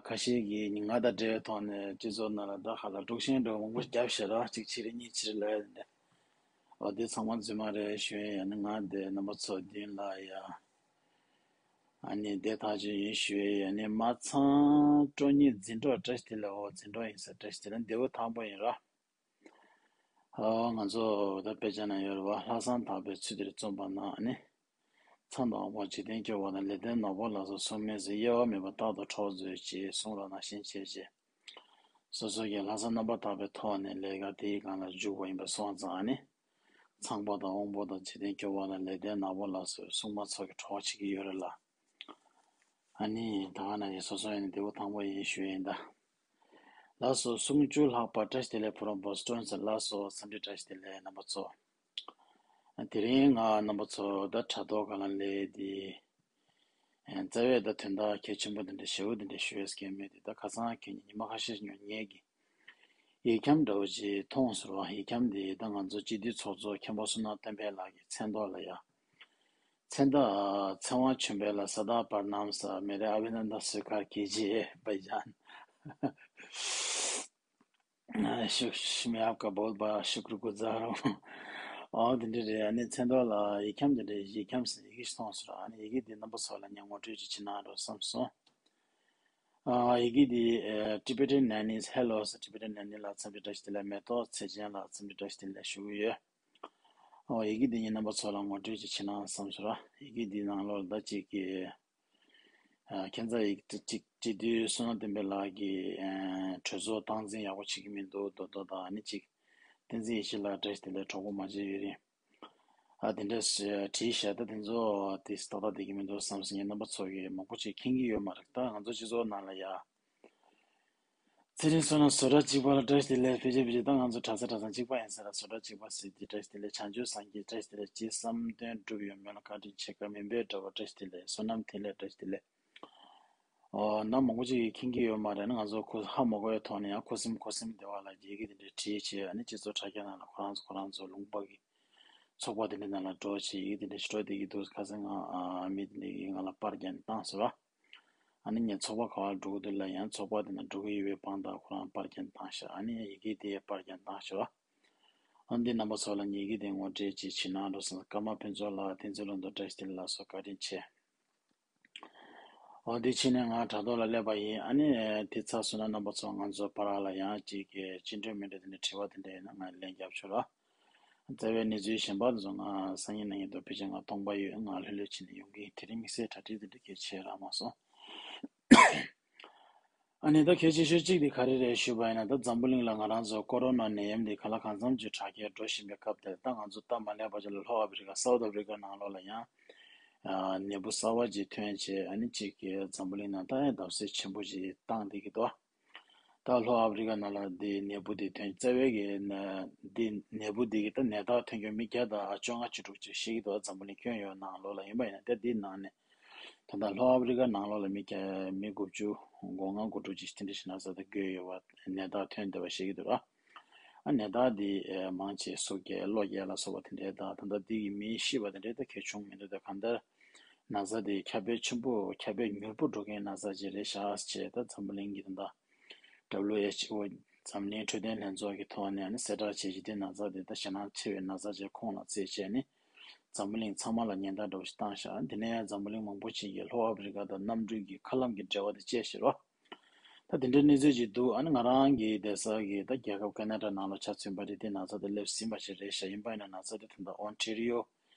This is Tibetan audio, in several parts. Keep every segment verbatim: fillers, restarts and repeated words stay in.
ཁ་ཤས་ཀྱིས་ང་དང་འབྲེལ་བའི་ཐོག་ནས་སྤྱི་ཚོགས་ནང་ལ་ད་ཧ་ལ་དཀྲུག་ཤིང་འདྲ་བོ་མང་པོ་བརྒྱབ་ཤག་ར། གཅིག་ཕྱིར་གཉིས་ཕྱིར་ལབ་ཡ་འདི། འོ་དེ་ཚང་མ་རྫུན་མ་རེད་ཞུ་ཡ་ཡིན། ང་འདི་རྣམ་པ་ཚོ་མདུན་ལ་ཡ། ཨ་ནི་བདེ་ཐག་ཆོད་ཡིན་ཞུ་ཡ་ཡིན། ཨ་ནི་མ་ཚང་སྤྲོ་ཉིད་འཛིན་གྲོགས་བཀྲ་ཤིས་བདེ་ལེགས། འོ་འཛིན་གྲོགས་ཡིན་ས། བཀྲ་ཤིས་བདེ་ལེགས། འདི་བོ་དང་པོ་ཡིན་ར། ཨོ་ང་ཚོ་ད་དཔེ་ཆ་ན་ཡོད་རེད་བ། ལྷག་བསམ་དག་པའི་ཚུལ་འདིར་བརྩོན་པ་ན། ཨ་ནི། མཚམས་དང་དབང་པོ་འཇིག་རྟེན་སྐྱོ་བ་དང་། ལེགས་ལྡན་ནོར་བུ་ལ་སོགས་གསུང་མིན་ཟེར། གཡེལ་བ་མེད་པར་རྟག་ཏུ་འཕྲོག་མཛོད་ཅེས་གསུང་རབ་ནང་བཞིན་བྱས་རྗེས། སོ་སོ་གི་ལྷག་བསམ་རྣམ་པར་དག་པའི་ཐོག་ནས་ལས་ཀ་དེའི་སྒང་ལ་འཇུག་པ་ཡིན་པ་སོང་ཙང་། ཨ་ནི། མཚམས་པ་དང་དབང་པོ་དང་འཇིག་རྟེན་སྐྱོ་བ་དང་ལེགས་ལྡན་ནོར་བུ་ལ་སོགས་གསུང་མ་ཚོགས་ཀྱི་གྲོགས་བྱེད་ཀྱི་ཡོད་རེད་ལ། ཨ་ནི་ད་ག་ན་ཡིན་སོ་སོ་ཡིན་ནི་དེ་བོ་དང་པོ་ཡིན་ཞུ་ཡིན་ད། ལགས་སོ། གསུང་བཅུ་ལྷག་པ། བཀྲ་ཤིས་བདེ་ལེགས་ཕོ་རོང་བོ་སི་ཊོན་ཟེར། ལགས་སོ། འཚམས་འདྲི་བཀྲ་ཤིས་བདེ་ལེགས་རྣམ་པ་ཚོ། དེ་རིང་ང་རྣམ་པ་ཚོ་ད་དྲ་ཐོག་སྒང་ལ་སླེབས་ཏེ། རྩ་བའི་ད་དོན་དག་གལ་ཆེན་པོ་འདི་འདྲ་ཞེ་པོ་འདི་འདྲ་ཞུ་ཡས་སྐལ་མེད་དེ། ད་ཁ་སང་གི་ཉི་མ་ཁ་ཤས་ཉོ་ཉེས་ཀྱི་ཡིག་ཁྱམས་འདྲ་བོ་ཅིག་མཐོང་སོང་ར། ཡིག་ཁྱམས་འདི་ད་ང་ཚོ་སྤྱི་འཐུས་ཚོགས་གཙོ་མཁན་པོ་བསོད་ནམས་བསྟན་འཕེལ་ལགས་ཀྱི་མཚན་ཐོག་ལ་ཡ། མཚན་ད་ཚེ་དབང་ཆོས་འཕེལ་ལ་སཱ་དཱ་པར་ནམ་ས་མེ་རེ་ཨ་བི་ནན་དན་སུ་ཀར་ཀི་ཇི་ཨེ་བྷ་ཇན། ཤུག་ཤུག་མེ་ཨབ་ཀ་བོལ་བ་ཤུ་ཀྲུ་ཀུ་ཛ་རོ། ཨོ་དེ་འདྲ་རེད། ཨ་ནི་མཚན་ཐོག་ལ་ཡིག་ཁྱམས་དེ་འདྲ་ཡིག་ཁྱམས་སུ་ཡི་གེ་ཞིག་མཐོང་སོང་ར། ཨ་ནི་ཡི་གེ་འདི་རྣམ་པ་ཚོ་ལ་ངས་ངོ་སྤྲོད་ཅིག་བྱེད་ན་འགྲོ་བསམ་སོང་། ཨ་ཡི་གེ་འདི་ཨ་Tibetan Nannies Hello ཟེར། Tibetan Nanny ལ་འཚམས་འདྲི་བཀྲ་ཤིས་བདེ་ལེགས། མེ་ཏོག་ཚེ་ཅན་ལ་འཚམས་འདྲི་བཀྲ་ཤིས་བདེ་ལེགས་ཞུ་གི་ཡོད། ཨོ་ཡི་གེ་འདི་ངས་རྣམ་པ་ཚོ་ལ་ངོ་སྤྲོད་ཅིག་བྱེད་ན་བསམ་སོང་ར། ཡི་གེ་འདི་ནང་ལོགས་ལ་ད་ཅིག་གི་ཨ་ཁྱེད་ཚོ་ཡི་གེ་ཅིག་བྲིས་དུས་བསོད་ནམས་བསྟན་འཕེལ་ལགས་ཀྱིས་ཨ་གྲོས་ཚོགས་སྟངས་འཛིན་ཡག་པོ་བྱེད་ཀྱི་མི་འདུག་མདོག་མདོག་དང་། ཨ་ནི་ཅིག་བསྟན་འཛིན་ཡེ་ཤེས་ལགས་བཀྲ་ཤིས་བདེ་ལེགས། གྲོགས་པོ་མ་བརྗེད་ཡོད་རིང་། ཨ་དེ་འདྲ་ཞིག་བྲིས་ཤག་ད་དེ་ཚོ་དེ་ཏག་ཏག་བསྡད་ཀྱི་མི་འདུག་བསམ་སོང་། ངས་རྣམ་པ་ཚོ་གིས་མང་པོ་ཅིག་མཁྱེན་གྱི་ཡོད་མ་རེད། ད་ང་ཚོ་སྤྱི་ཚོགས་ནང་ལ་ཡ། ཚེ་རིང་བསོད་ནམས་བཟོ་གྲྭ་གཅིག་པ་ལ་བཀྲ་ཤིས་བདེ་ལེགས། ཕལ་ཆེར་ཕལ་ཆེར་ད་ང་ཚོ་གྲྭ་ས་གྲྭ་ཚང་གཅིག་པ་ཡིན་ས་ར། བཟོ་གྲྭ་གཅིག་པ་ཟེར་གྱི་བཀྲ་ཤིས་བདེ་ལེགས། བྱང་ཆུབ་སངས་རྒྱས་བཀྲ་ཤིས་བདེ་ལེགས། ཅི་བསམ་དོན་འགྲུབ་ཡོང་མེད་ལ་བཀའ་དྲིན་ཆེ། བཀའ་མིན་པའི་གྲྭ་པ་བཀྲ་ཤིས་བདེ་ལེགས། བསོད་ནམས་འཕེལ་ལེགས་བཀྲ་ཤིས་བདེ་ལེགས། ཨོ་ན་མང་པོ་ཅིག་གིས་མཁྱེན་གྱི་ཡོད་མ་རེད། ན་ང་ཚོ་ཁོ་ཧ་མ་གོ་བའི་ཐོག་ནས་ཡང་ཁོ་སེམས་ཁོ་སེམས་བདེ་བ་ལ་ཡི་གེ་དེ་འདྲ་བྲིས་བྱས། ཨ་ནི་སྤྱི་ཚོགས་དྲ་རྒྱ་ནང་ལ་ཁོ་རང་ཚོ་ཁོ་རང་ཚོ་ལུང་པ་གི་ཚོགས་པ་དེ་འདྲ་ནང་ལ་འགྲོ་བྱས་ཡི་གེ་དེ་འདྲ་ཞིག་འགྲོ་བསྡད་ཀྱི་འདུག་ཁ་སང་ང་ཨ་མི་དེ་འདྲ་གིས་ང་ལ་པར་རྒྱག་ནས་བཏང་ཟེར་བ། ཨ་ནི་ངས་ཚོགས་པ་ག་བར་འགྲོ་གི་འདུག་ལབ་ཡང་ཚོགས་པ་དེ་ནང་འགྲོ་གི་ཡོད་པའི་དབང་དུ་ཁོ་རང་པར་རྒྱག་བཏང་ཤག་ཨ་ནི་ཡི་གེ་དེ་པར་རྒྱག་བཏང་ཤག་ཨ་འདི་རྣམ་པ་ཚོ་ལ་ཡི་གེ་དེ་ངོ་སྤྲོད་ཅིག་བྱེད་གནང་རོགས་ཟེར། ཀརྨ་ཕུན་ཚོགས་ལགས། བསྟན་འཛིན་ལྷུན་གྲུབ། བཀྲ་ཤིས་བདེ་ལེགས་ལགས་སོ། བཀའ་དྲིན་ཆེ། འོ་འདི་ཕྱིན་ནས་ང་དྲ་ཐོག་ལ་སླེབས་པ་ཡིན། ཨ་ནི་དེ་ཚར་སོང་ན་རྣམ་པ་ཚོ་ང་ཚོ་བར་ལ་ཡང་ཅིག་གི་སྤྱི་འགྲོས་མི་འགྲོས་དེ་འདྲ་དྲི་བ་དེ་འདྲ་ཡིན་ན་ང་ལན་རྒྱབ་ཆོག་ར། རྩ་བའི་གནས་ཚུལ་གཞན་པ་དེ་ཚོ་ང་སང་ཉིན་གནངས་ཉིན་དུ་ཕལ་ཆེར་ང་སྟོང་པ་ཡོད། ང་ལྷོད་ལྷོད་བྱས་ནས་ཡོང་གི་ཡིན། དེ་རིང་དམིགས་བསལ་གྲ་སྒྲིག་དེ་འདྲ་གལ་ཆེ་རག་མ་སོང་། ཨ་ནི་ད་གལ་ཆེ་ཤོས་གཅིག་དེ་ག་རེ་རེད་ཞུས་པ་ཡིན་ན། ད་འཛམ་བུ་གླིང་ལ་ང་རང་ཚོ་ཀོ་རོ་ན་ནད་ཡམས་འདི་གང་ལ་གང་འཚམ་ཅིག་དྲག་སྐྱེད་འགྲོ་བཞིན་པའི་སྐབས་དེར། ད་ང་ཚོ་སྟབས་མ་ལེགས་པ་ཅིག་ལ་ལྷོ་ཨ་ཕི་རི་ཀ་South Africa ནང་ལོགས་ལ་ཡང་ཨ་ནད་འབུ་གསར་པ་ཅིག་ཐོན་བྱས། ཨ་ནི་གཅིག་གིས་འཛམ་བུ་གླིང་ནང་ད་ཡང་བརྡབ་གསིག་ཆེན་པོ་ཅིག་བཏང་བསྡད་ཀྱི་འདུག་ད་ལྷོ་ཨ་ཕི་རི་ཀ་ནང་ལ་འདི་ནད་འབུ་འདི་ཐོན། རྩ་བའི་གི་ན་འདི་ནད་འབུ་འདི་གི་ད་ནད་རྟགས་ཐོན་མཁན་མི་བརྒྱ་དང་བཅོ་ལྔ་བཅུ་དྲུག་ཅིག་ཤི་གི་འདུག་འཛམ་བུ་གླིང་ཁྱོན་ཡོངས་ནང་ལོགས་ལ་ཡིན་པ་ཡིན་ན། ད་འདི་ནང་ནས་ད་ལྟ་ལྷོ་ཨ་ཕི་རི་ཀ་ནང་ལོགས་ལ་མི་བརྒྱ་མི་དགུ་བཅུ་གོ་ལྔ་དགུ་དྲུག་ཅིག་དེ་འདྲ་ཞིག་ན་ཚ་དང་འགོས་ཡོད་པ། ནད་རྟགས་ཐོན་བསྡད་པ་ཤི་གི་འདུག་ར། ཨ་ནད་རྟགས་འདི་ཨེ་མང་ཆེ་སོ་བརྒྱད་གློ་བརྒྱད་ལ་སོགས་པ་དེ་འདྲའི་དང་། ད་ལྟ་འདི་གི་མི་ཤི་བ་དེ་འདྲའི་ད་གལ་ཆུང་མི་འདུག་ད་གང་ལྟར་ན་ཚ་དེ་ཁྱབ་སྤེལ་ཆེན་པོ་ཁྱབ་སྤེལ་མྱུར་པོ་འགྲོ་མཁན་ན་ཚ་ཅིག་རེད་ཤག་ཅེས་ད་འཛམ་བུ་གླིང་གི་ད་ལྟ་W H O འཛམ་གླིང་འཕྲོད་བསྟེན་ལྷན་ཚོགས་ཀྱི་ཐོག་ནས་ཨ་ནི་གསལ་བསྒྲགས་བྱས་རྗེས། དེ་ན་ཚ་དེ་ད་ཞེད་སྣང་ཆེ་བའི་ན་ཚ་ཅིག་ཁོངས་ལ་བརྩིས་བྱས་ནས་འཛམ་བུ་གླིང་ཚང་མ་ལ་ཉེན་བརྡ་འདྲ་བོ་ཞིག་བཏང་ཤག་དེ་ནས་ཡང་འཛམ་བུ་གླིང་མང་པོ་ཅིག་གིས་ལྷོ་ཨ་ཕི་རི་ཀ་དང་གནམ་གྲུ་གི་མཁའ་ལམ་གྱི་འབྲེལ་བ་དེ་བཅད་ཤག་རོ། ད་དེ་འདྲའི་གནས་ཚུལ་ཅིག་འདུག་ཨ་ནི་ང་རང་གི་བསྡད་ས་གི་ད་རྒྱལ་ཁབ་ཁེ་ན་ཌ་ནང་ལ་ཆ་མཚོན་པ་རེད་དེ། ན་ཚ་དེ་སླེབས་ཟིན་པ་ཞིག་རེད་ཤག་ཡིན་པ་ཡིན་ན་ན་ཚ་དེ་ད་ལྟ་ཨོན་ཊེ་རི་ཡོ་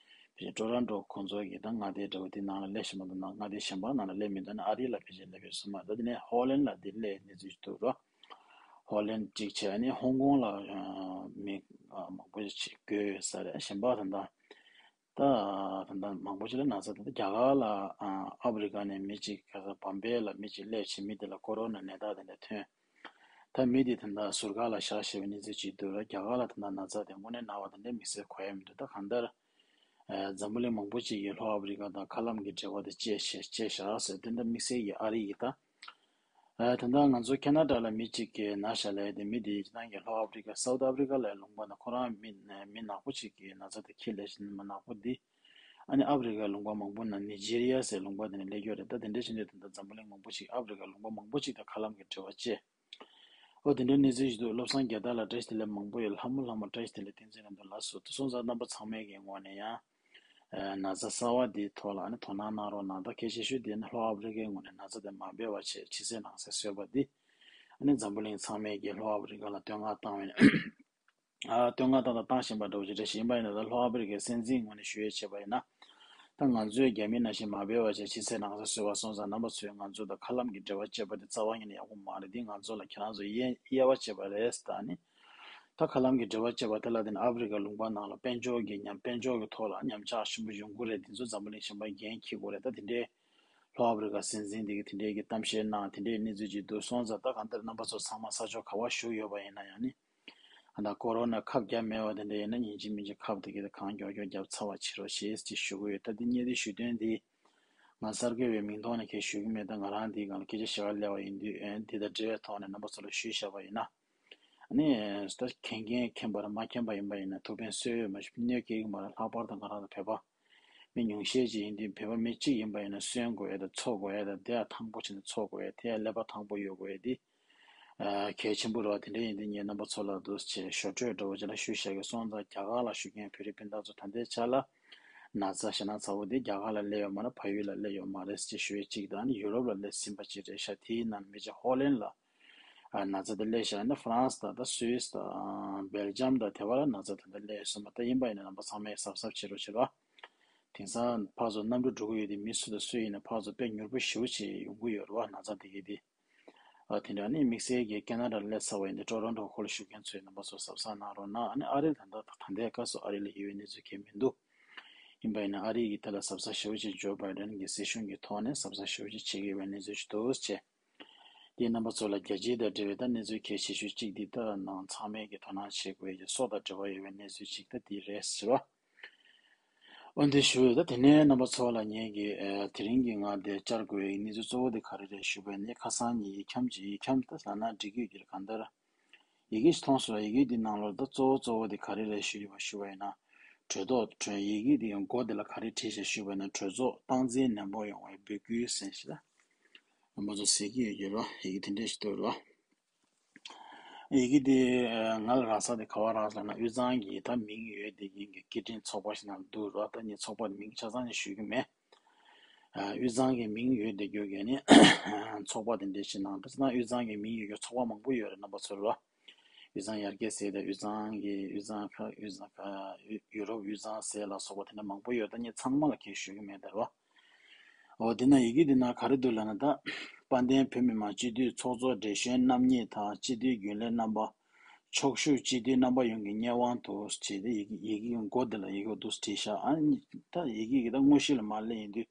བྱས་ཊོ་རོན་ཊོ་ཁོང་ཚོ་གི་ད་མངའ་སྡེ་འདྲ་བོ་དེ་ནང་ལ་སླེབས་ཤག་མ་གཏོགས་ན་མངའ་སྡེ་གཞན་པ་ནང་ལ་སླེབས་མི་འདུག་ཨ་ནི་ཨ་རི་ལ་ཕལ་ཆེར་སླེབས་ཡོད་ས་མ་རེད། ད་དེ་ནས་ཧོ་ལན་ལ་དེ་སླེབས་གནས་ཚུལ་ཅིག་འདུག་རོ། ཧོ་ལན་གཅིག་བྱས། ཨ་ནི་ཧོང་ཀོང་ལ་ཨ་མི་ཨ་མང་པོ་ཞིག་འགོས་ཡོད་ས་རེད། གཞན་པ་ད་ལྟ་ད་ད་ལྟ་མང་པོ་ཅིག་ལ་ན་ཚ། ད་ལྟ་རྒྱ་གར་ལ་ཨ་ཨ་ཕི་རི་ཀ་ནས་མི་གཅིག་ག་ས་བམ་བེ་ལ་མི་གཅིག་སླེབས་བྱས། མི་དེ་ལ་ཀོ་རོ་ན་ནད་རྟགས་དེ་འདྲ་ཐོན། ད་མི་དེ་ད་ལྟ་ཟུར་བཀག་ལ་བཞག་བཞག་པའི་གནས་ཚུལ་ཅིག་འདུག་ར། རྒྱ་གར་ལ་ད་ལྟ་ན་ཚ་དེ་དངོས་གནས་ན་བ་དེ་འདྲ་དམིགས་བསལ་གོ་ཡ་མི་འདུག་ད་གང་ལྟར་ཨ་འཛམ་བུ་གླིང་མང་པོ་ཅིག་གིས་ལྷོ་ཨ་ཕི་རི་ཀ་དང་མཁའ་ལམ་གྱི་འབྲེལ་བ་དེ་བཅད་བཞག་བཅད་བཞག་ཟེར། དེ་འདྲ་དམིགས་བསལ་གྱིས་ཨ་རི་ཡིས་ད། ཨ་ད་ལྟ་ང་ཚོ་ཁེ་ན་ཌ་ལ་མི་གཅིག་གིས་ན་ཤག་ལབ་ཡ་དེ། མི་དེ་སྤྱིར་བཏང་གི་ལྷོ་ཨ་ཕི་རི་ཀ་South Africa ལ་ལུང་པ་ན་ཁོ་རང་མི་མི་ནག་པོ་ཅིག་གིས་ན་ཚ་དེ་འཁྱེར་སླེབས་ཤག་མི་ནག་པོ་འདི་ ཨ་ནི་ཨ་ཕི་རི་ཀའི་ལུང་པ་མང་པོ་ནང་ནི་ཇི་རི་ཡ་ཟེར་ལུང་པ་དེ་ནས་སླེབས་ཡོད་རེད། ད་དེ་འདྲ་བྱེད་དུས་ད་ལྟ་འཛམ་བུ་གླིང་མང་པོ་ཞིག་ཨ་ཕི་རི་ཀའི་ལུང་པ་མང་པོ་ཞིག་དང་ཁ་ལམ་གྱི་འབྲེལ་བ་བཅད། ཨོ་དེ་འདྲའི་གནས་ཚུལ་ཞིག་འདུག་བློ་བཟང་རྒྱལ་དར་ལགས་བཀྲ་ཤིས་བདེ་ལེགས་མང་པོ་ཡོད། ལྷ་མོ་ལྷ་མོ་བཀྲ་ཤིས་བདེ་ལེགས་བསྟན་འཛིན་ལགས་འདུག་ལགས་སོ། དེ་སོང་ཙང་རྣམ་པ་ཚང་མའི་གི་ངོས་ནས་ཡང་ཨ་ན་ཚ་གསར་བ་འདིའི་ཐོག་ལ་ཨ་ནི་དོ་སྣང་གནང་རོགས་གནང་། ད་གལ་ཆེ་ཤོས་དེ་ནི་ལྷོ་ཨ་ཕི་རི་ཀའི་ངོས་ནས་ན་ཚ་དེ་མ་འཕེལ་བ་བྱས་ཕྱི་གསལ་ནང་གསལ་བཟོས་པ་འདི། ཨ་ནི་འཛམ་བུ་གླིང་ཚང་མས་ཀྱི་ལྷོ་ཨ་ཕི་རི་ཀ་ལ་བསྟོད་བསྔགས་བཏང་བའི་ཨ་བསྟོད་བསྔགས་བཏང་དང་བཏང་བཞིན་པ་འདྲ་བོ་ཅིག་རེད་ཤག་ཡིན་པ་ཡིན་ན། ད་ལྷོ་ཨ་ཕི་རི་ཀའི་སྲིད་འཛིན་ངོས་ནས་ཞུ་ཡས་བྱས་པ་ཡིན་ན། ད་ང་ཚོས་རྒྱ་མི་ནང་བཞིན་མ་འབད་བ་བྱས་ཕྱི་གསལ་ནང་གསལ་བཟོས་པ་སོང་ཙང་རྣམ་པ་ཚོས་ང་ཚོ་དང་ཁ་ལམ་གྱི་འབྲེལ་བ་བཅད་པ་དེ་རྩ་བ་ཉིད་ནས་ཡག་པོ་མ་རེད། འདི་ང་ཚོ་ལ་ཁྱེད་རང་ཚོས་དབྱེ་དབྱེ་བ་བྱས་པ་རེད་ཟེར། ད་ནི་ད་ཁ་ལམ་གྱི་འབྲེལ་བ་བཅད་པ་དེ་ལ་བརྟེན་ཨ་ཕི་རི་ཀ་ལུང་པ་ནང་ལ་དཔལ་འབྱོར་གྱི་ཉམས་དཔལ་འབྱོར་གྱི་ཐོག་ལ་ཉམས་ཆག་ཆེན་པོ་ཡོང་གི་རེད། འདི་ཚོ་འཛམ་བུ་གླིང་གཞན་པ་འགན་འཁྱེར་དགོས་རེད། ད་དེ་འདྲའི་ལྷོ་ཨ་ཕི་རི་ཀ་སྲིད་འཛིན་དེ་གིས་དེ་འདྲའི་གི་གཏམ་བཤད་གནང་། དེ་འདྲའི་གནས་ཚུལ་ཅིག་འདུག་སོང་ཙང་ད་གང་ལྟར་རྣམ་པ་ཚོ་ཚང་མ་ས་ཕྱོགས་ག་པར་བཞུགས་ཡོད་པ་ཡིན་ན་ཡང་ནི། ད་ཀོ་རོ་ན་ཁབ་བརྒྱབ་མེད་པ་དེ་འདྲ་ཡིན་ན་ཉིན་གཅིག་མིན་གཅིག་ཁབ་དེ་གི་གང་མགྱོགས་མགྱོགས་བརྒྱབ་ཚར་བ་བྱེད་རོགས་ཞེས་ཅིག་ཞུ་གི་ཡོད། ད་འདི་སྙན་ཐོ་ཞུ་དོན་འདི་ང་གསར་འགོད་པའི་མིང་ཐོག་ནས་གང་ཞུ་གི་མེད། ད་ང་རང་འདི་སྒང་ལ་སྐད་ཆ་བཤད་ག་སླེབས་པ་ཡིན་དུས་ཨེ་འདི་དང་འབྲེལ་བའི་ཐོག་ནས་རྣམ་པ་ཚོ་ལ་ཞུས་བཞག་པ་ཡིན་ན། ཨ་ནི་ད་མཁྱེན་མཁན་མཁྱེན་པ་རེད། མ་མཁྱེན་པ་ཡིན་པ་ཡིན་ན་ཐུགས་ཕན་གསོས་ཡོད་མ་གཞི་གནོད་སྐྱེལ་གི་མ་རེད། ལྷག་པར་དུ་ང་རང་ཚོ་བོད་པ་མི་ཉུང་ཤས་ཅིག་ཡིན་དུས་བོད་པ་མི་གཅིག་ཡིན་པ་ཡིན་ན་གསོན་དགོས་ཡ་དང་འཚོ་དགོས་ཡ་དང་བདེ་བ་ཐང་པོ་བྱས་ནས་འཚོ་དགོས་ཡ་དེ་ཡ་ཀླད་པ་ཐང་པོ་ཡོད་དགོས་ཡ་དེ། ཨ་གལ་ཆེན་པོ་རེད་བ། དེ་འདྲ་ཡིན་དུས་ངས་རྣམ་པ་ཚོ་ལ་འདུག་སེ་ཞུ་འཕྲོས་འདྲ་བོ་ཅིག་ལ་ཞུས་བཞག་གི་སོང་ཙང་རྒྱ་གར་ལ་བཞུགས་མཁན་བོད་རིགས་སྤུན་ཟླ་ཚོ་ད་ལྟའི་ཆ་ལ་ན་ཚ་ཞེད་སྣང་ཚ་པོ་དེ་རྒྱ་གར་ལ་སླེབས་ཡོད་མ་རེད། ཕ་ཡུལ་ལ་སླེབས་ཡོད་མ་རེད་ཅེས་ཞུ་ཡས་གཅིག་དང་། ཨ་ནི་ཡུ་རོབ་ལ་སླེབས་ཟིན་པ་ཅིག་རེད་ཤག་དེའི་ནང་མི་གཅིག་ཧོ་ལན་ལ་ཨ་ན་ཚ་དེ་སླེབས་ཤག་ཨ་ནི་ཧྥ་རན་སི་དང་ད་སུད་སི་དང་སྦེལ་ཇམ་དང་དེ་བ་ལ་ན་ཚ་ད་ལྟ་སླེབས་ཡོད་གསུངས་པ། ད་ཡིན་པ་ཡིན་ན་རྣམ་པ་ཚང་མས་གཟབ་གཟབ་བྱེད་རོགས་བྱེད་རོགས། དེང་སང་ཕར་ཚུར་གནམ་གྲུ་འགྲོ་གི་ཡོད་དེ་མི་སུ་དང་སུ་ཡིན་ན་ཕར་ཚུར་དཔེ་མྱུར་པོ་ཞེ་པོ་ཅིག་ཡོང་གི་ཡོད་རེད་བ། ན་ཚ་དེ་གི་དེ། ཨ་དེ་འདྲ་ནི་དམིགས་བསལ་གྱི་ཁེ་ན་ཌ་ལ་སླེབས་ཚར་བ་ཡིན་དུས་ཊོ་རོན་ཊོ་ཁུལ་ལ་བཞུགས་མཁན་ཚོས་རྣམ་པ་ཚོ་གཟབ་གཟབ་གནང་རོགས་གནང་། ཨ་ནི་ཨ་རི་ད་ལྟ་ད་ལྟའི་སྐབས་སུ་ཨ་རི་ལ་ཡོད་པའི་གནས་ཚུལ་གང་ཡང་མི་འདུག་ཡིན་པ་ཡིན་ན་ཨ་རི་གི་ཐད་ལ་གཟབ་གཟབ་ཞེ་པོ་ཅིག་ཇོ་བྷའི་ཌེན་གྱི་སྲིད་གཞུང་གི་ཐོག་ནས་གཟབ་གཟབ་ཞེ་པོ་ཅིག་བྱེད་ཀྱི་ཡོད་པའི་གནས་ཚུལ་ཞིག་འདུག་ཅེས། དེས་རྣམ་པ་ཚོ་ལ་རྒྱལ་སྤྱི་དང་འབྲེལ་བའི་ད་གནས་ཚུལ་གལ་ཆེ་ཤོས་གཅིག་འདི་ལྟར་ནང་ཚང་མས་ཀྱི་དོ་སྣང་བྱེད་དགོས་ཀྱི་སྲོག་དང་འབྲེལ་བ་ཡོད་པའི་གནས་ཚུལ་གཅིག་ད་འདི་རེད་ཟེར་བ། འོན་ཏེ་ཞུ་ཡོད། ད་དེ་ནས་རྣམ་པ་ཚོ་ལ་ངས་ཀྱི་ཨ་དེ་རིང་གི་ང་འདིར་བཅར་དགོས་པའི་གནས་ཚུལ་གཙོ་བོ་དེ་ག་རེ་རེད་ཞུས་པ་ཡིན་ན། ཁ་སང་ཉིན་ཡིག་ཁྱམས་ཀྱི་ཡིག་ཁྱམས་ད་ལབ་ན་འགྲིག་གི་ཡོད་ཀྱི་རེད། གང་ལྟར་ཡི་གེ་ཞིག་མཐོང་སོང་། ཡི་གེ་འདི་ནང་ལོགས་ད་གཙོ་བོ་གཙོ་བོ་དེ་ག་རེ་རེད་ཞུས་པ་ཞུ་བ་ཡིན་ན། གྲོས་ཐོག་གྲོས་ཡི་གེ་འདི་ཡང་མགོ་འདི་ལ་ག་རེ་བྲིས་ཤག་ཞུས་པ་ཡིན་ན། གྲོས་ཚོགས་སྟངས་འཛིན་ནན་པོ་ཡོང་བའི་འབོད་སྐུལ་ཟེར་ཞིག་ལ། རྣམ་པ་ཚོ་གཟིགས་ཀྱི་ཡོད་ཀྱི་རེད་བ། ཡི་གེ་དེ་འདྲས་ཞིག་འདུག་རེད་བ། ཡི་གེ་འདི་ཨ་ང་ལ་རག་ས་དེ་ག་པར་རག་ས་ལབ་ན་དབུས་གཙང་གི་ད་མིང་ཡོད་བསྡད་མཁན་གྱི་སྐད་འཕྲིན་ཚོགས་པ་ཞིག་ནང་འདུག་རེད་བ། ད་ངས་ཚོགས་པ་མིང་ཆ་ཚང་ནས་ཞུ་གི་མེད། ཨ་དབུས་གཙང་གི་མིང་ཡོད་བསྡད་རྒྱུ་གི་ནི་ཚོགས་པ་དེ་འདྲས་ཞིག་ནང་། ད་ད་དབུས་གཙང་གི་མིང་ཡོད་རྒྱུ་ཚོགས་པ་མང་པོ་ཡོད་རེད། རྣམ་པ་ཚོར་བ། དབུས་གཙང་ཡར་རྒྱས་ཟེར་དང་། དབུས་གཙང་གི་དབུས་གཙང་ཁ་དབུས་གཙང་ཁ་ཡུ་རོབ་དབུས་གཙང་ཟེར་ལ་སོགས་པ་དེ་འདྲ་མང་པོ་ཡོད། ད་ངས་ཚང་མ་ལ་ཁྱེད་ཞུ་གི་མེད་ད་རེད་བ། འོ་དེ་ན་ཡི་གེ་འདི་ན་ག་རེ་འདུག་ལབ་ན། ད་དཔལ་ལྡན་བོད་མི་མང་སྤྱི་འཐུས་ཚོགས་གཙོ་བགྲེས་གཞོན་རྣམ་གཉིས་དང་སྤྱི་འཐུས་རྒྱུན་ལས་རྣམ་པ། ཕྱོགས་བཞུགས་སྤྱི་འཐུས་རྣམ་པ་ཡོངས་ཀྱི་སྙན་དབང་དུ་བྱས་ཏེ། ཡི་གེ་ཡི་གེ་མགོ་འདི་ལ་ཡི་གེ་འདུག་བྲིས་ཤག་ཨ་ནི་ད་ཡི་གེ་གི་ད་དངོས་གཞི་ལ་མར་སླེབས་ཡིན་དུས།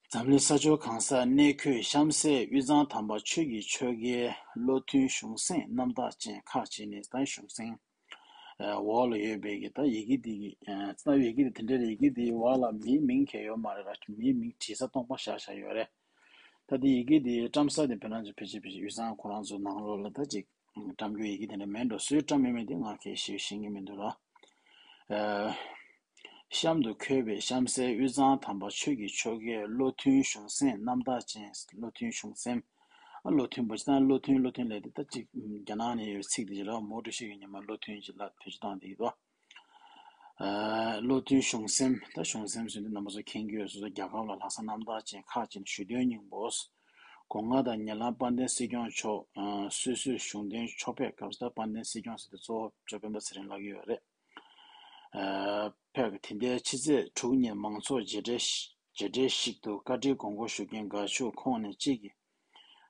འཛམ་གླིང་ས་ཕྱོགས་གང་སར་གནས་འཁོད་གཤམ་གསལ་དབུས་གཙང་དམ་པ་ཆོས་ཀྱི་ཆོལ་ཁའི་བློ་མཐུན་གཞུང་སེང་རྣམ་དག་ཅན་ཁག་ཅིག་ནས། ད་གཞུང་སེང་འོག་ལ་ཡོད་པའི་གི་ད་ཡི་གེ་འདི་གི་ད་ཡི་གེ་འདི་དེ་འདྲ་རེད། ཡི་གེ་འདིའི་འོག་ལ་མིའི་མིང་གང་ཡང་ཡོད་མ་རེད་ར། མིའི་མིང་བྲིས་ས་སྟོང་པ་བཞག་བཞག་ཡོད་རེད། ད་འདི་ཡི་གེ་འདི་བཀྲམ་ས་དེ་བོད་ནང་ཚོ་ཕལ་ཆེར་ཕལ་ཆེར་དབུས་གཙང་ཁོ་རང་ཚོ་ནང་ལོགས་ལ་ད་ཅིག་བཀྲམ་རྒྱུ་ཡི་གེ་དེ་འདྲ་མེད་འགྲོ། སུས་བཀྲམ་ཡོད་མེད་དེ་ང་གས་ཞེ་པོ་ཤེས་ཀྱི་མི་འདུག་ར། ཨ་གཤམ་དུ་འཁོད་པའི་གཤམ་གསལ་དབུས་གཙང་དམ་པ་ཆོས་ཀྱི་ཆོལ་ཁའི་བློ་མཐུན་གཞུང་སེང་རྣམ་དག་ཅན། བློ་མཐུན་གཞུང་སེང་། ཨ་བློ་མཐུན་པོ་ཅིག་དང་། བློ་མཐུན་བློ་མཐུན་ལབ་དེ་ད་ཅིག་རྒྱ་ནག་ནས་ཡོད་ཚིག་དེ་ཅིག་ལ། མོ་ཊ་ཤི་གི་ཉི་མ་བློ་མཐུན་ཅིག་ལ་བེད་སྤྱོད་བཏང་བསྡད་ཀྱི་འདུག་ཨ་བློ་མཐུན་གཞུང་སེང་། ད་གཞུང་སེང་ཟེར་དུས་རྣམ་པ་ཚོ་མཁྱེན་གྱི་ཡོད། སོ་སོ་རྒྱལ་ཁབ་ལ་ལྷག་བསམ་རྣམ་དག་ཅན་ཁག་ཅིག་ནས་ཞུ་དོན་སྙིང་པོ། གོང་མ་དང་ཉེ་ལམ་དཔལ་ལྡན་སྲིད་སྐྱོང་མཆོག་ཨ་སུད་སིར་གཞུང་དོན་ཕྱོགས་ཕེབས་སྐབས་སུ། ད་དཔལ་ལྡན་སྲིད་སྐྱོང་ཟེར་དུས་གཙོ་བོ་ཇོ་སྤེན་པ་ཚེ་རིང་ལབ་ཀྱི་ཡོད་རེད། ཨ་ཕེབས། དེ་ལྟའི་ཕྱི་ཚེས་དྲུག་ཉིན་མང་ཚོགས་མཇལ་འཕྲད་ཞིག་མཇལ་འཕྲད་ཞིག་ཏུ་བཀའ་ཁྲིའི་དགོངས་སྐོར་ཞུ་མཁན་དགའ་ཕྱུག་ཁོང་ནས་གཅིག་གིས་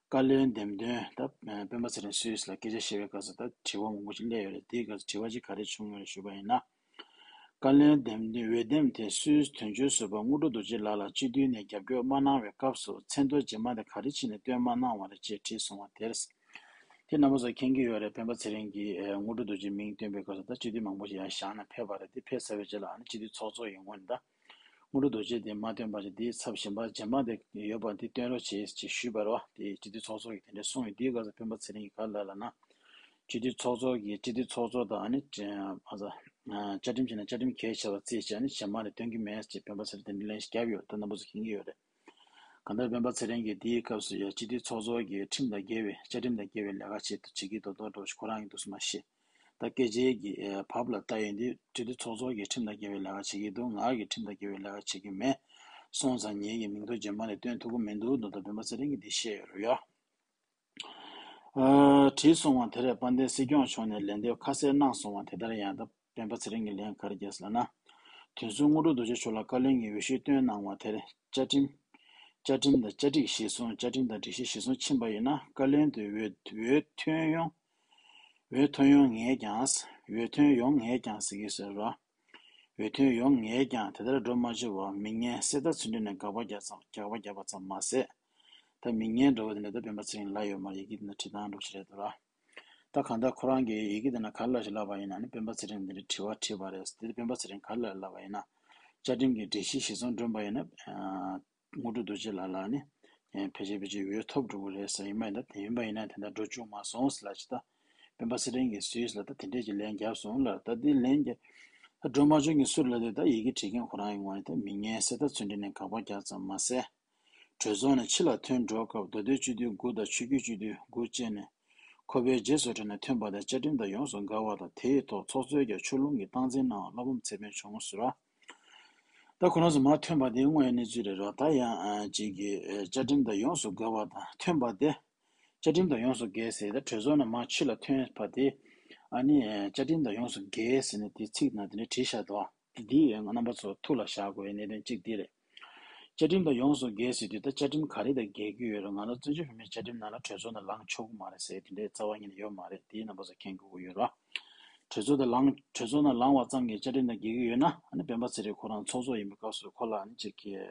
བཀའ་བློན་འདེམས་ཐོན། ད་སྤེན་པ་ཚེ་རིང་སུད་སི་ལ་སྐད་ཆ་བཤད་པའི་སྐབས་སུ་ད་དྲི་བ་མང་པོ་ཞིག་སླེབས་ཡོད་རེད། དེའི་སྐབས་སུ་དྲི་བ་གཅིག་ག་རེ་བྱུང་ཡོད་རེད་ཞུས་པ་ཡིན་ན། བཀའ་བློན་འདེམས་ཐོན་འོས་འདེམས་དེ་སུད་སི་དོན་གཅོད་ཟུར་པ་དངོས་གྲུབ་རྡོ་རྗེ་ལགས་ལ་སྤྱི་འཐུས་ནས་རྒྱབ་སྐྱོར་མ་གནང་བའི་སྐབས་སུ་མཚན་ཐོ་རྗེས་མ་དེ་ག་རེ་བྱས་ནས་བཏོན་མ་གནང་བ་རེད་ཅེས་དྲིས་སོང་བ་དེར། དེ་རྣམ་པ་ཚོ་མཁྱེན་གྱི་ཡོད་རེད། སྤེན་པ་ཚེ་རིང་གིས་ཨེ་དངོས་གྲུབ་རྡོ་རྗེ་མིང་བཏོན་པའི་སྐབས་སུ་ད་སྤྱི་འཐུས་མང་པོ་ཞིག་ཡར་བཞེངས་ནས་ཕེབས་པ་རེད། དེ་ཕེབས་ཚར་བའི་རྗེས་ལ་ཨ་ནི་སྤྱི་འཐུས་ཚོགས་གཙོ་ཡི་ངོས་ནས་ད་དངོས་གྲུབ་རྡོ་རྗེ་དེ་མ་བཏོན་པ་བྱས། དེའི་ཚབ་གཞན་པ་རྗེས་མ་དེ་ཡོད་པ་དེ་བཏོན་རོགས་བྱེད་ཅེས་ཞུས་པ་རེད་བ། དེ་སྤྱི་འཐུས་ཚོགས་གཙོ་ཡིས་དེ་འདྲ་གསུངས་ཡོད། དེའི་སྐབས་སུ་སྤེན་པ་ཚེ་རིང་གིས་ག་རེ་ལབ་ལབ་ན། སྤྱི་འཐུས་ཚོགས་གཙོ་གིས་སྤྱི་འཐུས་ཚོགས་གཙོ་དང་ཨ་ནི་ཨ་ཟ་ བཅའ་ཁྲིམས་བྱས་ན་བཅའ་ཁྲིམས་གལ་ཆེ་བ་བརྩིས་བྱས་ནས་གཞན་མ་ནས་སྟོན་གྱི་མེད་ཅེས་སྤེན་པ་ཚེ་རིང་དེ་འདྲའི་ལན་ཞིག་བརྒྱབ་ཡོད། ད་རྣམ་པ་ཚོ་མཁྱེན་གྱི་ཡོད་རེད། གང་ལྟར་སྤེན་པ་ཚེ་རིང་གིས་དེའི་སྐབས་སུ་ཡང་སྤྱི་འཐུས་ཚོགས་གཙོ་གི་ཁྲིམས་དང་འགལ་བའི་བཅའ་ཁྲིམས་དང་འགལ་བའི་ལས་ཀ་བྱེད་དུ་བྱེད་ཀྱི་འདུག་མདོག་འདྲ་བོ་ཞིག་ཁོ་རང་གིས་འདུག་སེ་མ་ཤེས། ད་སྐད་ཆའི་གི་ཨེ་བབ་ལ་ལྟ་ཡོང་དུས་སྤྱི་འཐུས་ཚོགས་གཙོ་གི་ཁྲིམས་དང་འགལ་བའི་ལས་ཀ་བྱེད་ཀྱི་འདུག་ང་གི་ཁྲིམས་དང་འགལ་བའི་ལས་ཀ་བྱེད་ཀྱི་མེད། སོང་ཙང་ངེད་ཀྱི་མིང་ཐོ་རྗེས་མ་ནས་སྟོན་ཐུབ་ཀྱི་མི་འདུག་མདོག་མདོག་སྤེན་པ་ཚེ་རིང་གིས་འདི་བཤད་ཡོད་རེད་ཡ། ཨ་བྲིས་སོང་བ་དེར་དཔལ་ལྡན་སྲིད་སྐྱོང་མཆོག་ནས་ལན་འདེབས་ཁ་གསལ་གནང་སོང་བ་དེ་ལྟར་ཡང་ད་སྤེན་པ་ཚེ་རིང་གིས་ལན་ག་རེ་བརྒྱབ་ཟེར་ལབ་ན། དེང་སང་དངོས་གྲུབ་རྡོ་རྗེ་མཆོག་ལ་བཀའ་བློན་གྱི་འོས་ཤོག་བཏོན་གནང་བ་དེར་བཅའ་ཁྲིམས། བཅའ་ཁྲིམས་དང་བཅའ་སྒྲིག་གཞིར་བཟུང་བཅའ་ཁྲིམས་དང་སྒྲིག་གཞི་གཞིར་བཟུང་ཕྱིན་པ་ཡིན་ན་བཀའ་བློན་དུ་འོས་འོས་ཐོན་ཡོང་། འོས་ཐོན་ཡོང་ངེས་ཀྱང་། འོས་ཐོན་ཡོང་ངེས་ཀྱང་ཟེར་གྱི་ཟེར་རོ། འོས་ཐོན་ཡོང་ངེས་ཀྱང་དེ་ལྟར་འགྲོ་མ་བཅུག་པར་མི་ངན་གསེར་རྟ་ཚུལ་ཁྲིམས་ནས་དགག་པ་རྒྱག་ཙམ་དགག་པ་བརྒྱབ་པ་ཙམ་མ་ཟད། ད་མི་ངན་འདྲ་བོ་དེ་འདྲ་ད་སྤེན་པ་ཚེ་རིང་ལབ་ཡོད་མ་རེད། ཡི་གེ་དེ་ན་བྲིས་སྟངས་འདྲ་བོ་ཞིག་རེད་འདུག་ར། ད་གང་ལྟར་ཁོ་རང་གིས་ཡི་གེ་དེ་ན་ག་རེ་ལབ་ཞིག་ལབ་པ་ཡིན་ན་ནི་སྤེན་པ་ཚེ་རིང་འདི་འདྲ་དྲི་བ་དྲིས་པ་རེད། དེ་སྤེན་པ་ཚེ་རིང་ག་རེ་ལབ་ལབ་པ་ཡིན་ན། བཅའ་ཁྲིམས་ཀྱི་སྒྲིག་གཞི་གཞིར་བཟུང་བསྒྲུབས་པ་ཡིན་ན། དངོས་གྲུབ་རྡོ་རྗེ་ལགས་ལ་ནི་ཕལ་ཆེར་ཕལ་ཆེར་འོས་ཐོབ་འགྲོ་གི་རེད་ཟེར་ཡིན་པ་ཡིན་ན། དེ་ཡིན་པ་ཡིན་ན་དེ་འདྲ་འགྲོ་བཅུག་མ་སོང་ཟེར་ལབ་ཅིག་ད་སྤེན་པ་ཚེ་རིང་གིས་སུས་ལ་ད་དེ་འདྲས་ཀྱི་ལན་བརྒྱབ་སོང་ལ། ད་འདི་ལན་རྒྱབ་ད་སྒྲོལ་མ་ཆོས་ཀྱི་སུ་ལ་དེ་ད་ཡི་གེ་བྲིས་མཁན་ཁོ་རང་ཡིན་ངོ་ནི་ད་མི་ངན་གསེར་རྟ་ཚུལ་ཁྲིམས་ནས་དགག་པ་རྒྱག་ཙམ་མ་ཟད། གྲོས་ཚོགས་ནས་ཕྱི་ལ་ཐོན་འགྲོ་སྐབས་མདོ་སྟོད་སྤྱི་འཐུས་དགུ་དང་ཆོས་བརྒྱུད་སྤྱི་འཐུས་དགུ་བཅས་ནས་ཁོ་པའི་རྗེས་སུ་འབྲངས་ནས་ཐོན་པ་དེ་བཅའ་ཁྲིམས་དང་ཡོངས་སུ་འགལ་བ་དང་དེའི་ཐོག་ཚོགས་གཙོས་ཀྱང་ཕྱོགས་ལྷུང་གིས་སྟངས་འཛིན་གནང་བ་བསླབ་པ་ཚད་མེད་བྱུང་ཟེར་བ། ད་ཁོ་རང་ཚོ་མར་ཐོན་པ་དེ་དངོས་ཡོད་གནས་ཚུལ་རེད་རོ། ད་ཡང་ཨ་ཅིག་གིས་ཨ་བཅའ་ཁྲིམས་དང་ཡོངས་སུ་འགལ་བ་དང་ཐོན་པ་དེ། བཅའ་ཁྲིམས་དང་ཡོངས་སུ་འགལ་ཟེར་ད་གྲོས་ཚོགས་ནས་མར་ཕྱི་ལ་ཐོན་པ་དེ། ཨ་ནི་ཨ་བཅའ་ཁྲིམས་དང་ཡོངས་སུ་འགལ་ཟེར་ནས་དེ་ཚིག་ནང་དེ་འདྲ་བྲིས་བཞག་འདུག་ཨ། དེ་འདི་ཡང་རྣམ་པ་ཚོ་ཐུགས་ལ་བཞག་དགོས་པའི་གནད་དོན་གཅིག་འདི་རེད། བཅའ་ཁྲིམས་དང་ཡོངས་སུ་འགལ་ཟེར་དུས་ད་བཅའ་ཁྲིམས་ག་རེ་དང་འགལ་གྱི་ཡོད་རེད། ང་ཚོ་བཙན་བྱོལ་བོད་མིའི་བཅའ་ཁྲིམས་ནང་ལ་གྲོས་ཚོགས་ནས་ལངས་ཆོག་གི་མ་རེད་ཟེར་དེ་འདྲའི་རྩ་བ་ཉིད་ནས་ཡོད་མ་རེད། དེའི་རྣམ་པ་ཚོ་མཁྱེན་དགོས་ཀྱི་ཡོད་རེད། གྲོས་ཚོགས་དང་ལངས་གྲོས་ཚོགས་ནང་ལངས་པ་ཙམ་གྱིས་བཅའ་ཁྲིམས་དང་འགལ་གྱི་ཡོད་ན། ཨ་ནི་སྤེན་པ་ཚེ་རིང་ཁོ་རང་ཚོགས་གཙོ་ཡིན་པའི་སྐབས་སུ་ཁོ་ལ་ཨ་ནི་ཅིག་གིས་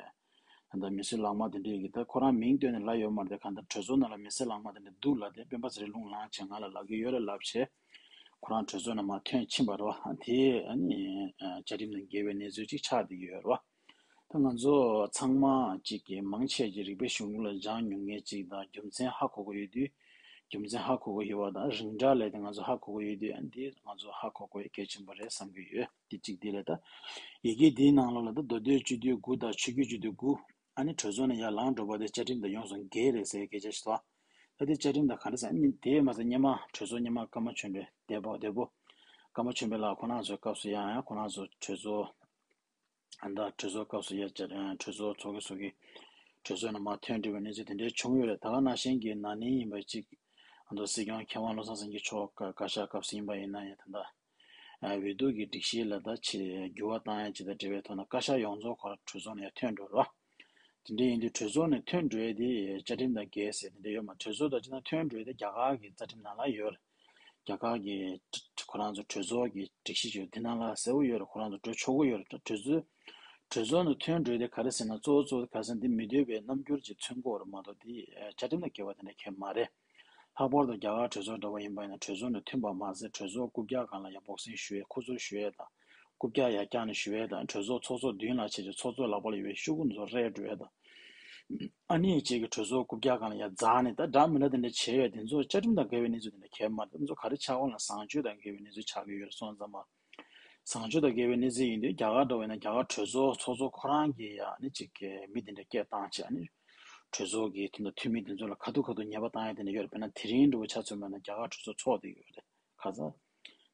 ད་ལྟ་མི་སེར་ལག་དམར་དེ་འདྲས་ཀྱིས་ད་ཁོ་རང་མིང་བཏོན་ནས་ལབ་ཡོད་མ་རེད། དེ་གང་ལྟར་གྲོས་ཚོགས་ནང་ལ་མི་སེར་ལག་དམར་དེ་འདྲས་འདུག་ལབ་དེ་སྤེན་པ་ཚེ་རིང་རླུང་ལངས་བྱས་ང་ལ་ལབ་ཀྱི་ཡོད་རེད་ལབ་བྱས། ཁོ་རང་གྲོས་ཚོགས་ནང་མར་ཐོན་ཕྱིན་པ་རེད་བ། དེ་ཨ་ནི་བཅའ་ཁྲིམས་དང་འགལ་བའི་གནས་ཚུལ་ཅིག་ཆགས་བསྡད་ཀྱི་ཡོད་རེད་བ། ད་ང་ཚོ་ཚང་མ་གཅིག་གིས་མང་ཆེ་གིས་རིག་པའི་གཞུང་ལུགས་ལ་སྦྱངས་མྱོང་མཁན་གཅིག་དང་རྒྱུ་མཚན་ཧ་གོ་གི་ཡོད་དུས། རྒྱུ་མཚན་ཧ་གོ་གི་ཡོད་པ་དང་རིགས་འདྲ་ལས་དེ་ང་ཚོ་ཧ་གོ་གི་ཡོད་དུས། ཨ་འདི་ང་ཚོ་ཧ་གོ་དགོས་གལ་ཆེན་པོ་རེད་བསམ་གྱི་ཡོད། འདི་གཅིག་འདི་རེད། ད་ཡི་གེ་འདིའི་ནང་ལོགས་ལ་ད་མདོ་སྟོད་སྤྱི་འཐུས་དགུ་དང་ཆོས་བརྒྱུད་སྤྱི་འཐུས་དགུ། ཨ་ནི་གྲོས་ཚོགས་ནས་ཡར་ལངས་འགྲོ་བ་དེ་བཅའ་ཁྲིམས་དང་ཡོངས་སུ་འགལ་རེད་ཟེར་སྐད་ཆ་ཞིག་འདུག་ད་དེ་བཅའ་ཁྲིམས་དང་ག་རེ་ཟེར། ཨ་ནི་དེ་མ་ཟད་སྔོན་མ་གྲོས་ཚོགས་སྔོན་མ་ཀརྨ་ཆོས་འཕེལ་བདེ་པོ་བདེ་པོ། ཀརྨ་ཆོས་འཕེལ་ལགས་ཁོ་རང་ཚོའི་སྐབས་སུ་ཡང་ཡང་ཁོ་རང་ཚོ་གྲོས་ཚོགས། ཨ་ད་གྲོས་ཚོགས་སྐབས་སུ་ཡ་བཅར་གྲོས་ཚོགས་ཚོགས་ཀྱི་ཚོགས་ཀྱི་གྲོས་ཚོགས་ནང་མར་ཐོན་འགྲོ་བའི་གནས་ཚུལ་དེ་འདྲའི་བྱུང་ཡོད་རེད། ད་ག་ནང་བཞིན་གྱི་ན་ནིང་ཡིན་པ་གཅིག་ཨ་མདོ་སྲིད་སྐྱོང་མཁས་དབང་བློ་བཟང་སེང་གེ་མཆོག་བཀའ་བཀའ་ཤག་སྐབས་སུ་ཡིན་པ་ཡིན་ན་ཡང་ད་ལྟ་འོས་བསྡུ་གི་སྒྲིག་གཞི་ལ་ད་ཆེས་འགྱུར་བ་བཏང་ཡ་ཅིག་དང་འབྲེལ་བའི་ཐོག་ནས་བཀའ་ཤག་ཡོངས་རྫོགས་ཁོ་རང་གྲོས་ཚོགས་ནང་ཡར་ཐོན་འགྲོ་རོགས། དེ་འདྲ་ཡིན་དུས་གྲོས་ཚོགས་ནས་ཐོན་འགྲོ་ཡ་དེ་བཅའ་ཁྲིམས་དང་འགལ་ཟེར་དེ་འདྲ་ཡོད་མ། གྲོས་ཚོགས་དང་སྤྱི་བཏང་ཐོན་འགྲོ་ཡ་དེ་རྒྱ་གར་གྱི་རྩ་ཁྲིམས་ནང་ལ་ཡོད་རེད། རྒྱ་གར་གྱི་ཁོ་རང་ཚོ་གྲོས་ཚོགས་ཀྱི་སྒྲིག་གཞི་ཡོད་དེ་ནང་ལ་གསལ་པོ་ཡོད་རེད། ཁོ་རང་ཚོ་འགྲོ་ཆོག་གི་ཡོད་རེད། གྲོས་ཚོགས་གྲོས་ཚོགས་ནས་ཐོན་འགྲོ་ཡ་དེ་ག་རེ་ཟེར་ན་གཙོ་བོ་གཙོ་བོ་ག་རེ་ཟེར་ན་དེ་མི་འདོད་པའི་རྣམ་འགྱུར་ཅིག་མཚོན་གྱི་ཡོད་རེད་མ་གཏོགས་དེ་བཅའ་ཁྲིམས་དང་འགལ་བ་དེ་འདྲ་གང་ཡང་མ་རེད། ལྷག་པར་དུ་རྒྱ་གར་གྲོས་ཚོགས་འདྲ་བོ་ཡིན་པ་ཡིན་ན་གྲོས་ཚོགས་ནས་ཐོན་པ་མ་ཟད་གྲོས་ཚོགས་རྐུབ་བཀྱག་སྒང་ལ་ཡར་འབོག་སེང་ཞུ་ཡས་ཁུ་ཚུར་ཞུ་ཡས་དང་། རྐུབ་བཀྱག་ཡར་བཀྱགས་ནས་ཞུ་ཡས་དང་། གྲོས་ཚོགས་ཚོགས་གཙོ་མདུན་ལ་བྱས་ཏེ་ཚོགས་གཙོ་ལག་པ་ལ་ཡོད་པའི་ཤོག་གུ་ཚོ་རལ་འགྲོ་ཡས་དང་། ཨ་ནི་གཅིག་གིས་གྲོས་ཚོགས་རྐུབ་བཀྱག་སྒང་ལ་ཡར་འཛེགས་ནས་ད་འདྲ་མི་འདྲ་དེ་འདྲ་བྱས་ཡོད། དེ་ཚོ་བཅའ་ཁྲིམས་དང་འགལ་བའི་གནས་ཚུལ་དེ་འདྲ་གང་ཡང་མ་རེད། དེ་ཚོ་ག་རེ་ཆགས་ཡོད་ལབ་ན་བཟང་སྤྱོད་དང་འགལ་བའི་གནས་ཚུལ་ཆགས་ཀྱི་ཡོད་རེད་སོང་ཙང་མ། བཟང་སྤྱོད་དང་འགལ་བའི་གནས་ཚུལ་ཡིན་དུས་རྒྱ་གར་འདྲ་བོ་ཡིན་ན་རྒྱ་གར་གྲོས་ཚོགས་ཚོགས་གཙོ་ཁོ་རང་གིས་ཡ་ནི་ཅིག་གི་མི་དེ་འདྲ་སྐད་བཏང་བྱས་ནས་གྲོས་ཚོགས་ཀྱི་དོན་དུ་འཐུས་མི་དེ་ཚོ་ལ་ག་དུས་ག་དུས་ཉེས་པ་བཏང་ཡ་དེ་འདྲ་ཡོད་རེད། དཔེར་ན་དེ་རིང་འདྲ་བོ་ཆ་མཚོན་པ་ན་རྒྱ་གར་གྲོས་ཚོགས་ཚོགས་བསྡད་ཡོད་རེད་ཁ་སང་།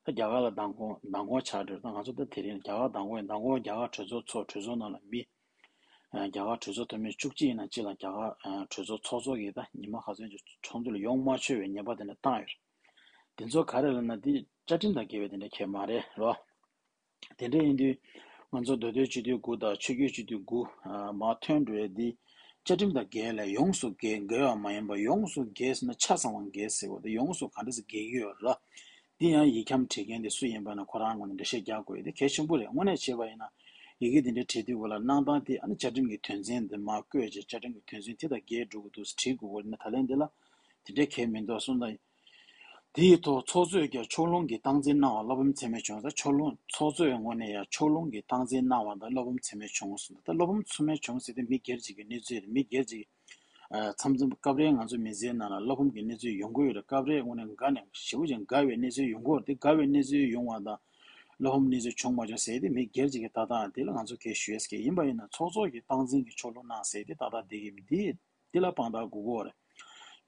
ད་རྒྱ་གར་ལ་མདང་དགོང་མདང་དགོང་ཆགས་འགྲོ་རེད། ད་ང་ཚོ་ད་དེ་རིང་རྒྱ་གར་མདང་དགོང་མདང་དགོང་རྒྱ་གར་གྲོས་ཚོགས་ཚོགས་གྲོས་ཚོགས་ནང་ལ་མི་རྒྱ་གར་གྲོས་ཚོགས་འཐུས་མི་བཅུ་གཅིག་ཡིན་ན་གཅིག་ལ་རྒྱ་གར་གྲོས་ཚོགས་ཚོགས་གཙོ་གིས་ད་ཉི་མ་ག་ཚོད་ཅིག་ཚོགས་འདུ་ལ་ཡོང་མ་ཆོག་པའི་ཉེས་པ་དེ་འདྲ་བཏང་ཡོད་རེད། དེ་ཚོ་ག་རེ་ལབ་ན་དེ་བཅའ་ཁྲིམས་དང་འགལ་བའི་དེ་འདྲ་གང་ཡང་མ་རེད་རོ། དེ་འདྲ་ཡིན་དུས་ང་ཚོ་མདོ་སྟོད་སྤྱི་འཐུས་དགུ་དང་ཆོས་བརྒྱུད་སྤྱི་འཐུས་དགུ་མར་ཐོན་འགྲོ་ཡ་འདི་བཅའ་ཁྲིམས་དང་འགལ་ལས་ཡོངས་སུ་འགལ་འགལ་བ་མ་ཡིན་པ་ཡོངས་སུ་འགལ་ཟེར་ན་ཆ་ཚང་བ་འགལ་ཟེར་བ་དེ་ཡོངས་སུ་ག་འདྲ་ཟེར་འགལ་གྱི་ཡོད་ར། འདི་ཡང་ཡིག་འཁྱམ་བྲིས་མཁན་དེ་སུ་ཡིན་པ་ན་ཁོ་རང་ངོས་ནས་འགྲེལ་བཤད་རྒྱག་དགོས་ཡ་དེ་གལ་ཆེན་པོ་རེད། དངོས་གནས་བྱས་པ་ཡིན་ན་ཡི་གེ་འདི་འདྲ་བྲིས་དུས་སྐབས་ལ་གནང་སྟངས་དེ་ཨ་ནི་བཅའ་ཁྲིམས་ཀྱི་དོན་ཚན་འདི་མར་བཀོད་བྱས་བཅའ་ཁྲིམས་ཀྱི་དོན་ཚན་དེ་དང་འགལ་འགྲོ་གི་འདུག་ཟེར་བྲིས་དགོས་ཀྱི་རེད་ན། ད་ལན་འདི་ལ་དེ་འདྲ་གང་ཡང་མི་འདུག་གསུངས་དང་། དེའི་ཐོག་ཚོགས་གཙོས་ཀྱང་ཕྱོགས་ལྷུང་གིས་སྟངས་འཛིན་གནང་བ་བློ་ཕམ་ཚད་མེད་བྱུང་ཟེར། ཕྱོགས་ལྷུང་ཚོགས་གཙོའི་ངོས་ནས་ཡང་ཕྱོགས་ལྷུང་གིས་སྟངས་འཛིན་གནང་བ་དང་བློ་ཕམ་ཚད་མེད་བྱུང་གསུངས། ད་བློ་ཕམ་ཚད་མེད་བྱུང་ཟེར་དེ་མི་སྒེར་གཅིག་གི་གནས་ཚུལ་རེད། མི་སྒེར་གཅིག་ཨ་མཚམས་མཚམས་སྐབས་རེ་ང་ཚོ་མི་ཚེའི་ནང་ལ་བློ་ཕམ་གྱི་གནས་ཚུལ་ཡོང་གི་ཡོད་རེད། སྐབས་རེ་དངོས་གནས་དགའ་ནས་ཞེ་པོ་ཅིག་དགའ་བའི་གནས་ཚུལ་ཡོང་གི་ཡོད་རེད། དེ་དགའ་བའི་གནས་ཚུལ་ཡོང་བ་དང་ བློ་ཕམ་གནས་ཚུལ་བྱུང་མ་བྱུང་ཟེར་དེ་མི་སྒེར་གཅིག་གི་ལྟ་སྟངས་དེ་ལ་ང་ཚོ་གས་ཞུ་ཡས་ཀྱི་ཡིན་པ་ཡིན་ན་ཚོགས་གཙོ་གི་སྟངས་འཛིན་གྱི་ཕྱོགས་ལྷུང་གནང་ཟེར་དེ་ཏག་ཏག་བསྡད་ཀྱི་མི་འདི་འདི་ལ་དཔང་རྟགས་དགོས་ཀྱི་ཡོད་རེད།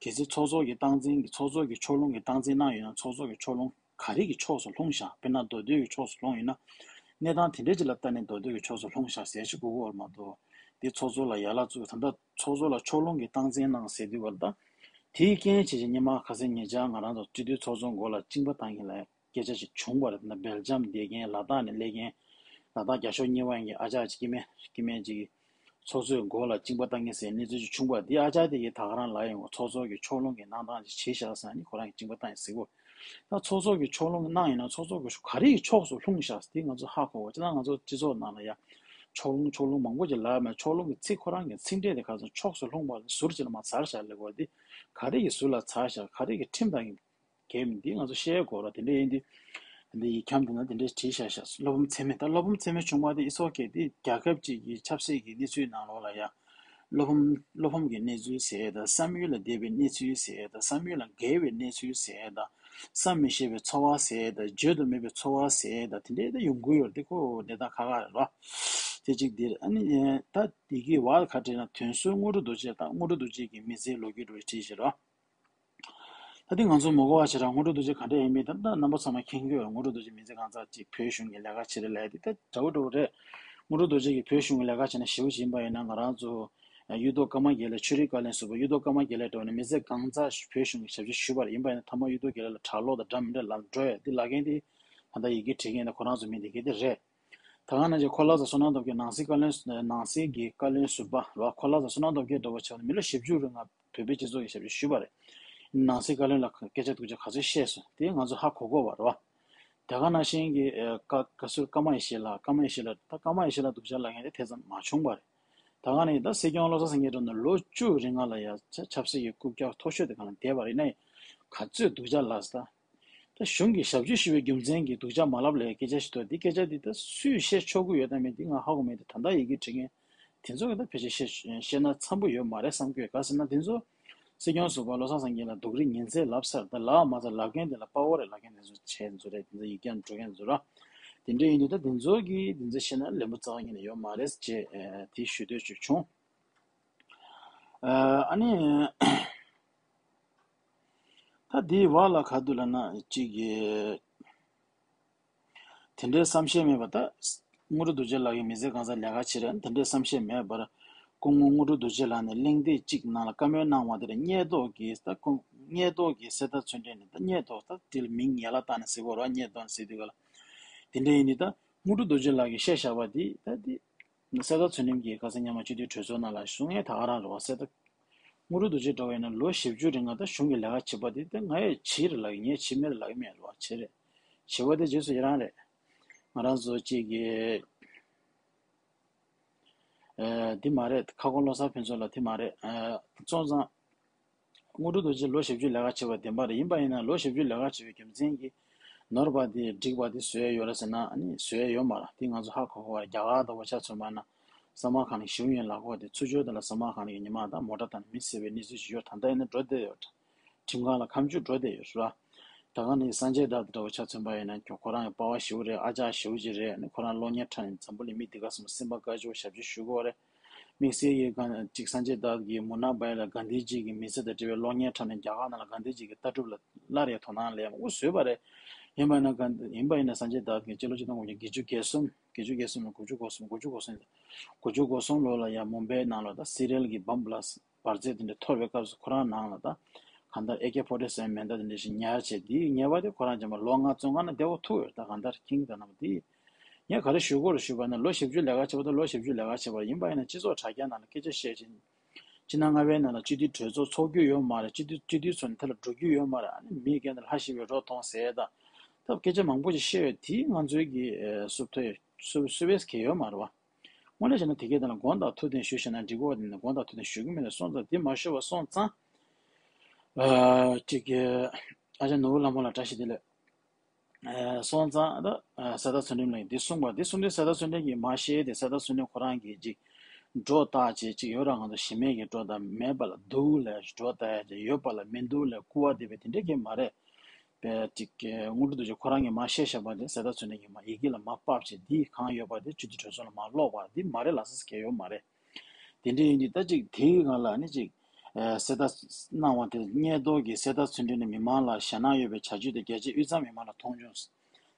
གལ་སྲིད་ཚོགས་གཙོ་གི་སྟངས་འཛིན་གྱི་ཚོགས་གཙོ་གི་ཕྱོགས་ལྷུང་གི་སྟངས་འཛིན་གནང་ཡོད་ན་ཚོགས་གཙོ་གི་ཕྱོགས་ལྷུང་ག་རེ་གི་ཕྱོགས་སུ་ལྷུང་བཞག་དཔེར་ན་མདོ་སྟོད་ཀྱི་ཕྱོགས་སུ་ལྷུང་ཡོད་ན། གནས་སྟངས་དེ་འདྲ་ཅིག་ལ་ལྟ་ནས་མདོ་སྟོད་ཀྱི་ཕྱོགས་སུ་ལྷུང་བཞག་ཟེར་ཞིག་དགོས་ཀྱི་ཡོད་རེད་མ་གཏོགས། འདི་ཚོགས་གཙོ་ལ་ཡ་ལ་བཙུགས་ད་ལྟ་ཚོགས་གཙོ་ལ་ཕྱོགས་ལྷུང་གི་སྟངས་འཛིན་གནང་ཟེར་དུས་བར་ད། དེའི་རྐྱེན་བྱས་ཀྱི་སྔོན་མ་ཁ་སང་ཉེ་ཆར་ང་རང་ཚོ་སྤྱི་འཐུས་ཚོགས་གཙོ་མགོ་ལ་གཅིན་པ་བཏང་མཁན་ལ་སྐད་ཆ་ཞིག་བྱུང་བ་རེད། ད་སྦེལ་ཇམ་བསྡད་མཁན་ལ་དྭགས་ནས་སླེབས་མཁན་ལ་དྭགས་རྒྱ་ཤོག་གཉིས་པ་ཡིན་གྱི་ཨ་ཅག་ཅིག་སྐྱེ་དམན་སྐྱེ་དམན་ཅིག་གིས་ཚོགས་གཙོའི་མགོ་ལ་གཅིན་པ་བཏང་མཁན་ཟེར་གནས་ཚུལ་ཅིག་བྱུང་བ་འདི་ཨ་ཅག་དེ་གིས་ད་ག་རང་ལ་ཡོང་ཚོགས་གཙོ་གི་ཕྱོགས་ལྷུང་གི་གནང་སྟངས་ཅིག་བྱས་བཞག་ཟེར་ནས་ཁོ་རང་གིས་གཅིན་པ་བཏང་ཡིན་ཟེར་གོ། ད་ཚོགས་གཙོ་གི་ཕྱོགས་ལྷུང་གི་གནང་ཡིན་ན་ཚོགས་གཙོ་གི་ག་རེ་ཡི་ཕྱོགས་སུ་ལྷུང་བཞག་འདི་ང་ཚོ་ཧ་གོ་བ་ཅི་ད་ང་ཚོ་སྤྱི་ཚོགས་ནང་ལ་ཡ་ཕྱོགས་ལྷུང་ཕྱོགས་ལྷུང་མང་པོ་ཅིག་ལབ་མེད། ཕྱོགས་ལྷུང་གི་ཚིག་ཁོ་རང་གི་ཚིག་ཕྲད་དེ་ཁ་སང་ཕྱོགས་སུ་ལྷུང་བ་ཟུར་ཅིག་ལ་མ་ཚར་བཞག་ལབ་དགོས་འདི་ག་རེ་ཡི་ཟུར་ལ་ཚར་བཞག་ག་རེ་གི་ཁྲིམས་དང་འགལ་མིན་འདི་ང་ཚོ་ཤེས་དགོས་ར། དེ་འདྲ་ཡིན་དུས་འདི་ཡི་འཁྱམ་དེ་ན་དེ་འདྲས་བྲིས་བཞག་བཞག་བློ་ཕམ་ཚད་མེད་ད་བློ་ཕམ་ཚད་མེད་བྱུང་བ་དེ་ཨི་སོག་གེ་དེ་རྒྱལ་ཁབ་ཅིག་གི་ཆབ་སྲིད་ཀྱི་གནས་ཚུལ་ནང་ལོགས་ལ་ཡ། བློ་ཕམ་བློ་ཕམ་གྱི་གནས་ཚུལ་ཟེར་ཡས་དང་བསམ་ཡུལ་ལ་འདས་པའི་གནས་ཚུལ་ཟེར་ཡས་དང་བསམ་ཡུལ་ལ་འགལ་བའི་གནས་ཚུལ་ཟེར་ཡས་དང་བསམ་མི་ཤེས་པའི་ཚོར་བ་ཟེར་ཡས་དང་བརྗོད་དུ་མེད་པའི་ཚོར་བ་ཟེར་ཡས་དང་དེ་འདྲའི་ད་ཡོང་གི་ཡོད་རེད། དེ་ཁོ་གནས་སྟངས་ཁག་ཁག་རེད་རོ། དེ་གཅིག་འདིར་ཨ་ནི་ད་དེ་གི་བར་ཁ་བྲལ་ན་དོན་ཟུར་དངོས་གྲུབ་རྡོ་རྗེ་དང་དངོས་གྲུབ་རྡོ་རྗེ་གི་མི་ཚེའི་ལོ་རྒྱུས་འགྲོ་བའི་བྲིས་ཤིག་རོ། ད་དེ་ང་ཚོ་མ་གོ་བ་བྱས་ར་དངོས་གྲུབ་རྡོ་རྗེ་ག་འདྲ་ཡིན་མིན་ད་ལྟ་རྣམ་པ་ཚང་མ་མཁྱེན་གྱི་ཡོད། དངོས་གྲུབ་རྡོ་རྗེ་མི་ཚེ་གང་ཚར་ཅིག་བོད་གཞུང་གི་ལས་ཀ་བྱེད་རེད་ལབ་ཡ་དེ་ད་འདྲ་བོ་འདྲ་བོ་རེད། དངོས་གྲུབ་རྡོ་རྗེ་གིས་བོད་གཞུང་གི་ལས་ཀ་བྱས་ན་ཞེ་པོ་ཅིག་ཡིན་པ་ཡིན་ན་ང་རང་ཚོ་གཡུ་ཐོག་ཀརྨ་དགེ་ལེགས་ཆོས་རིག་བཀའ་བློན་ཟུར་པ་གཡུ་ཐོག་ཀརྨ་དགེ་ལེགས་འདྲ་བོ་ནས་མི་ཚེ་གང་ཚར་བོད་གཞུང་གི་ཞབས་ཕྱི་ཞུས་པ་རེད། ཡིན་པ་ཡིན་ན་མཐའ་མ་གཡུ་ཐོག་དགེ་ལེགས་ལ་གྲྭ་ལོག་དང་འདྲ་མི་འདྲ་ལབ་འགྲོ་ཡ་དེ་ལབ་མཁན་དེ་ད་ལྟ་ཡི་གེ་བྲིས་མཁན་དེ་ཁོ་རང་ཚོ་མི་དེ་ག་དེ་རེད། ད་ག་ནང་བཞིན་ཁོ་ལགས་ཚོ་བསོད་ནམས་སྟོབས་རྒྱལ་ནང་སྲིད་བཀའ་བློན་ནང་སྲིད་ཀྱི་བཀའ་བློན་ཟུར་པ་རེད་བ། ཁོ་ལགས་ཚོ་བསོད་ནམས་སྟོབས་རྒྱལ་འདྲ་བོ་ཆགས་ནས་མི་ལོ་བཞི་བཅུ་རིང་ལ་བོད་པའི་སྤྱི་ཚོགས་ཀྱི་ཞབས་ཕྱི་ཞུས་པ་རེད། ནང་སྲིད་བཀའ་བློན་ལ་སྐད་ཆ་ཐུག་ཆ་ག་ཚོད་བཤད་སོང་དེ་ང་ཚོ་ཧ་གོ་གོ་བ་རེད་བ། ད་ག་ནང་བཞིན་གྱི་ཨ་བཀའ་བཀའ་ཟུར་ཀརྨ་ཡེ་ཤེས་ལགས་ཀརྨ་ཡེ་ཤེས་ལགས་ད་ཀརྨ་ཡེ་ཤེས་ལགས་སྡུག་ཅག་ལབ་མཁན་དེ་དེ་ཙམ་མ་བྱུང་བ་རེད། ད་ག་ནས་ད་སྲིད་སྐྱོང་བློ་བཟང་སེང་གེ་འགྲོ་ནས་ལོ་བཅུ་རིང་ལ་ཡ་ཆབ་སྲིད་ཀྱི་རྐུབ་བཀྱག་མཐོ་ཤོས་དེ་ག་ལ་བསྡད་པ་རེད་ན་ག་ཚོད་སྡུག་ཅག་ལབ་ས། ད་གཞུང་གི་ཞབས་ཕྱི་ཞུ་བའི་རྒྱུ་མཚན་གྱིས་སྡུག་ཅག་མ་ལབ་ལས་སྐད་ཆ་ཞིག་འདུག་འདི་སྐད་ཆ་འདི་ད་སུས་བཤད་ཆོག་གི་ཡོད་དམ་མེད་འདི་ང་ཧ་གོ་མེད་དེ་ད་ལྟ་ཡི་གེ་བྲིས་མཁན་དེ་ཚོ་གི་ད་ཕལ་ཆེར་བཤད་བཤད་ན་འཚམ་པོ་ཡོད་མ་རེད་བསམ་གྱི་ཡོད། ག་ཟེར་ན་དེ་ཚོ་སྲིད་སྐྱོང་ཟུར་པ་བློ་བཟང་སེང་གེ་ལ་སྡུག་རུས་ཉིན་མཚན་ལབ་ཚར། ད་ལབ་མ་ཚར་ལབ་མཁན་དེ་ལ་དཔའ་བོ་རེད་ལབ་མཁན་དེ་ཚོ་བྱས་ཚོ་རེད། དེ་ཚོ་ཡིག་རྒྱན་འབྲུ་མཁན་ཚོ་ར། དེ་འདྲ་ཡིན་དུས་ད་དེ་ཚོ་གིས་དེ་ཚོ་བཤད་ན་ལན་པོ་རྩ་བ་ཉིད་ནས་ཡོད་མ་རེད་ཅེས་དེ་ཞུ་འདོད་ཅིག་བྱུང་། ཨ་ནི། ད་དེའི་བར་ལ་ག་དུས་ལ་ན་གཅིག་གི་དེ་འདྲའི་བསམ་ཤེས་མེད་པ་ད་དངོས་གྲུབ་རྡོ་རྗེ་ལགས་ཀྱི་མི་ཚེ་གང་ཚར་ལས་ཀ་བྱེད་རན་དེ་འདྲའི་བསམ་ཤེས་མེད་པར་སྐུ་ངོ་དངོས་གྲུབ་རྡོ་རྗེ་ལགས་ནས་གླེང་སྟེགས་གཅིག་ནང་ལ་བཀའ་མོལ་གནང་བ་དེ་ལ་སྙད་ཐོག་གི་ད་ཁོང་སྙད་ཐོག་གི་གསེར་རྟ་ཚུལ་ཁྲིམས་ནས་ད་སྙད་ཐོག་ད་དེ་ལ་མིང་ཡར་ལ་བཏགས་ནས་ཟེར་དགོས་རེད་བ། སྙད་ཐོག་ཟེར་དུས་ག་ལ་དེ་འདྲ་ཡིན་དུས་ད་དངོས་གྲུབ་རྡོ་རྗེ་ལགས་ཀྱིས་བཤད་བཞག་པ་དེ་ད་དེ། གསེར་རྟ་ཚུལ་ཁྲིམས་ཀྱིས་ཁ་སང་ཉི་མ་སྤྱི་འཐུས་གྲོས་ཚོགས་ནང་ལ་གསུང་ཡས་ད་ག་རང་རེད་བ། གསེར་རྟ་དངོས་གྲུབ་རྡོ་རྗེ་འདྲ་བོ་ཡིན་ན་ལོ་བཞི་བཅུ་རིང་ང་ད་གཞུང་གི་ལས་ཀ་བྱེད་པ་དེ་ད་ང་ཡས་བྱེད་རེད་ལབ་ཀྱི་ངས་བྱེད་མེད་རེད་ལབ་ཀྱི་མེད་རེད་བ། བྱེད་རེད། བྱེད་པ་དེ་རྗེས་སུ་ཡི་རང་རེད། ང་རང་ཚོ་གཅིག་གི་ཨ་འདི་མ་རེད། ཁ་སྐོང་བློ་བཟང་ཕུན་ཚོགས་ལགས་དེ་མ་རེད། ཨ་སོང་ཙང་། དངོས་གྲུབ་རྡོ་རྗེ་ལོ་བཞི་བཅུ་ལས་ཀ་བྱེད་པ་བདེན་པ་རེད། ཡིན་པ་ཡིན་ན་ལོ་བཞི་བཅུ་ལས་ཀ་བྱེད་པའི་རྒྱུ་མཚན་གྱིས་ནོར་བ་དེ་འགྲིག་པ་དེ་བཟོས་ཡོད་རེད་ཟེར་ན་ཨ་ནི་བཟོས་ཡོད་མ་རེད། དེ་ང་ཚོ་ཧ་གོ་གོ་བ་རེད། རྒྱ་གར་དང་པོ་ཆ་མཚོན་པ་ན་ས་མ་ཁང་ནས་ཞིའུ་ཡོན་ལ་གོ་བ་དེ་ཚུར་ཕྱོགས་དེ་ལ་ས་མ་ཁང་ནས་ཉི་མ་དང་མོ་ཊ་དང་མི་བསད་པའི་གནས་ཚུལ་ཞིག་ཡོད། ད་ལྟ་ཡིན་ན་འགྲོ་བསྡད་ཡོད། ཁྲིམས་ཁང་ལ་ཁ་མཆུ་འགྲོ་བསྡད་ཡོད་རེད། ད་ག་ནས་སངས་རྒྱས་དར་འདྲ་བོ་ཆ་མཚོན་པ་ཡིན་ན་ཁོ་རང་གི་པ་ཕ་ཞིའུ་རེད། ཨ་ཅག་ཞིའུ་ཅིག་རེད། ཨ་ནི་ཁོ་རང་གློག་བརྙན་ཁྲ་ནས་འཛམ་བུ་གླིང་མི་དེ་ག་ཚོ་སེམས་པ་དགའ་ཆེ་བོ་ཞབས་ཕྱི་ཞུ་གི་ཡོད་རེད། དམིགས་བསལ་གྱི་གང་ཅིག་སངས་རྒྱས་དར་གྱི་མུ་ན་བྷའི་ལ་གྷན་དྷི་ཇི་གི་མི་ཚེ་དང་འབྲེལ་བའི་གློག་བརྙན་ཁྲ་ནས་རྒྱ་གར་ནང་ལ་གྷན་དྷི་ཇི་གི་ལྟ་གྲུབ་ལ་སླར་ཡང་དོ་སྣང་སླེབས་ཡག་འུ་བཟོས་པ་རེད། ཡིན་པ་ཡིན་ན་གྷན་ཡིན་པ་ཡིན་ན་སངས་རྒྱས་དར་གྱི་སྤྱི་ལོ་ཆིག་སྟོང་དགུ་བརྒྱ་བརྒྱད་ཅུ་གྱ་གསུམ་བརྒྱད་ཅུ་གྱ་གསུམ་ལ་དགུ་བཅུ་གོ་གསུམ་དགུ་བཅུ་གོ་གསུམ་དགུ་བཅུ་གོ་གསུམ་ལོ་ལ་ཡང་མུམ་བྷའི་ནང་ལ་ད་སི་རེལ་གྱི་བམ་བླ་འབར་རྫས་དེ་འདྲ་འཐོར་བའི་སྐབས་སུ་ཁོ་རང་ནང་ལ་ད་གང་ལྟར་ཨེ་ཀེ་ཕོར་ཊི་སེ་ཝེན་མེ་མདའ་དེ་འདྲ་ཞིག་ཉར་བྱས་དེའི་ཉེས་པ་དེ་ཁོ་རང་ཅན་པ་ལོ་ལྔ་བཙོན་ཁང་ནང་བསྡད་དགོས་ཐུག་ཡོད། ད་གང་ལྟར་ཁྱིང་དང་རྣམ་པ་དེ་ངས་ག་རེ་ཞུ་དགོས་རེད་ཞུས་པ་ན་ལོ་བཞི་བཅུ་ལས་ཀ་བྱས་པ་དང་ལོ་བཞི་བཅུ་ལས་ཀ་བྱས་པ་ཡིན་པ་ཡིན་ན་སྤྱི་ཚོགས་དྲ་རྒྱ་ནང་ལ་སྐད་ཆ་བཤད་ཕྱིན་སྤྱི་ཟླ་ལྔ་པའི་ནང་ལ་སྤྱི་འཐུས་གྲོས་ཚོགས་ཚོགས་རྒྱུ་ཡོད་མ་རེད། སྤྱི་འཐུས་སྤྱི་འཐུས་ཚོ་ནི་དེ་ལ་འགྲོ་རྒྱུ་ཡོད་མ་རེད། ཨ་ནི་མི་སྒེར་ནང་ལ་ལྷ་ཞིག་པའི་རོ་མཐོང་ཟེར་ད་ད་སྐད་ཆ་མང་པོ་ཞིག་བཤད་ཡོད། དེ་ང་ཚོའི་གི་སུབ་ཐོ་སུབ་སུབ་བེས་གལ་ཡོད་མ་རེད་བ། དངོས་གནས་བྱས་ན་དེ་གའི་དོན་ལ་དགོངས་དག་ཐུགས་བདེན་ཞུ་ཤེས་ན་འགྲིག་གོ། དེ་ནི་དགོངས་དག་ཐུགས་བདེན་ཞུ་གི་མེད་ལ་སོང་ཙང་དེ་མ་ཞུ་བ་སོང་ཙང་། ཨ་ཅིག་གི་ཨ་ཅག་ནོར་བུ་ལྷ་མོ་ལ་བཀྲ་ཤིས་བདེ་ལེགས། ཨ་སོང་ཙང་ད་ཨ་གསེར་རྟ་ཚུལ་ཁྲིམས་ལགས་འདི་གསུངས་པ་འདི་གསུངས་དུས་གསེར་རྟ་ཚུལ་ཁྲིམས་ཀྱིས་མ་ཤེས་ཏེ་གསེར་རྟ་ཚུལ་ཁྲིམས་ཁོ་རང་གིས་ཅིག་སྒྲོ་བཏགས་བྱས་ཅིག་ཡོད་ར་ང་ཚོ་གཞི་མེད་ཀྱི་སྒྲོ་དང་མེད་པ་ལ་འདུག་ལས་སྒྲོ་བཏགས་ཡ་ཅིག་ཡོད་པ་ལ་མི་འདུག་ལས་སྐུར་བ་འདེབས་པའི་དེ་འདྲས་ཀྱི་མ་རེད། པའི་ཅིག་དངོས་གྲུབ་རྡོ་རྗེ་ཁོ་རང་གིས་མར་བཤད་བཞག་པ་དེ་གསེར་རྟ་མཚོ་ནས་ཀྱིས་མར་ཡི་གེ་ལ་མར་ཕབ་བྱས་འདི་གང་ཡོད་པ་དེ་སྤྱི་འཐུས་གྲོས་ཚོགས་ལ་མར་ཀློག་པ་འདི་མ་རེད་ལབ་ས་གལ་ཡོད་མ་རེད། དེ་འདྲ་ཡིན་དུས་ད་ཅིག་དེའི་སྒང་ལ་ནི་ཅིག་གསེར་རྟ་གནང་བ་དེ་སྙད་ཐོག་གི་གསེར་རྟ་མཚོ་འདི་ནི་མི་མང་ལ་ཞེད་སྣང་ཡོད་པའི་བྱ་སྤྱོད་དེ་རྒྱལ་སྤྱིའི་དབུས་གཙང་མི་མང་ལ་མཐོང་ཆུང་།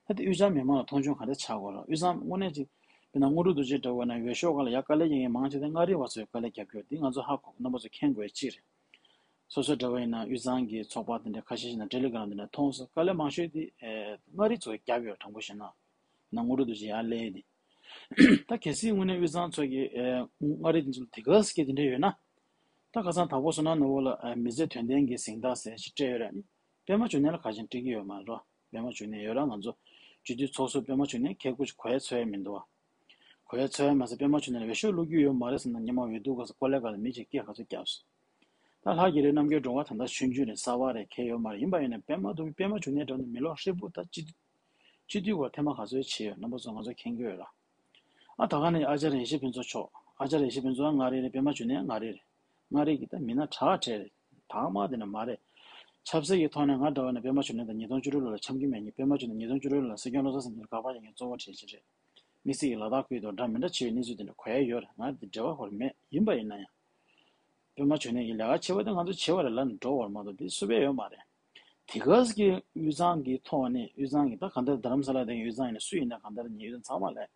ད་དེ་དབུས་གཙང་མི་མང་ལ་མཐོང་ཆུང་ག་འདྲ་ཆགས་དགོས་རེད། དབུས་གཙང་དངོས་གནས་ཅིག་དཔེར་ན་དངོས་གྲུབ་རྡོ་རྗེ་འདྲ་བོ་ན་འོས་ཤོག་སྒང་ལ་ཡ་དཀའ་ལས་རྒྱག་མཁན་མང་ཆེ་དེ་མངའ་རིས་བ་ཚོས་དཀའ་ལས་རྒྱབ་ཀྱི་ཡོད། འདི་ང་ཚོ་ཧ་གོ་རྣམ་པ་ཚོ་མཁྱེན་དགོས་ཡ་གཅིག་རེད། སོ་སོ་འདྲ་བ་ཡིན་ན་དབུས་གཙང་གི་ཚོགས་པ་དེ་འདྲ་ཁ་ཤས་ཤིག་ན་ཊེ་ལི་གྷི་རམ་དེ་འདྲ་མཐོང་སོང་། དཀའ་ལས་མང་ཤོས་དེ་ཨེ་མངའ་རིས་ཚོས་རྒྱབ་ཡོད། དྲང་པོ་བཤད་ན་ན་དངོས་གྲུབ་རྡོ་རྗེ་ཡར་སླེབས་དེ། ད་གལ་སྲིད་དངོས་གནས་དབུས་གཙང་ཚོ་གི་ཨེ་མངའ་རིས་དེ་ཚོ་ལ་དེ་ག་ཟེ་གི་དེ་འདྲ་ཡོད་ན། ད་ཁ་སང་དྭགས་པོ་བསོད་ནམས་ནོར་བུ་ལ་ཨེ་མི་ཚེ་དོན་ལྡན་གྱི་གཟེངས་རྟགས་ཟེར་ཞིག་སྤྲད་ཡོད་ར་ནི། པད་མ་འབྱུང་གནས་ལ་ག་ཅན་སྤྲད་ཀྱི་ཡོད་མ་རེད། པད་མ་འབྱུང་གནས་ཡོད་ར་ང་ཚོ་སྤྱི་འཐུས་ཚོགས་གཙོ་པད་མ་འབྱུང་གནས་ཁལ་ཁུ་ཅིག་གོ་ཡ་ཚོད་ཡ་མི་འདུག་བ། གོ་ཡ་ཚོད་ཡ་མ་ཟད་པད་མ་འབྱུང་གནས་ལ་འོས་ཤོག་བླུག་རྒྱུ་ཡོད་མ་རེད་ཟེར་ན་སྔོན་མ་འོས་བསྡུ་སྐབས་སུ་ཀོ་ལེ་ག་ལ་མི་གཅིག་སྐད་ག་ཚོད་བརྒྱབ་སོང་། ད་ལྷག་གི་རེད། རྣམ་རྒྱལ་སྒྲོལ་དཀར་ད་ལྟ་ཆུང་ཆུང་རེད། གསར་པ་རེད། གལ་ཡོད་མ་རེད། ཡིན་པ་ཡིན་ན་པད་མ་འབྱུང་པད་མ་འབྱུང་གནས་འདྲ་བོ་ནི་མི་ལོ་ཧྲིལ་པོ་ད་སྤྱི་སྤྱི་འཐུས་སྐོར་ཐེངས་མ་ག་ཚོད་བྱས་ཡོད། རྣམ་པ་ཚོ་ང་ཚོ་མཁྱེན་གྱི་ཡོད་ར། ཨ་ད་ག་ནས་ཨ་ཅག་རིན་ཆེན་ཕུན་ཚོགས་མཆོག་ཨ་ཅག་རིན་ཆེན་ཕུན་ཚོགས་མངའ་རིས་རེད། པད་མ་འབྱུང་གནས་མངའ་རིས་རེད། མངའ་རིས་ཀྱི་ད་མི་སྣ་དྲག་དྲག་རེད། དག་མ་དེ་ན་མ་རེད། ཆབ་སྲིད་ཀྱི་ཐོག་ནས་ང་འདྲ་བ་ན་པད་མ་འབྱུང་གནས་དང་ཉིས་སྟོང་བཅུ་དྲུག་ལོ་ལ་འཆམ་གྱི་མེད་ཉིན། པད་མ་འབྱུང་གནས་ཉིས་སྟོང་བཅུ་དྲུག་ལོ་ལ་སྲིད་སྐྱོང་བློ་བཟང་སེང་གེ་ལ་དགག་པ་རྒྱག་མཁན་གཙོ་བོ་གྲས་ཅིག་རེད། མི་སྲིད་ཀྱི་ལ་དྭགས་ཁུལ་དུ་འདྲ་མི་འདྲ་བྱེད་པའི་གནས་ཚུལ་དེ་འདྲ་གོ་ཡ་ཡོད་རེད། ང་དེ་འབྲེལ་བ་ཧོར་མེད། ཡིན་པ་ཡིན་ན་ཡང་། པད་མ་འབྱུང་གནས་ཀྱི་ལས་ཀ་བྱེད་པ་དེ་ང་ཚོ་བྱེད་པ་རེད་ལབ་ནས་འགྲོ་བར་མ་གཏོགས་དེ་སུ་བས་ཡོད་མ་རེད། དེ་ག་གི་དབུས་གཙང་གི་ཐོག་ནས་དབུས་གཙང་གི་ད་གང་ལྟར་རྡ་རམ་ས་ལ་དེ་དབུས་གཙང་ཡིན་ན་སུ་ཡིན་ན་གང་ལྟར་ཉིད་དབུས་གཙང་ཚང་མ་ལས།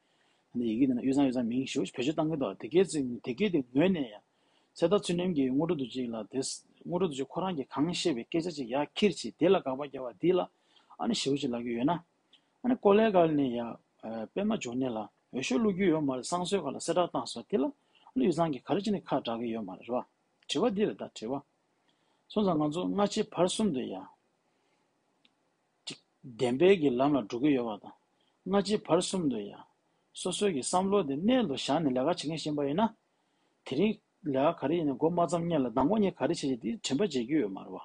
ཡི་གེ་འདི་ན་དབུས་གཙང་དབུས་གཙང་མིང་ཞེ་པོ་བེད་སྤྱོད་བཏང་གི་འདུག་དེ་གས་ཚིག་དེ་གས་དེ་ངོས་ནས་ཡང་། གསེར་རྟ་མཚོ་ནུབ་ཀྱི་དངོས་གྲུབ་རྡོ་རྗེ་ལ་དེ་དངོས་གྲུབ་རྡོ་རྗེ་ཁོ་རང་གིས་གང་བཤད་པའི་སྐད་ཆ་ཅིག་ཡར་འཁྱེར་བྱས་དེ་ལ་དགག་པ་རྒྱག་པ་འདི་ལ་ཨ་ནི་ཞེ་པོ་ཅིག་ལབ་ཀྱི་ཡོད་ན། ཨ་ནི་ཀོ་ལེ་གལ་ནས་ཡང་པད་མ་འབྱུང་གནས་ལ་འོས་ཤོག་བླུག་རྒྱུ་ཡོད་མ་རེད། བསང་གསོལ་ཁ་ལ་གསལ་བསྒྲགས་བཏང་སོང་། དེ་ལ་ཨ་ནི་དབུས་གཙང་གིས་ག་རེ་བྱས་ནས་ཁ་གྲག་གི་ཡོད་མ་རེད། རེད་བ། དྲི་བ་འདི་རེད། ད་དྲི་བ། སོང་ཙང་ང་ཚོ་སྔ་ཕྱི་བར་གསུམ་དུ་ཡང་། གཅིག་བདེན་པའི་གི་ལམ་ལ་འགྲོ་གི་ཡོད་པ་དང་། སྔ་ཕྱི་བར་གསུམ་དུ་ཡང་། སོ་སོའི་གི་བསམ་བློ་དེ་གནད་དུ་བཞག་ནས་ལས་ཀ་བྱེད་མཁན་ཞིག་ཡིན་པ་ཡིན་ན། དེ་རིང་ལས་ཀ་ག་རེ་ཡིན་ན་འགོ་མ་བརྩམས་སྔོན་ལ་མདང་དགོང་ངས་ག་རེ་བྱས་བྱས་དེ་དྲན་པ་བརྗེད་རྒྱུ་ཡོད་མ་རེད་བ།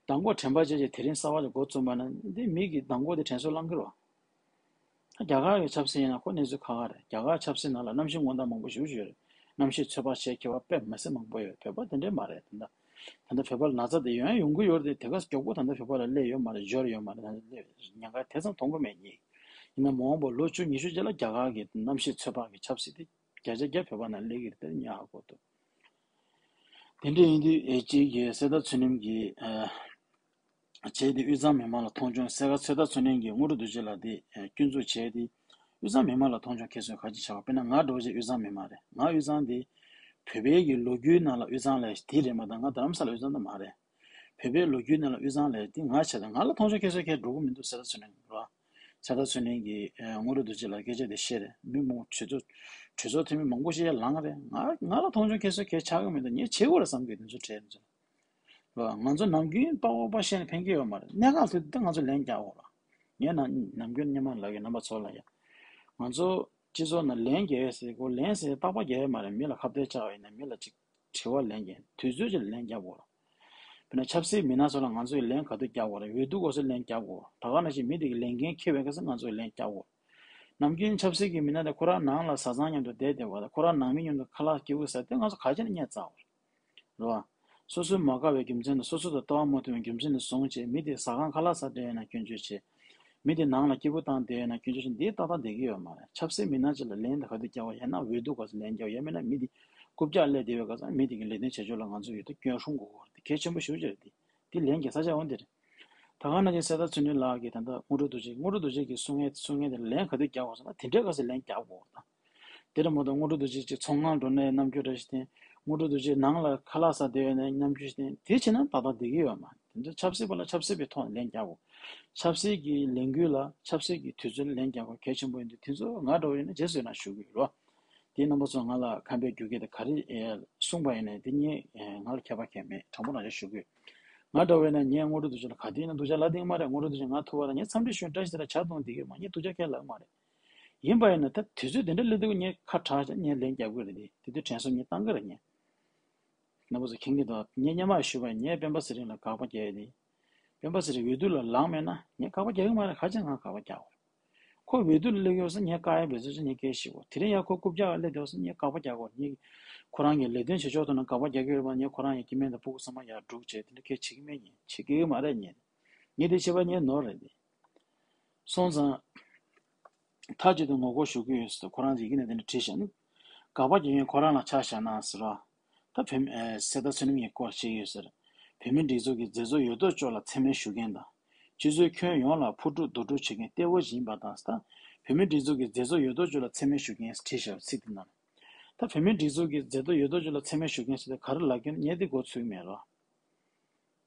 མདང་དགོང་དྲན་པ་བརྗེད་བྱས་དེ་རིང་གསར་བ་ལ་འགོ་རྩོམ་པ་ན་འདི་མི་གི་མདང་དགོང་དེ་དྲན་གསོ་བསླང་གི་རེད་བ། ད་རྒྱ་གར་གྱི་ཆབ་སྲིད་ཡིན་ན་ཁོ་གནས་ཚུལ་ཁག་ཁག་རེད། རྒྱ་གར་ཆབ་སྲིད་ནང་ལ་གནམ་གཤིས་སྔོན་བརྡ་མང་པོ་ཞེ་པོ་ཅིག་ཡོད་རེད། གནམ་གཤིས་ཚོད་དཔག་བྱེད་མཁས་པ་དཔེ་མི་སྲིད་མང་པོ་ཡོད། བོད་པ་དེ་འདྲས་མ་རེད། ད་ལྟ་ད་ལྟ་བོད་པ་ལ་ན་ཚ་དེ་ཡོང་ཡ་ཡོང་གི་ཡོད་རེད་དེ། དེ་ག་མགྱོགས་པོ་ད་ལྟ་བོད་པ་ལ་སླེབས་ཡོད་མ་རེད། འབྱོར་ཡོད་མ་རེད། ད་ལྟ་སླེབས་ཉེན་ཁ་དེ་ཙམ་མཐོང་གི་མེད་ངེས། ཡིན་ན་མ་འོངས་པ་ལོ་བཅུ་ཉི་ཤུ་རྗེས་ལ་རྒྱ་གར་གྱི་གནམ་གཤིས་ཚོད་དཔག་གི་ཆབ་སྲིད་དེ་བརྒྱ་ཆ་བརྒྱ་བོད་པ་ནང་སླེབས་ཀྱི་རེད། དེ་ངས་ཧ་གོ་འདུག་དེ་འདྲ་ཡིན་དུས་ཨེ་ཅིག་གི་གསེར་རྟ་མཚོ་ནུབ་ཀྱི་ཨ། བྱས་ཏེ་དབུས་གཙང་མི་མང་ལ་མཐོང་ཆུང་། སེ་ག་གསེར་རྟ་མཚོ་ནུབ་ཀྱིས་དངོས་གྲུབ་རྡོ་རྗེ་ལགས་དེ་སྐྱོན་འཛུགས་བྱས་ཏེ་དབུས་གཙང་མི་མང་ལ་མཐོང་ཆུང་ཁྱད་གསོད་ག་ཅི་བྱ་བ། དཔེར་ན་ང་འདྲ་བོ་ཅིག་དབུས་གཙང་མི་མ་རེད། ང་དབུས་གཙང་དེ་བོད་པའི་གི་ལོ་རྒྱུས་ནང་ལ་དབུས་གཙང་ལས་དེ་རེད་མ་གཏོགས་ང་རྡ་རམ་ས་ལ་དབུས་གཙང་དེ་མ་རེད། བོད་པའི་ལོ་རྒྱུས་ནང་ལ་དབུས་གཙང་ལས་དེ་ང་བྱས་ཏེ་ང་ལ་མཐོང་ཆུང་ཁྱད་གསོད་ག་འགྲོ་གི་མི་འདུག་གསེར་རྟ་མཚོ་ནུབ་ར། གསེར་རྟ་མཚོ་ནུབ་ཀྱིས་དངོས་གྲུབ་རྡོ་རྗེ་ལ་སྐད་ཆ་དེ་བཤད་རེད། མི་མང་གྲོས་ཚོགས་གྲོས་ཚོགས་འཐུས་མི་མང་པོ་ཞིག་ཡར་ལངས་རེད། ང་ང་ལ་མཐོང་ཆུང་ཁྱད་གསོད་ག་ཆགས་གི་མི་འདུག་ངས་བྱེད་དགོས་རེད་བསམ་གི་དེ་ཚོ་གྲས་དེ་ཚོ། ང་ཚོ་ནམ་རྒྱུན་པགས་པ་བཤད་ནས་ཕན་གྱི་ཡོད་མ་རེད། གནད་འགག་ཐོག་དེ་ང་ཚོ་ལན་རྒྱག་དགོས་ར། ངས་ན་ནམ་རྒྱུན་སྔོན་མ་ལབ་ཀྱི་རྣམ་པ་ཚོ་ལ་ཡ། ང་ཚོ་སྤྱི་ཚོགས་ནང་ལན་རྒྱག་ཡས་ཟེར་གོ་ལན་ཟེར་རྟག་པར་རྒྱག་ཡས་མ་རེད། མི་ལ་ཁ་གཏད་བཅག་པ་ཡིན་ན་མི་ལ་ཅིག་དྲི་བ་ལན་རྒྱག་དུས་ཚོད་ཅིག་ལ་ལན་རྒྱག་དགོས་ར། དཔེར་ན་ཆབ་སྲིད་མི་སྣ་ཚོ་ལ་ང་ཚོས་ལན་ག་དུས་རྒྱག་དགོས་ར། འོས་བསྡུ་སྐབས་སུ་ལན་རྒྱག་དགོས་ར། ད་ག་ནང་བཞིན་མི་དེ་གི་ལས་འགན་འཁྱེར་བའི་སྐབས་སུ་ང་ཚོས་ལན་རྒྱག་དགོས་ར། ནམ་རྒྱུན་ཆབ་སྲིད་ཀྱི་མི་སྣ་དེ་ཁོ་རང་ནང་ལ་བཟའ་ཚང་མཉམ་དུ་བསྡད་བསྡད་པ་དང་ཁོ་རང་ནང་མི་མཉམ་དུ་ཁ་ལག་སྐྱིད་པོ་ཟ་དེ་ང་ཚོ་ག་ཅི་ནས་རྙེད་ཚར་བ་རེད། རེད་བ། སོ་སོའི་མ་དགའ་བའི་རྒྱུ་མཚན་དང་སོ་སོ་དང་ལྟ་བ་མ་མཐུན་པའི་རྒྱུ་མཚན་ལ་བཟུང་བྱས་མི་དེ་ཟ་ཁང་ཁ་ལག་ཟ་བསྡད་ཡོད་ན་སྐྱོན་བརྗོད་བྱེད། མི་དེ་ནང་ལ་སྐྱིད་པོ་བཏང་བསྡད་ཡོད་ན་སྐྱོན་བརྗོད་བྱེད། འདི་ཏག་ཏག་བསྡད་ཀྱི་ཡོད་མ་རེད། ཆབ་སྲིད་མི་སྣ་ཅིག་ལ་ལན་དེ་ག་དུས་རྒྱག་པ་ཡང་ན་འོས་བསྡུ་སྐབས་སུ་ལན་རྒྱག་པ་ཡང་མིན་ན་མི་དེ་རྐུབ་བཀྱག་སླེབས་བསྡད་པའི་སྐབས་སུ་མི་དེ་གི་ལས་དོན་བྱེད་ཕྱོགས་ལ་ང་ཚོ་ཡོད་དུ་སྐྱོན་སྲུང་དགོས་པ་དེ་གལ་ཆེན་པོ་ཞེ་པོ་ཅིག་རེད། དེ་དེ་ལན་རྒྱག་ས་ཆ་འོ་འདིར། ད་ག་ནང་བཞིན་གསེར་རྟ་མཚོ་ནུབ་ལགས་ཀྱིས་ད་ལྟ་དངོས་གྲུབ་རྡོ་རྗེ་དངོས་གྲུབ་རྡོ་རྗེ་གིས་གསུང་མཁན་གསུང་མཁན་དེ་ལན་ག་དུས་རྒྱག་དགོས་ཟེར་ན་དེ་འདྲའི་སྐབས་སུ་ལན་རྒྱག་དགོས་ད། དེ་རེད་མ་གཏོགས་དངོས་གྲུབ་རྡོ་རྗེ་ཅིག་ཚོང་ཁང་འགྲོ་ནས་རྣམ་འགྱུར་འདྲ་ཞིག་བསྟན། དངོས་གྲུབ་རྡོ་རྗེ་ནང་ལ་ཁ་ལག་ཟ་བསྡད་ཡོད་ནས་རྣམ་འགྱུར་ཞིག་བསྟན། དེ་བྱས་ན་ཏག་ཏག་བསྡད་ཀྱི་ཡོད་མ་རེད། དེ་ཚོ་ཆབ་སྲིད་པ་ལ་ཆབ་སྲིད་པའི་ཐོག་ནས་ལན་རྒྱག་དགོས། ཆབ་སྲིད་ཀྱི་ལས་འགུལ་ལ་ཆབ་སྲིད་ཀྱི་དུས་ཚོད་ལ་ལན་རྒྱག་དགོས་གལ་ཆེན་པོ་ཡིན་དུས་དེ་ཚོ་ང་འདྲ་བོ་ཡིན་ན་རྗེས་སུ་ཡི་རང་ཞུ་གི་ཡོད་རེད་བ། དེ་རྣམ་པ་ཚོ་ང་ལ་ཁམས་པའི་རྒྱུད་སྐད་དེ་ག་རེ་ཨེ་གསུངས་པ་ཡིན་ནའི་དེ་ངས་ཨེ་ང་ལ་ཁྱད་པར་གང་ཡང་མེད། དྲང་པོ་རང་ཆ་ཞུ་གི་ཡོད། ང་འདྲ་བོ་ཡིན་ན་ངས་དངོས་གྲུབ་རྡོ་རྗེ་ལ་ག་དུས་ཡིན་ན་སྡུག་ཅག་ལབ་བསྡད་ཀྱི་མ་རེད། དངོས་གྲུབ་རྡོ་རྗེ་ང་ཐུག་པ་ལ་ངས་འཚམས་འདྲི་ཞུས་བཀྲ་ཤིས་བདེ་ལེགས་ཇ་འཐུང་བསྡད་ཀྱི་ཡོད་མ་ངས་སྡུག་ཅག་སྐད་ལབ་ཀྱི་མ་རེད། ཡིན་པ་ཡིན་ན་ད་དུས་ཚོད་དེ་འདྲ་སླེབས་དུས་ངས་ཁ་གྲགས་ཤག་ངས་ལན་རྒྱབ་ཀྱི་རེད། དེ་དེ་དུས་དྲན་གསོ་ངས་བཏང་གི་རེད་ངས། རྣམ་པ་ཚོ་མཁྱེན་གྱི་འདུག་ངས་སྔོན་མ་ཞུས་པ་ཡིན། ངས་སྤེན་པ་ཚེ་རིང་ལ་དགག་པ་རྒྱག་ཡས་དེ། སྤེན་པ་ཚེ་རིང་འོས་བསྡུ་ལ་ལངས་མེད་ན་ངས་དགག་པ་རྒྱག་གི་མ་རེད། ག་ཅི་ང་དགག་པ་རྒྱག་དགོས་རེད། ཁོ་འོས་བསྡུ་ལ་སླེབས་ཡོད་ས་ངས་བཀག་ཡ་འབད་བརྩོན་བྱས་ངས་སྐད་ཞིག་གོ་དེ་རིང་ཡང་ཁོ་རྐུབ་བཀྱག་སླེབས་བསྡད་ཡོད་ས་ངས་དགག་པ་རྒྱག་དགོས་རེད། ངས་ཁོ་རང་གི་ལས་དོན་བྱེད་ཕྱོགས་ཐོག་ན་དགག་པ་རྒྱག་གི་ཡོད་པ་ངས་ཁོ་རང་ཡང་སྐྱེ་དམན་དང་སྤུ་གུ་ཚང་མ་ཡར་སྒྲུག་བྱས་དེ་འདྲ་སྐད་བྱེད་ཀྱི་མེད་ངས་བྱེད་ཀྱི་མ་རེད་ངས། ངས་དེ་བྱས་པ་ངའི་ནོར་རེད་དེ། སོང་ཙང་། མཐའ་གཅིག་ཏུ་ངོ་རྒོལ་ཞུ་གི་ཡོད་ཟེར་ཁོ་རང་ཡི་གེ་ནང་དེ་འདྲ་བྲིས་བཞག་ནི། དགག་པ་རྒྱག་མཁན་ཁོ་རང་ལ་ཆ་བཞག་ན་ཟེར་རོ། ད་བོད་མི་ཨེ་གསེར་རྟ་བསོད་ནམས་ཀྱི་སྐོར་བཤད་ཡོད་ཟེར། བོད་མིའི་སྒྲིག་འཛུགས་ཀྱི་མཛད་གཙོ་ཡོད་དོ་ཅོག་ལ་མཚན་སྨད་ཞུ་མཁན་དང་། སྤྱི་ཚོགས་ཁྱོན་ཡོངས་ལ་ཕུ་དཀྲུག་རྡོག་རྐྱེན་བྱེད་མཁན་གཏེ་བོ་ཞིག་ཡིན་པ་དང་ཟེར། བོད་མིའི་སྒྲིག་འཛུགས་ཀྱི་མཛད་གཙོ་ཡོད་དོ་ཅོག་ལ་མཚན་སྨད་ཞུ་མཁན་བྲིས་བཞག་ཚིག་དེ་ནང་། ད་བོད་མིའི་སྒྲིག་འཛུགས་ཀྱི་མཛད་གཙོ་ཡོད་དོ་ཅོག་ལ་མཚན་སྨད་ཞུ་མཁན་ཟེར་དེ་ག་རེ་ལབ་ཀྱི་ཡོད་ན་ངས་དེ་མགོ་ཚོད་མེད་རོ།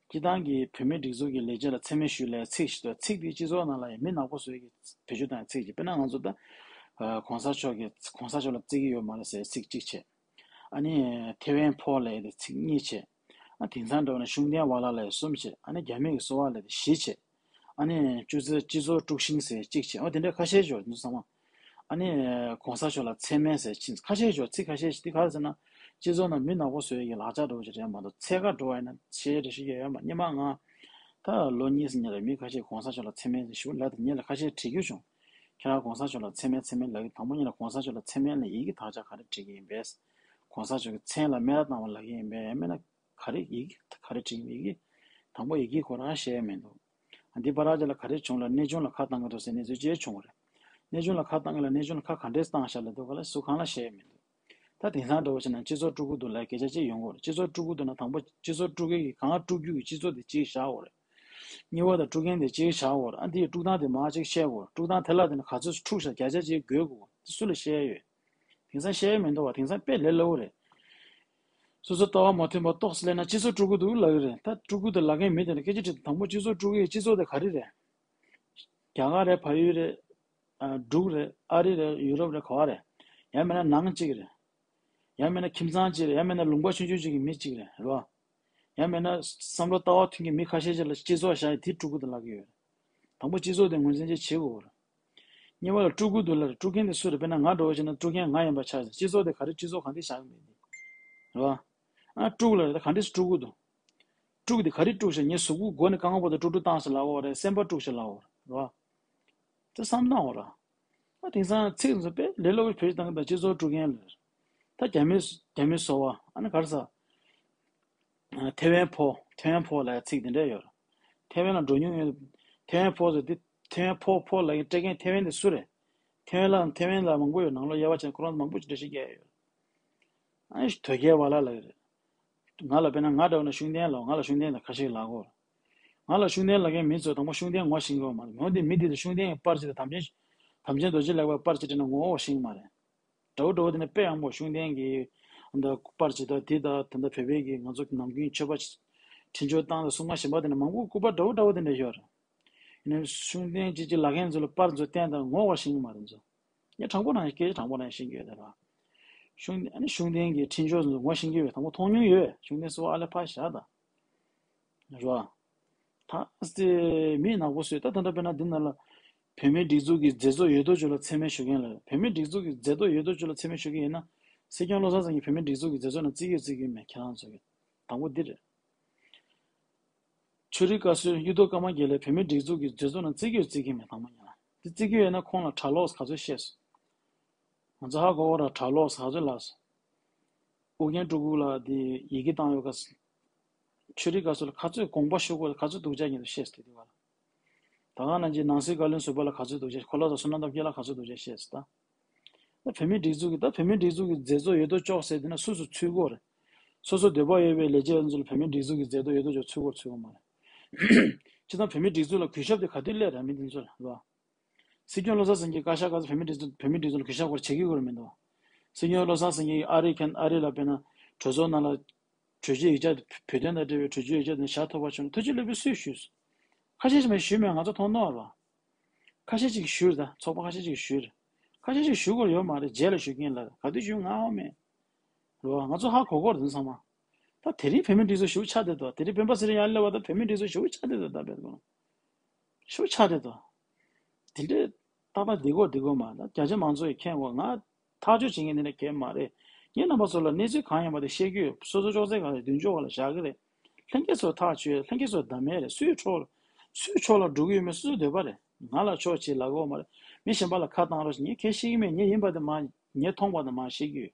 སྤྱི་བཏང་གི་བོད་མིའི་སྒྲིག་འཛུགས་ཀྱི་ལས་བྱེད་ལ་མཚན་སྨད་ཞུ་ལབ་ཚིག་ཞིག་འདུག་ཚིག་དེ་སྤྱི་ཚོགས་ནང་ལ་ཡང་མི་ནག་པོ་ཚོས་ཀྱི་བེད་སྤྱོད་བཏང་ཚིག་ཅིག་དཔེར་ན་ང་ཚོ་ད། ཨ་གོང་ས་མཆོག་གིས་གོང་ས་མཆོག་ལ་བརྩི་གི་ཡོད་མ་རེད་ཟེར་ཚིག་གཅིག་བྱས། ཨ་ནི་ཐེ་ཝན་ཕོ་ལབ་ཡ་དེ་ཚིག་གཉིས་བྱས། ཨ་དེང་སང་འདྲ་བ་ན་ཤུགས་ལྡན་བ་ལ་ལབ་ཡ་གསུམ་བྱས། ཨ་ནི་རྒྱ་མི་གི་སོ་པ་ལབ་ཡ་དེ་བཞི་བྱས། ཨ་ནི་སྤྱི་ཚོགས་སྤྱི་ཚོགས་དཀྲུག་ཤིང་ཟེར་གཅིག་བྱས། ཨོ་དེ་འདྲ་ཁ་ཤས་ཤིག་ཡོད་རེད་འདུག་བསམ་མ། ཨ་ནི་གོང་ས་མཆོག་ལ་མཚན་སྨད་ཟེར་ཕྱིན་ཁ་ཤས་ཤིག་ཡོད་ཚིག་ཁ་ཤས་ཤིག་དེ་ག་རེ་ཟེར་ན། སྤྱི་ཚོགས་ནང་མི་ནག་པོ་བཟོ་ཡ་གི་ལག་ཆ་འདྲ་བོ་ཞིག་རེད་མ་གཏོགས་ཚད་བཀག་འགྲོ་བ་ཡིན་ན་ཤེས་རེ་ཞིག་ཡོད་ཡོད་མ་སྔོན་མ་ང་། ད་ལོ་གཉིས་སུ་ཉེ་ལ་མི་ཁ་ཤས་གོང་ས་མཆོག་ལ་མཚན་སྨད་ཟེར་ཞུ་ལབ་དེ་ཉེ་ལ་ཁ་ཤས་དྲི་རྒྱུ་བྱུང་། ཁྱེད་རང་གོང་ས་མཆོག་ལ་མཚན་སྨད་མཚན་སྨད་ལབ་གི་དང་པོ་ཉིད་ལ་གོང་ས་མཆོག་ལ་མཚན་སྨད་ལ་ཡི་གེ་དག་ཆ་ག་རེ་བྲིས་ཀྱི་ཡིན་པས། གོང་ས་མཆོག་གི་མཚན་ལ་སྨད་ར་བཏང་བ་ལབ་ཀྱི་ཡིན་པས་ཡང་མིན་ན། ག་རེ་ཡི་གེ་ག་རེ་བྲིས་ཡིན་ཡི་གེ། དང་པོ་ཡི་གེ་ཁོ་རང་བཤད་ཡ་མི་འདུག་འདི་པར་ར་ཅ་ལ་ག་རེ་བྱུང་ལ་གནས་ཆུང་ལ་ཁ་བཏང་གི་འདུག་ཟེར་གནས་ཚུལ་ཅིག་བྱུང་བ་རེད། གནས་ཆུང་ལ་ཁ་བཏང་གི་ལ་གནས་ཆུང་ལ་ཁ་ག་འདྲས་བཏང་བཞག་ལ་འདུག་ག་ལ་སུ་གང་ལ་བཤད་ཡ་མི་འདུག་ད་དེང་སང་འདྲ་བོ་བྱས་ན་སྤྱི་ཚོགས་དཀྲུག་གི་འདུག་ལ་སྐད་ཆ་ཅིག་ཡོང་གི་རེད། སྤྱི་ཚོགས་དཀྲུག་གི་འདུག་ན་དང་པོ་སྤྱི་ཚོགས་དཀྲུག་གི་གང་དཀྲུག་རྒྱུ་གི་སྤྱི་ཚོགས་དེ་གཅིག་བཞག་དགོས་རེད། གཉིས་པ་དང་དཀྲུག་མཁན་དེ་གཅིག་བཞག་དགོས་རེད། ཨ་འདི་ཡི་དཀྲུག་སྟངས་དེ་མར་ཅིག་བཤད་དགོས་རེད། དཀྲུག་སྟངས་དེ་ལ་དེ་ནི་ག་ཚོད་འཁྲུག་ཤག་བརྒྱ་ཆ་ཅིག་དགོས་དགོས་དེ་སུ་ལ་བཤད་ཡ་ཡོད། དེང་སང་བཤད་ཡ་མི་འདུག་བ། དེང་སང་དཔེ་ལས་སླ་བོ་རེད། སོ་སོ་ལྟ་བ་མ་མཐུན་པ་ཏོག་ཙམ་སླེབས་ན་སྤྱི་ཚོགས་དཀྲུག་གི་འདུག་ལབ་ཀྱི་རེད། ད་དཀྲུག་གི་འདུག་ལབ་མཁན་མི་དེ་ལ་སྐད་ཆ་དྲིས་དང་པོ་སྤྱི་ཚོགས་དཀྲུག་གི་སྤྱི་ཚོགས་དེ་ག་རེ་རེད། རྒྱ་གར་རེད། བལ་ཡུལ་རེད། ཨ་འབྲུག་རེད། ཨ་རི་རེད། ཡུ་རོབ་རེད། ག་བ་རེད། ཡང་མིན་ན་ནང་གཅིག་རེད། ཡང་མིན་ན་ཁྱིམ་ཚང་གཅིག་རེད། ཡང་མིན་ན་ལུང་པ་ཆུང་ཆུང་གཅིག་གི་མི་གཅིག་རེད། རེད་བ། ཡང་མིན་ན་བསམ་བློ་ལྟ་བ་མཐུན་གྱི་མི་ཁ་ཤས་ཤིག་ལ་སྤྱི་ཚོགས་བཞག་ཡ་དེ་དཀྲུག་གི་འདུག་ལབ་ཀྱི་ཡོད་རེད། དང་པོ་སྤྱི་ཚོགས་དེ་ངོས་འཛིན་ཅིག་བྱེད་དགོས་རེད། གཉིས་པ་ལ་དཀྲུག་གི་འདུག་ལབ་རེད། དཀྲུག་མཁན་དེ་སུ་རེད། དཔེར་ན་ང་འདྲ་བོ་བྱས་ན་དཀྲུག་མཁན་ང་ཡིན་པ་ཆགས་ཟིན། སྤྱི་ཚོགས་དེ་ག་རེ་སྤྱི་ཚོགས་གང་དེ་བཞག་གི་མེད་དེ། རེད་བ། ཨ་དཀྲུག་ལབ་རེད། ད་ག་འདྲས་སུ་དཀྲུག་གི་འདུག་དཀྲུག་དེ་ག་རེ་དཀྲུག་ཤག་ངའི་གཟུགས་པོ་མགོ་ནས་རྐང་པ་བར་དུ་དཀྲུག་དཀྲུག་བཏང་ཤག་ལབ་དགོས་རེད། སེམས་པ་དཀྲུག་ཤག་ལབ་དགོས་རེད། རེད་བ། དེ་བསམ་བཏང་དགོས་རེད། ཨ་དེང་སང་ཚིག་ཚོ་དཔེ་ལས་སླ་པོ་བེད་སྤྱོད་བཏང་གི་འདུག་སྤྱི་ཚོགས་དཀྲུག་མཁན་ལ། ད་རྒྱ་མི་རྒྱ་མི་སོ་པ་ཨ་ནི་ག་རེ་ཟ། ཨ་ཐེ་ཝན་ཕོ་ཐེ་ཝན་ཕོ་ལབ་ཡ་ཚིག་དེ་འདྲ་ཡོད་རེད། ཐེ་ཝན་ལ་འགྲོ་མྱོང་ཡོད། ཐེ་ཝན་ཕོ་ཟེར་དེ་ཐེ་ཝན་ཕོ་ཕོ་ལབ་མཁན་སྤྲད་མཁན་ཐེ་ཝན་དེ་སུ་རེད། ཐེ་ཝན་ལ་ཐེ་ཝན་ལ་མང་པོ་ཡོད། ནང་ལོགས་དབྱེ་བ་ཕྱེ་ཁོ་རང་མང་པོ་ཅིག་འགྲེལ་བཤད་རྒྱག་ཡ་ཡོད། ཨ་ནི་དོལ་རྒྱལ་བ་ལ་ལབ་ཀྱི་རེད། ང་ལ་དཔེར་ན་ང་འདྲ་བོ་ན་ཤུགས་ལྡན་ལབ། ང་ལ་ཤུགས་ལྡན་དང་ཁ་ཤས་ལབ་གོ། ང་ལ་ཤུགས་ལྡན་ལབ་མཁན་མི་ཚོས་དང་པོ་ཤུགས་ལྡན་ངོ་ཤེས་ཀྱི་ཡོད་མ་རེད། འོན་ཏེ་མི་དེ་ཚོ་ཤུགས་ལྡན་གྱི་པར་ཅིག་དང་དམ་ཅན་དམ་ཅན་རྡོ་རྗེ་ལེགས་པའི་པར་ཅིག་སྤྲད་ན་ངོ་ཤེས་ཀྱི་མ་རེད། འདྲ་བོ་འདྲ་བོ་དེ་ནས་དཔེ་ཡག་པོ་ཤུགས་ལྡན་གྱི་འདི་པར་ཅིག་དང་དེ་དང་དེ་འདྲ་བོད་པའི་གི་ང་ཚོ་ནམ་རྒྱུན་མཆོད་པ་འཕྲིན་བཅོལ་བཏང་དང་སྲུང་མ་གཞན་པ་དེ་ནས་མང་པོ་སྐུ་པར་འདྲ་བོ་འདྲ་བོ་དེ་འདྲ་ཡོད་རེད། ཡིན་ནའི་ཤུགས་ལྡན་ཅིག་ཅིག་ལབ་མཁན་ཚོ་ལ་པར་ཚོ་བསྟན་དང་ངོ་བ་ཤེས་ཀྱི་མ་རེད་ཚོ། ངས་དྲང་པོ་རང་སྐད་ཆ་དྲང་པོ་རང་ཤེས་ཀྱི་ཡོད་དེ་ར། ཤུགས་ཨ་ནི་ཤུགས་ལྡན་གྱི་འཕྲིན་བཅོལ་ཚོ་ངོ་ཤེས་ཀྱི་ཡོད། དང་པོ་མཐོང་མྱོང་ཡོད། ཤུགས་ལྡན་སོ་པ་ཨ་ལས་ཕར་བཞག་ད། རེད་བ། ད་ཨ་ཙི་མི་ནག་པོ་ཚོས་ད་ད་ལྟ་དཔེར་ན་འདི་ནང་ལ་བོད་མིའི་སྒྲིག་འཛུགས་ཀྱི་མཛད་གཙོ་ཡོད་དོ་ཅོག་ལ་མཚན་སྨད་ཞུ་མཁན་ལ་རེད། བོད་མིའི་སྒྲིག་འཛུགས་ཀྱི་མཛད་གཙོ་ཡོད་དོ་ཅོག་ལ་མཚན་སྨད་ཞུ་མཁན་ཡིན་ན། སྲིད་སྐྱོང་བློ་བཟང་སེང་གེ་བོད་མིའི་སྒྲིག་འཛུགས་ཀྱི་མཛད་གཙོ་ནང་བརྩི་གི་ཡོད་བརྩི་གི་མེད་ཁྱེད་རང་ཚོ་གི། དང་པོ་འདི་རེད། ཆོས་རིག་བཀའ་ཟུར་གཡུ་ཐོག་ཀརྨ་རྒྱལ་ལགས་བོད་མིའི་སྒྲིག་འཛུགས་ཀྱི་མཛད་གཙོ་ནང་བརྩི་གི་ཡོད་བརྩི་གི་མེད་དང་པོ་ཉིད་ལ། འདི་བརྩི་གི་ཡོད་ན་ཁོང་ལ་གྲྭ་ལོག་ག་ཚོད་བཤད་སོང་། ང་ཚོ་ཧ་གོ་གོ་ར། གྲྭ་ལོག་ག་ཚོད་ལབ་སོང་། ཨོ་རྒྱན་སྤྲུལ་སྐུ་ལ་འདི་ཡི་གེ་བཏང་ཡོད་ག་ཆོས་རིག་བཀའ་ཟུར་ལ་ག་ཚོད་དགོངས་པ་ཞུ་དགོས། ག་ཚོད་སྡུག་ཅག་ཡིན་འདུག་བཤད་སོང་དེ་དུས་བ་ལ། ད་ག་ནང་བཞིན་ནང་སྲིད་བཀའ་བློན་ཟུར་པ་ལ་ག་ཚོད་སྡུག་ཅག་ཁོ་ལ་ད་བསོད་ནམས་སྟོབས་རྒྱལ་ལ་ག་ཚོད་སྡུག་ཅག་བཤད་སོང་ད། ད་བོད་མིའི་སྒྲིག་འཛུགས་ཀྱི་ད་བོད་མིའི་སྒྲིག་འཛུགས་ཀྱི་མཛད་གཙོ་ཡོད་དོ་ཅོག་ཟེར་དེ་ན་སུ་སུ་ཚུད་དགོས་རེད། སོ་སོ་འདོད་པ་ཡོད་པའི་ལས་བྱེད་ཚོ་ལ་བོད་མིའི་སྒྲིག་འཛུགས་ཀྱི་མཛད་གཙོ་ཡོད་དོ་ཅོག་ཚུད་དགོས་ཚུད་དགོས་མ་རེད། སྤྱིར་བཏང་བོད་མིའི་སྒྲིག་འཛུགས་ལ་གུས་ཞབས་དེ་ག་དུས་སླེབས་རེད་མི་དེ་ཚོ་ལ་རེད་བ། སྲིད་སྐྱོང་བློ་བཟང་སེང་གེ་བཀའ་ཤག་སྐབས་སུ་བོད་མིའི་སྒྲིག་འཛུགས་བོད་མིའི་སྒྲིག་འཛུགས་ལ་གུས་ཞབས་སྐོར་བྱེད་ཀྱི་ཡོད་རེད་མི་འདུག་སྲིད་སྐྱོང་བློ་བཟང་སེང་གེ་ཨ་རི་མཁན་ཨ་རི་ལ་དཔེར་ན་གྲོས་ཚོགས་ནང་ལ་གྲོས་ཆོད་ཡིག་ཆ་བོད་དོན་དང་འབྲེལ་བའི་གྲོས་ཆོད་ཡིག་ཆ་དེ་བཞག་ཐུབ་པ་བྱུང་ན་ཐུགས་རྗེ་ཆེ་ལབ་པའི་སུས་ཞུས་སོང་། ཁ་ཤས་ཤིག་མ་ཞུས་མེད་ང་ཚོ་མཐོང་མཐོང་བ་རེད་བ། ཁ་ཤས་ཅིག་ཞུས་རེད་ད། ཚོགས་པ་ཁ་ཤས་ཅིག་ཞུས་རེད། ཁ་ཤས་ཅིག་ཞུ་དགོས་ཡོད་མ་རེད། རྗེས་ལ་ཞུ་མཁན་ལ་ག་དུས་ཞུ་ང་ཧ་མེད། རེད་བ། ང་ཚོ་ཧ་གོ་གོ་རེད་ཚང་མ། ད་དེ་རིང་བོད་མིའི་སྒྲིག་འཛུགས་ཞུ་ཆགས་བསྡད་འདུག་དེ་རིང་སྤེན་པ་ཚེ་རིང་ཡར་སླེབས་པ་ད་བོད་མིའི་སྒྲིག་འཛུགས་ཞུ་ཆགས་བསྡད་འདུག་ད་བེད་དགོས། ཞུ་ཆགས་བསྡད་འདུག་དེ་འདྲའི་ཏག་ཏག་འདི་གོ་འདི་གོ་མ་ད་རྒྱ་ཆེ་མང་ཚོགས་ཀྱིས་མཁྱེན་དགོས། ང་ཐག་གཅོད་བྱེད་མཁན་དེ་འདྲ་གལ་མ་རེད། ངས་རྣམ་པ་ཚོ་ལ་གནས་ཚུལ་གང་ཡིན་པ་དེ་བཤད་ཀྱི་ཡོད། སོ་སོ་ཅོག་ཙེ་ག་ལ་མདུན་ཅོག་ག་ལ་བཞག་གི་རེད། ལྷན་རྒྱས་ཚོ་ཐག་ཆོད། ལྷན་རྒྱས་ཚོ་བདག་མེད་རེད། སུའི་ཕྱོགས་སུའི་ཕྱོགས་ལ་འགྲོ་གི་ཡོད་མེད་སོ་སོའི་འདོད་པ་རེད། ང་ལ་ཕྱོགས་གཅིག་ལབ་ཀྱི་ཡོད་མ་རེད། མི་གཞན་པ་ལ་ཁ་བཏང་རོགས་ཞེས་ངས་གལ་ཤེས་ཀྱི་མེད། ངས་ཡིན་པ་དེ་མ་ངས་མཐོང་བ་དེ་མ་བཤད་ཀྱི་ཡོད།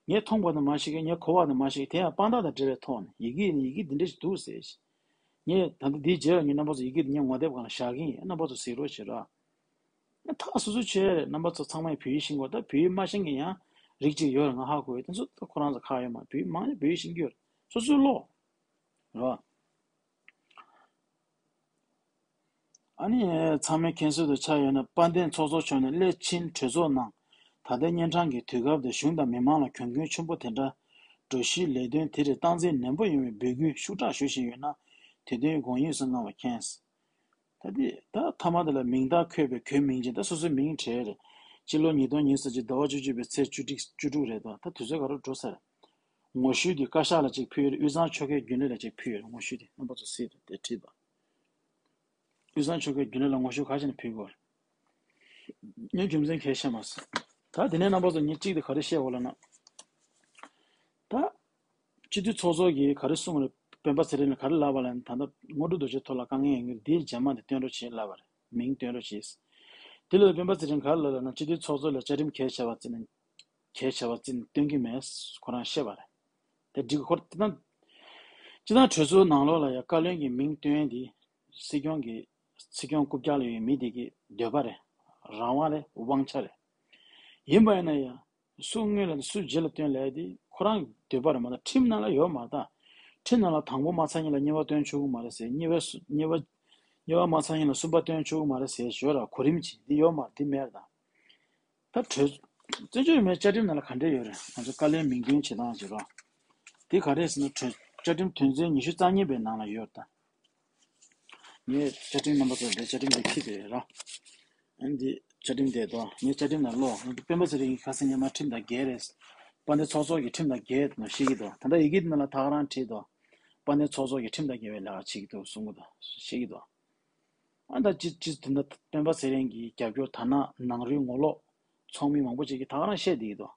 ངས་མཐོང་བ་དེ་མ་བཤད་ཀྱི་ངས་གོ་བ་དེ་མ་བཤད་ཀྱི་དེ་ཡང་དཔང་རྟགས་དང་འབྲེལ་བའི་ཐོག་ནས་ཡི་གེ་ནི་ཡི་གེ་འདི་འདྲ་ཞིག་འདུག་ཟེར་ཞིག་ངས་ད་ལྟ་འདིའི་རྗེས་ལ་ངས་རྣམ་པ་ཚོ་ཡི་གེ་འདི་ངས་ངོ་དེབ་སྒང་ལ་བཞག་གི་ཡིན། རྣམ་པ་ཚོ་གཟིགས་རོགས་བྱེད་ར། ཐག་སོ་སོ་ཆོད་རེད། རྣམ་པ་ཚོ་ཚང་མས་བོད་ཡིག་ཤེས་དགོས། ད་བོད་ཡིག་མ་ཤེས་མཁན་ཡང་རིགས་གཅིག་ཡོད་རེད། ང་ཧ་གོ་ཡོད། དེ་ཚོ་ད་ཁོ་རང་ཚོ་ཁག་ཡོད་མ་རེད། བོད་ཡིག་མང་ཡང་བོད་ཡིག་ཤེས་ཀྱི་ཡོད་རེད། སོ་སོའི་བློ་རེད་བ། ཨ་ནི་ཚང་མས་མཁྱེན་གསལ་དུ་ཆགས་ཡོད་ན། དཔལ་ལྡན་ཚོགས་གཙོ་མཆོག་ནས་སླད་ཕྱིན་གྲོས་ཚོགས་ནང་ད་ལྟའི་གཉན་འཕྲང་གི་དུས་སྐབས་དེ་གཞུང་དང་མི་མང་ལ་གྱོང་གུན་ཆེན་པོ་དེ་འདྲ་འགྲོ་གཞིའི་ལས་དོན་དེ་རིགས་སྟངས་འཛིན་ནན་པོ་ཡོང་བའི་འབོད་སྐུལ་ཤུགས་དྲག་ཞུ་བཞིན་ཡོད་ན། དེ་དོན་དགོངས་ཡངས་སུ་གནང་བ་མཁྱེན། ད་དེ་ད་མཐའ་མ་དེ་ལ་མིང་རྟགས་འཁོད་པའི་གོ་མིང་ཅན། ད་སོ་སོའི་མིང་བྲིས་རེད། སྤྱི་ལོ་ཉིས་སྟོང་ཉི་ཤུ་རྩ་གཅིག་ཟླ་བ་བཅུ་གཅིག་པའི་ཚེས་བཅུ་དྲུག་བཅུ་དྲུག་རེད་དོ། ད་དུས་ཚོད་ག་རེ་འགྲོ་ས་རེད། ངོ་བཤུས་དེ་བཀའ་ཤག་ལ་གཅིག་ཕུལ་ཡོད་རེད། དབུས་གཙང་ཆོལ་ཁའི་རྒྱུན་ལས་ལ་གཅིག་ཕུལ་ཡོད་རེད། ངོ་བཤུས་དེ་རྣམ་པ་ཚོ་གཟིགས་རེད། དེ་བྲིས་དང་། དབུས་གཙང་ཆོལ་ཁའི་རྒྱུན་ལས་ལ་ངོ་བཤུས་ག་ཅིག་ནས་ཕུལ་དགོས་རེད། ངས་རྒྱུ་མཚན་གས་བཤད་མ་སོང་། ད་དེ་ནས་རྣམ་པ་ཚོ་ངས་གཅིག་དེ་ག་རེ་བཤད་དགོས་ལབ་ན། ད་སྤྱི་འཐུས་ཚོགས་གཙོ་གིས་ག་རེ་གསུངས་རེད། སྤེན་པ་ཚེ་རིང་ལ་ག་རེ་ལབ་པ་ལབ་ན། ད་ལྟ་དངོས་གྲུབ་རྡོ་རྗེ་ཐོག་ལ་དཀའ་ངལ་ཡོད་མཁན་འདིའི་རྗེས་མ་དེ་སྟོན་རོགས་བྱེད་ལབ་པ་རེད། མིང་སྟོན་རོགས་བྱེད། དེ་ལ་སྤེན་པ་ཚེ་རིང་ག་རེ་ལབ་ལབ་ན། སྤྱི་འཐུས་ཚོགས་གཙོ་ལ་བཅའ་ཁྲིམས་གལ་ཆེ་བ་བརྩིས་ནས་གལ་ཆེ་བ་བརྩིས་ནས་སྟོན་གྱི་མེད་ཁོ་རང་བཤད་པ་རེད། དེ་འགྲིག་གི། ཁོ་སྤྱི་བཏང་སྤྱི་བཏང་གྲོས་ཚོགས་ནང་ལོགས་ལ་ཡང་བཀའ་བློན་གྱི་མིང་སྟོན་ཡས་དེ་སྲིད་སྐྱོང་གི་སྲིད་སྐྱོང་རྐུབ་བཀྱག་ལ་ཡོད་མི་དེ་གི་འདོད་པ་རེད། རང་དབང་རེད། དབང་ཆ་རེད། ཡིན་པ་ཡིན་ན་ཡང་སུ་སྔོན་ལ་སུ་རྗེས་ལ་སྟོན་ལབ་ཡས་དེ་ཁོ་རང་གི་འདོད་པ་རེད་མ་གཏོགས་ཁྲིམས་ནང་ལ་ཡོད་མ་རེད་ད། ཁྲིམས་ནང་ལ་དང་པོ་མ་ཚར་སྔོན་ལ་གཉིས་པ་སྟོན་ཆོག་གི་མ་རེད་ཟེར། གཉིས་པ་སུ་གཉིས་པ་གཉིས་པ་མ་ཚར་སྔོན་ལ་གསུམ་པ་སྟོན་ཆོག་གི་མ་རེད་ཟེར་ཡས་ཡོད་ར། གོ་རིམ་ཅིག་འདི་ཡོད་མ་རེད། འདི་མེད་རེད་ད། ད་གྲོས་བཙན་བྱོལ་བོད་མིའི་བཅའ་ཁྲིམས་ནང་ལ་ག་འདྲས་ཡོད་རེད། ང་ཚོ་བཀའ་བློན་མིང་འདོན་བྱེད་སྟངས་བྱེད་རོགས། དེ་ག་རེ་ཟེར་ན། གྲོས་བཅའ་ཁྲིམས་དོན་ཚན་ཉི་ཤུ་རྩ་གཉིས་པའི་ནང་ལ་ཡོད་ད། ངས་བཅའ་ཁྲིམས་རྣམ་པ་ཚོ་འདི་བཅའ་ཁྲིམས་འདི་ཁྱེར་བསྡད་ཡོད་ར། ཨ་ནི་འདི་བཅའ་ཁྲིམས་དེ་དོ། ངས་བཅའ་ཁྲིམས་ནང་ཀློག་ངས་སྤེན་པ་ཚེ་རིང་གིས་ཁ་སང་ཉི་མ་ཁྲིམས་དང་འགལ་རེད། དཔལ་ལྡན་ཚོགས་གཙོ་གིས་ཁྲིམས་དང་འགལ་ནོ་བཤད་ཀྱི་འདུག་ད་ལྟ་ཡི་གེ་འདི་ནང་ལ་ད་ག་རང་བྲིས་འདུག་དཔལ་ལྡན་ཚོགས་གཙོ་གིས་ཁྲིམས་དང་འགལ་བའི་ལས་ཀ་བྱེད་ཀྱི་འདུག་གསུང་གི་འདུག་བཤད་ཀྱི་འདུག་ཨ་ད་ཅི་ཅི་དེ་འདྲ་སྤེན་པ་ཚེ་རིང་གི་རྒྱབ་སྐྱོར་དར་ནག་ནང་རུལ་ངོ་ལོག་ཚོགས་མི་མང་པོ་ཅིག་གིས་ད་ག་རང་བཤད་བསྡད་ཀྱི་འདུག་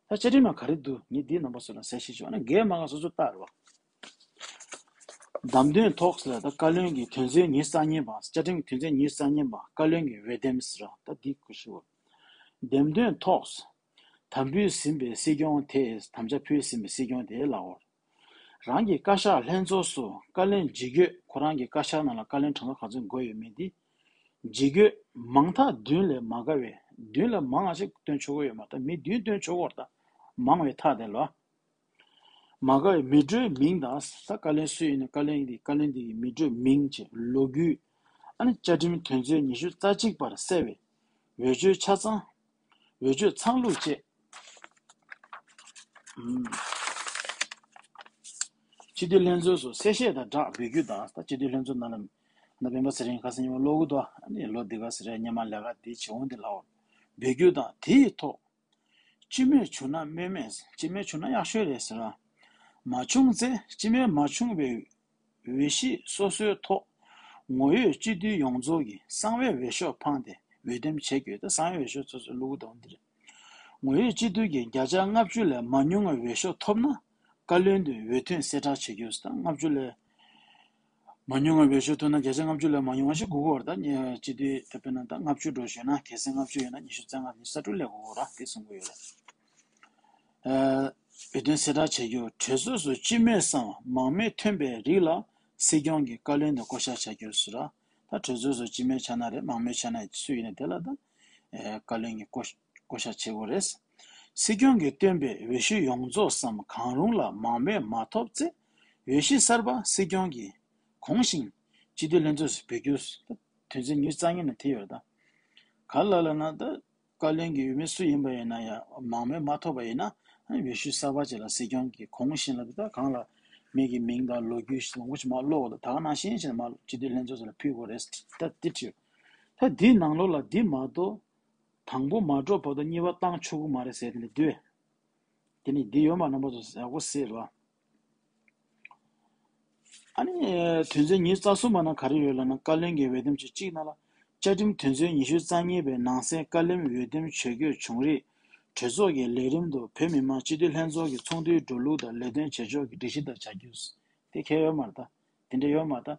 ད་བཅའ་ཁྲིམས་ནང་ག་རེ་འདུག་ངས་འདི་རྣམ་པ་ཚོ་ལ་གསལ་བཤད་ཞུ་བ་ན། འགལ་མ་འགལ་སོ་སོ་ལྟ་རེད་བ། བདམས་ཐོན་ཐོག་ཟེར་ད་བཀའ་བློན་གྱི་དོན་ཚན་ཉི་ཤུ་རྩ་གཉིས་པ། བཅའ་ཁྲིམས་ཀྱི་དོན་ཚན་ཉི་ཤུ་རྩ་གཉིས་པ་བཀའ་བློན་གྱི་འོས་འདེམས་ཟེར་ར། ད་འདི་གུ་ཞུ་བ། འདེམས་ཐོན་ཐོག་དམ་ཕུལ་ཟིན་པའི་སྲིད་སྐྱོང་དེ། དམ་བཅའ་ཕུལ་ཟིན་པའི་སྲིད་སྐྱོང་དེ་ལའོ། རང་གི་བཀའ་ཤག་ལྷན་ཚོགས་སུ་བཀའ་བློན་འཇིགས་སྐུལ། ཁོ་རང་གི་བཀའ་ཤག་ནང་ལ་བཀའ་བློན་གྲངས་ཀ་ག་ཚོད་དགོས་ཡོད་མེད་འདི། འཇིགས་སྐུལ་མང་ཐག་བདུན་ལས་མ་འགལ་བའི། བདུན་ལས་མང་བ་ཞིག་བཏོན་ཆོག་གི་ཡོད་མ་རེད། ད་མི་བདུན་བཏོན་ཆོག་གི་ཡོད་རེད། ད་མང་བའི་ཐག་དེ་ལ་མ་འགལ་བའི་མི་འགྲོའི་མིང་དང་། ད་བཀའ་བློན་སུ་ཡིན་ན་བཀའ་བློན་འདི་བཀའ་བློན་འདི་གི་མི་འགྲོའི་མིང་བཅས་ལོ་རྒྱུས། ཨ་ནི་བཅའ་ཁྲིམས་དོན་ཚན་ཉི་ཤུ་རྩ་གཅིག་པར་གསལ་བའི་འོས་ཆོས་ཆ་ཚང་། འོས་ཆོས་ཚང་ལུགས་བཅས། ཨུམ། སྤྱི་འཐུས་ལྷན་ཚོགས་སུ་གསལ་བཤད་དང་སྦྲགས་འབོད་སྐུལ་དང་། ད་སྤྱི་འཐུས་ལྷན་ཚོགས་ནང་ལ་ན་སྤེན་པ་ཚེ་རིང་ཁ་སང་ཉི་མ་ཀློག་གི་འདུག་ཨ་ནི་ལོ་འདི་ག་ཟེར་རེད། སྔོན་མ་ལས་ཀ་འདི་བྱེད་འོང་འདི་ལའོ། འབོད་སྐུལ་དང་། དེའི་ཐོག་སྤྱི་མོས་བྱུང་ན་སྨོས་མེད། སྤྱི་མོས་བྱུང་ན་ཡག་ཤོས་རེད་ཟེར་བ། མ་བྱུང་ཚེ་སྤྱི་མོས་མ་བྱུང་བའི་འོས་གཞི་སོ་སོའི་ཐོག་ངོ་ཡོད་སྤྱི་འཐུས་ཡོངས་རྫོགས་ཀྱི་གསང་བའི་འོས་ཤོག་འཕངས་ཏེ་འོས་འདེམས་བྱེད་དགོས། ད་གསང་བའི་འོས་ཤོག་སོ་སོའི་བླུག་གི་འདུག་འདིར། ངོ་ཡོད་སྤྱི་འཐུས་ཀྱི་བརྒྱ་ཆ་ལྔ་བཅུ་ལས་མ་ཉུང་བའི་འོས་ཤོག་ཐོབ་ན་བཀའ་བློན་དུ་འོས་ཐོན་གསལ་བསྒྲགས་བྱེད་རྒྱུ། ད་ལྔ་བཅུ་ལས་མ་ཉུང་བའི་འོས་ཤོག་ཐོབ་ན། བརྒྱ་ཆ་ལྔ་བཅུ་ལས་མ་ཉུང་བ་ཞིག་དགོས་ཀྱི་ཡོད་རེད། ད་སྤྱི་འཐུས་ད་དཔེར་ན་ད་ལྔ་བཅུ་འགྲོ་ཞུས་ན། གལ་སྲིད་ལྔ་བཅུ་ཡོད་ན་ཉི་ཤུ་རྩ་ལྔ། ཉི་ཤུ་རྩ་དྲུག་སླེབས་དགོས་ཀྱི་ཡོད་རེད། དེ་གསུང་གི་ཡོད་རེད། འོས་ཐོན་གསལ་བསྒྲགས་བྱ་རྒྱུ། གྲོས་ཚོགས་སུ་སྤྱི་མོས་སམ་མང་མོས་ཐོན་པའི་རིགས་ལ་སྲིད་སྐྱོང་གིས་བཀའ་བློན་དུ་བསྐོ་གཞག་བྱ་རྒྱུ་ཟེར་ར། ད་གྲོས་ཚོགས་སུ་སྤྱི་མོས་ཆགས་ན་རེད། མང་མོས་ཆགས་ན་སུ་ཡིན་ན་དེ་ལ་ད་ཨེ་བཀའ་བློན་གྱིས་བསྐོ་བསྐོ་གཞག་བྱེད་དགོས་རེད། སྲིད་སྐྱོང་གིས་བཏོན་པའི་འོས་གཞི་ཡོངས་རྫོགས་སམ་གང་རུང་ལ་མང་མོས་མ་ཐོབ་ཚེ་འོས་གཞི་གསར་པ་སྲིད་སྐྱོང་གིས་གོང་བཞིན་སྤྱི་འཐུས་ལྷན་ཚོགས་སུ་འབུལ་རྒྱུ། ད་དོན་ཚན་ཉི་ཤུ་རྩ་གཉིས་ནང་དེ་ཡོད་རེད། ད་ག་ལ་ལ་ན་ད། བཀའ་བློན་གྱི་འོས་མི་སུ་ཡིན་པ་ཡིན་ན་ཡང་མང་མོས་མ་ཐོབ་པ་ཡིན་ན། ཨ་ནི་འོས་ཤོག་གསར་པ་ཅིག་ལ་སྲིད་སྐྱོང་གིས་གོང་བཞིན་ལ་ད་གང་ལ་མི་གི་མིང་དང་ལོ་རྒྱུས་མང་པོ་ཞིག་མར་ཀློག་དང་། ད་ག་ནང་བཞིན་བྱས་ནས་མར་སྤྱི་འཐུས་ལྷན་ཚོགས་ལ་ཕུལ་དགོས་རེད། ད་འདི་བྲིས། ད་འདིའི་ནང་ལོགས་ལ་འདི་མ་གཏོགས་དང་པོ་མ་འགྲོ་བར་དུ་གཉིས་པ་བཏང་ཆོག་གི་མ་རེད་ཟེར་དེ་འདྲ་འདུག་དེ་ནི་འདི་ཡོད་མ་རེད། རྣམ་པ་ཚོ་ཡག་པོ་གཟིགས་རོགས། ཨ་ནི་དོན་ཚན་ཉི་ཤུ་རྩ་གསུམ་པ་ནང་ག་རེ་ཡོད་ལབ་ན། བཀའ་བློན་གྱི་འོས་འདེམས་ཆོས་གཅིག་ནང་ལ། བཅའ་ཁྲིམས་དོན་ཚན་ཉི་ཤུ་རྩ་གཉིས་པའི་ནང་གསེས་བཀའ་བློན་འོས་འདེམས་བྱེད་དགོས་བྱུང་རིགས་གྲོས་ཚོགས་ཀྱི་ལས་རིམ་དུ་བོད་མི་མང་སྤྱི་འཐུས་ལྷན་ཚོགས་ཀྱི་ཚོགས་འདུའི་འགྲོ་ལུགས་དང་ལས་དོན་བྱེད་ཕྱོགས་ཀྱི་སྒྲིག་གཞི་ལྟར་བྱ་རྒྱུ། དེ་གལ་ཡོད་མ་རེད་ད། དེ་འདྲ་ཡོད་མ་རེད་ད།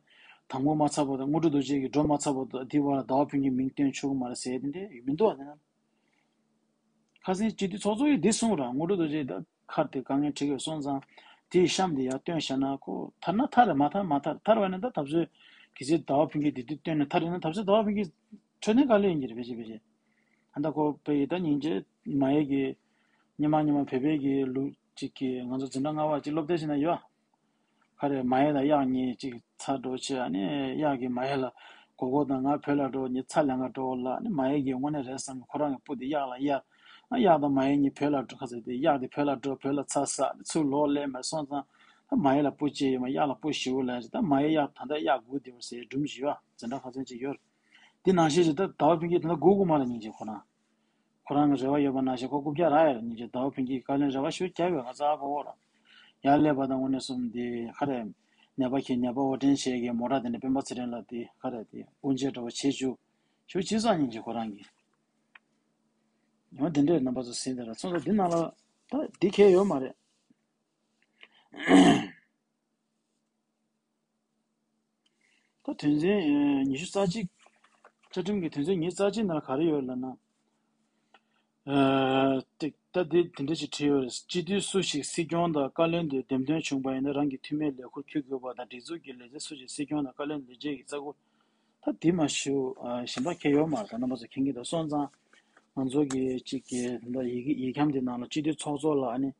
དང་པོ་མ་ཚར་བར་དུ། དངོས་གྲུབ་རྡོ་རྗེ་གིས་འགྲོ་མ་ཚར་བར་དུ་འདི་བར་ལ་ཟླ་བ་ཕུན་གྱི་མིང་བཏོན་ཆོག་གི་མ་རེད་ཟེར་དེ་འདྲ་མི་འདུག་བ། དེ་ན། ཁ་སང་སྤྱི་འཐུས་ཚོགས་གཙོ་ཡིས་འདི་གསུངས་ར། དངོས་གྲུབ་རྡོ་རྗེ་ད་ཁར་དེ་དཀའ་ངལ་འཕྲད་ཀྱི་ཡོད་སོང་ཙང་ དེའི་གཤམ་དེ་ཡར་བཏོན་བཞག་ན་ཁོ་ཐར་ན་ཐར་རེད། མ་ཐར་མ་ཐར། ཐར་བ་ནི་ད་ད་གཟོད་གལ་སྲིད་ཟླ་བ་ཕུན་སྐྱིད་དེ་དུས་བཏོན་ནས་ཐར་རེད་ན་ད་གཟོད་ཟླ་བ་ཕུན་སྐྱིད་འཕྲོད་བསྟེན་དཀའ་ལས་ཡིན་གྱི་རེད། ཕལ་ཆེར་ཕལ་ཆེར་ཨ་ད་ཁོ་བོད་ཡིག་ད་སྙིང་རྗེ་མ་ཡིག་གི་སྙེ་མ་སྙེ་མ་བོད་པའི་གི་ལུགས་གཅིག་གི་ང་ཚོ་འཛིན་གྲྭ་ལྔ་པ་གཅིག་སློབ་དེབ་ཞིག་ན་ཡོད། ག་རེ་མ་ཡིག་དང་གཡག་གཉིས་གཅིག་ཚ་འགྲོ་བྱེད། ཨ་ནི་གཡག་གིས་མ་ཡིག་ལ་གོ་གོ་དང་ང་བོད་ལ་འགྲོ་ངས་ཚ་ལེན་ག་འགྲོ་ལ་ཨ་ནི་མ་ཡིག་གིས་དངོས་གནས་རེད་བསམ་གི་ཁོ་རང་གི་སྤུ་དེ་གཡག་ལ་གཡར། ཨ་གཡག་དང་མ་ཡིག་གཉིས་བོད་ལ་འགྲོ་ཁ་ཟེར་ཏེ་གཡག་དེ་བོད་ལ་འགྲོ་བོད་ལ་ཚ་ཟ་ཚུར་ལོག་སླེབས་མ་སོང་ཙང་ད་མ་ཡིག་ལ་སྤུ་ཅིག་ཡོད་མ་གཡག་ལ་སྤུ་ཞེ་པོ་ལ་ད་མ་ཡིག་གཡག་ད་ལྟ་གཡག་སྒུག་བསྡད་པ་ཟེར་སྒྲུང་ཞིག་ཡོད། འཛིན་གྲྭ་ཁ་སང་ཅིག་ཡོད། འདི་ནང་བཞིན་ཞིག་ད་ཟླ་བ་ཕུན་སྐྱིད་ད་ལྟ་སྒུག་དགོས་མ་རེད། སྙིང་རྗེ་ཁོ་རང་ཁོ་རང་གི་རེ་བ་ཡོད་པ་ནང་བཞིན་ཁོ་རྐུབ་བཀྱག་རག་ཡོད་རེད། སྙིང་རྗེ་ཟླ་བ་ཕུན་སྐྱིད་བཀའ་བློན་རེ་བ་ཞུ་རྒྱབ་ཡོད། ང་ཚ་གོ་གོ་ར་ཡར་སླེབས་པ་དང་དངོས་གནས་གསུམ་དེ་ག་རེ་ནད་པ་ཁྱེད་ནད་པ་དབོར་འདྲེན་བྱེད་མཁན་མོ་ཊ་དེ་ནས་སྤེན་པ་ཚེ་རིང་ལ་དེ་ག་རེ་དེ་དབུ་འབྱེད་འདྲ་བོ་བྱེད་བཅུག་ཞུ་བྱེད་ཙང་སྙིང་རྗེ་ཁོ་རང་གི་ཡང་དེ་འདྲའི་རྣམ་པ་ཚོ་ཟིན་དེ་ར་སོང་ཙང་འདི་ནང་ལ་ད་འདི་གས་ཡོད་མ་རེད། ད་དོན་ཚན་ཉི་ཤུ་རྩ་གཅིག་བཅའ་ཁྲིམས་ཀྱི་དོན་ཚན་ཉི་ཤུ་རྩ་གཅིག་ནང་ལ་ག་རེ་ཡོད་ལབ་ན། ཨ་ཏིག་ད་འདི་དེ་འདྲ་ཞིག་བྲིས་ཡོད་རེད། སྤྱི་འཐུས་སུ་ཞིག་སྲིད་སྐྱོང་དང་བཀའ་བློན་དུ་འདེམས་ཐོན་བྱུང་པ་ཡིན་ན་རང་གི་འཐུས་མིའི་ལས་ཁུར་འཁྱེར་དགོས་པ་དང་སྒྲིག་འཛུགས་ཀྱི་ལས་བྱེད་སུ་ཞིག་སྲིད་སྐྱོང་དང་བཀའ་བློན་ལས་བྱེད་ཀྱི་རྩ་ཁུར་ད་འདི་མ་ཞུ། ཨ་གཞན་པ་ཁྱེད་ཡོད་མ་རེད། ད་རྣམ་པ་ཚོ་མཁྱེན་གྱི་འདུག་སོང་ཙང་ང་ཚོ་གི་གཅིག་གི་ད་ཡི་གེ་ཡིག་ཁྱམས་འདི་ནང་ལ་སྤྱི་འཐུས་ཚོགས་གཙོ་ལ་ཨ་ནི་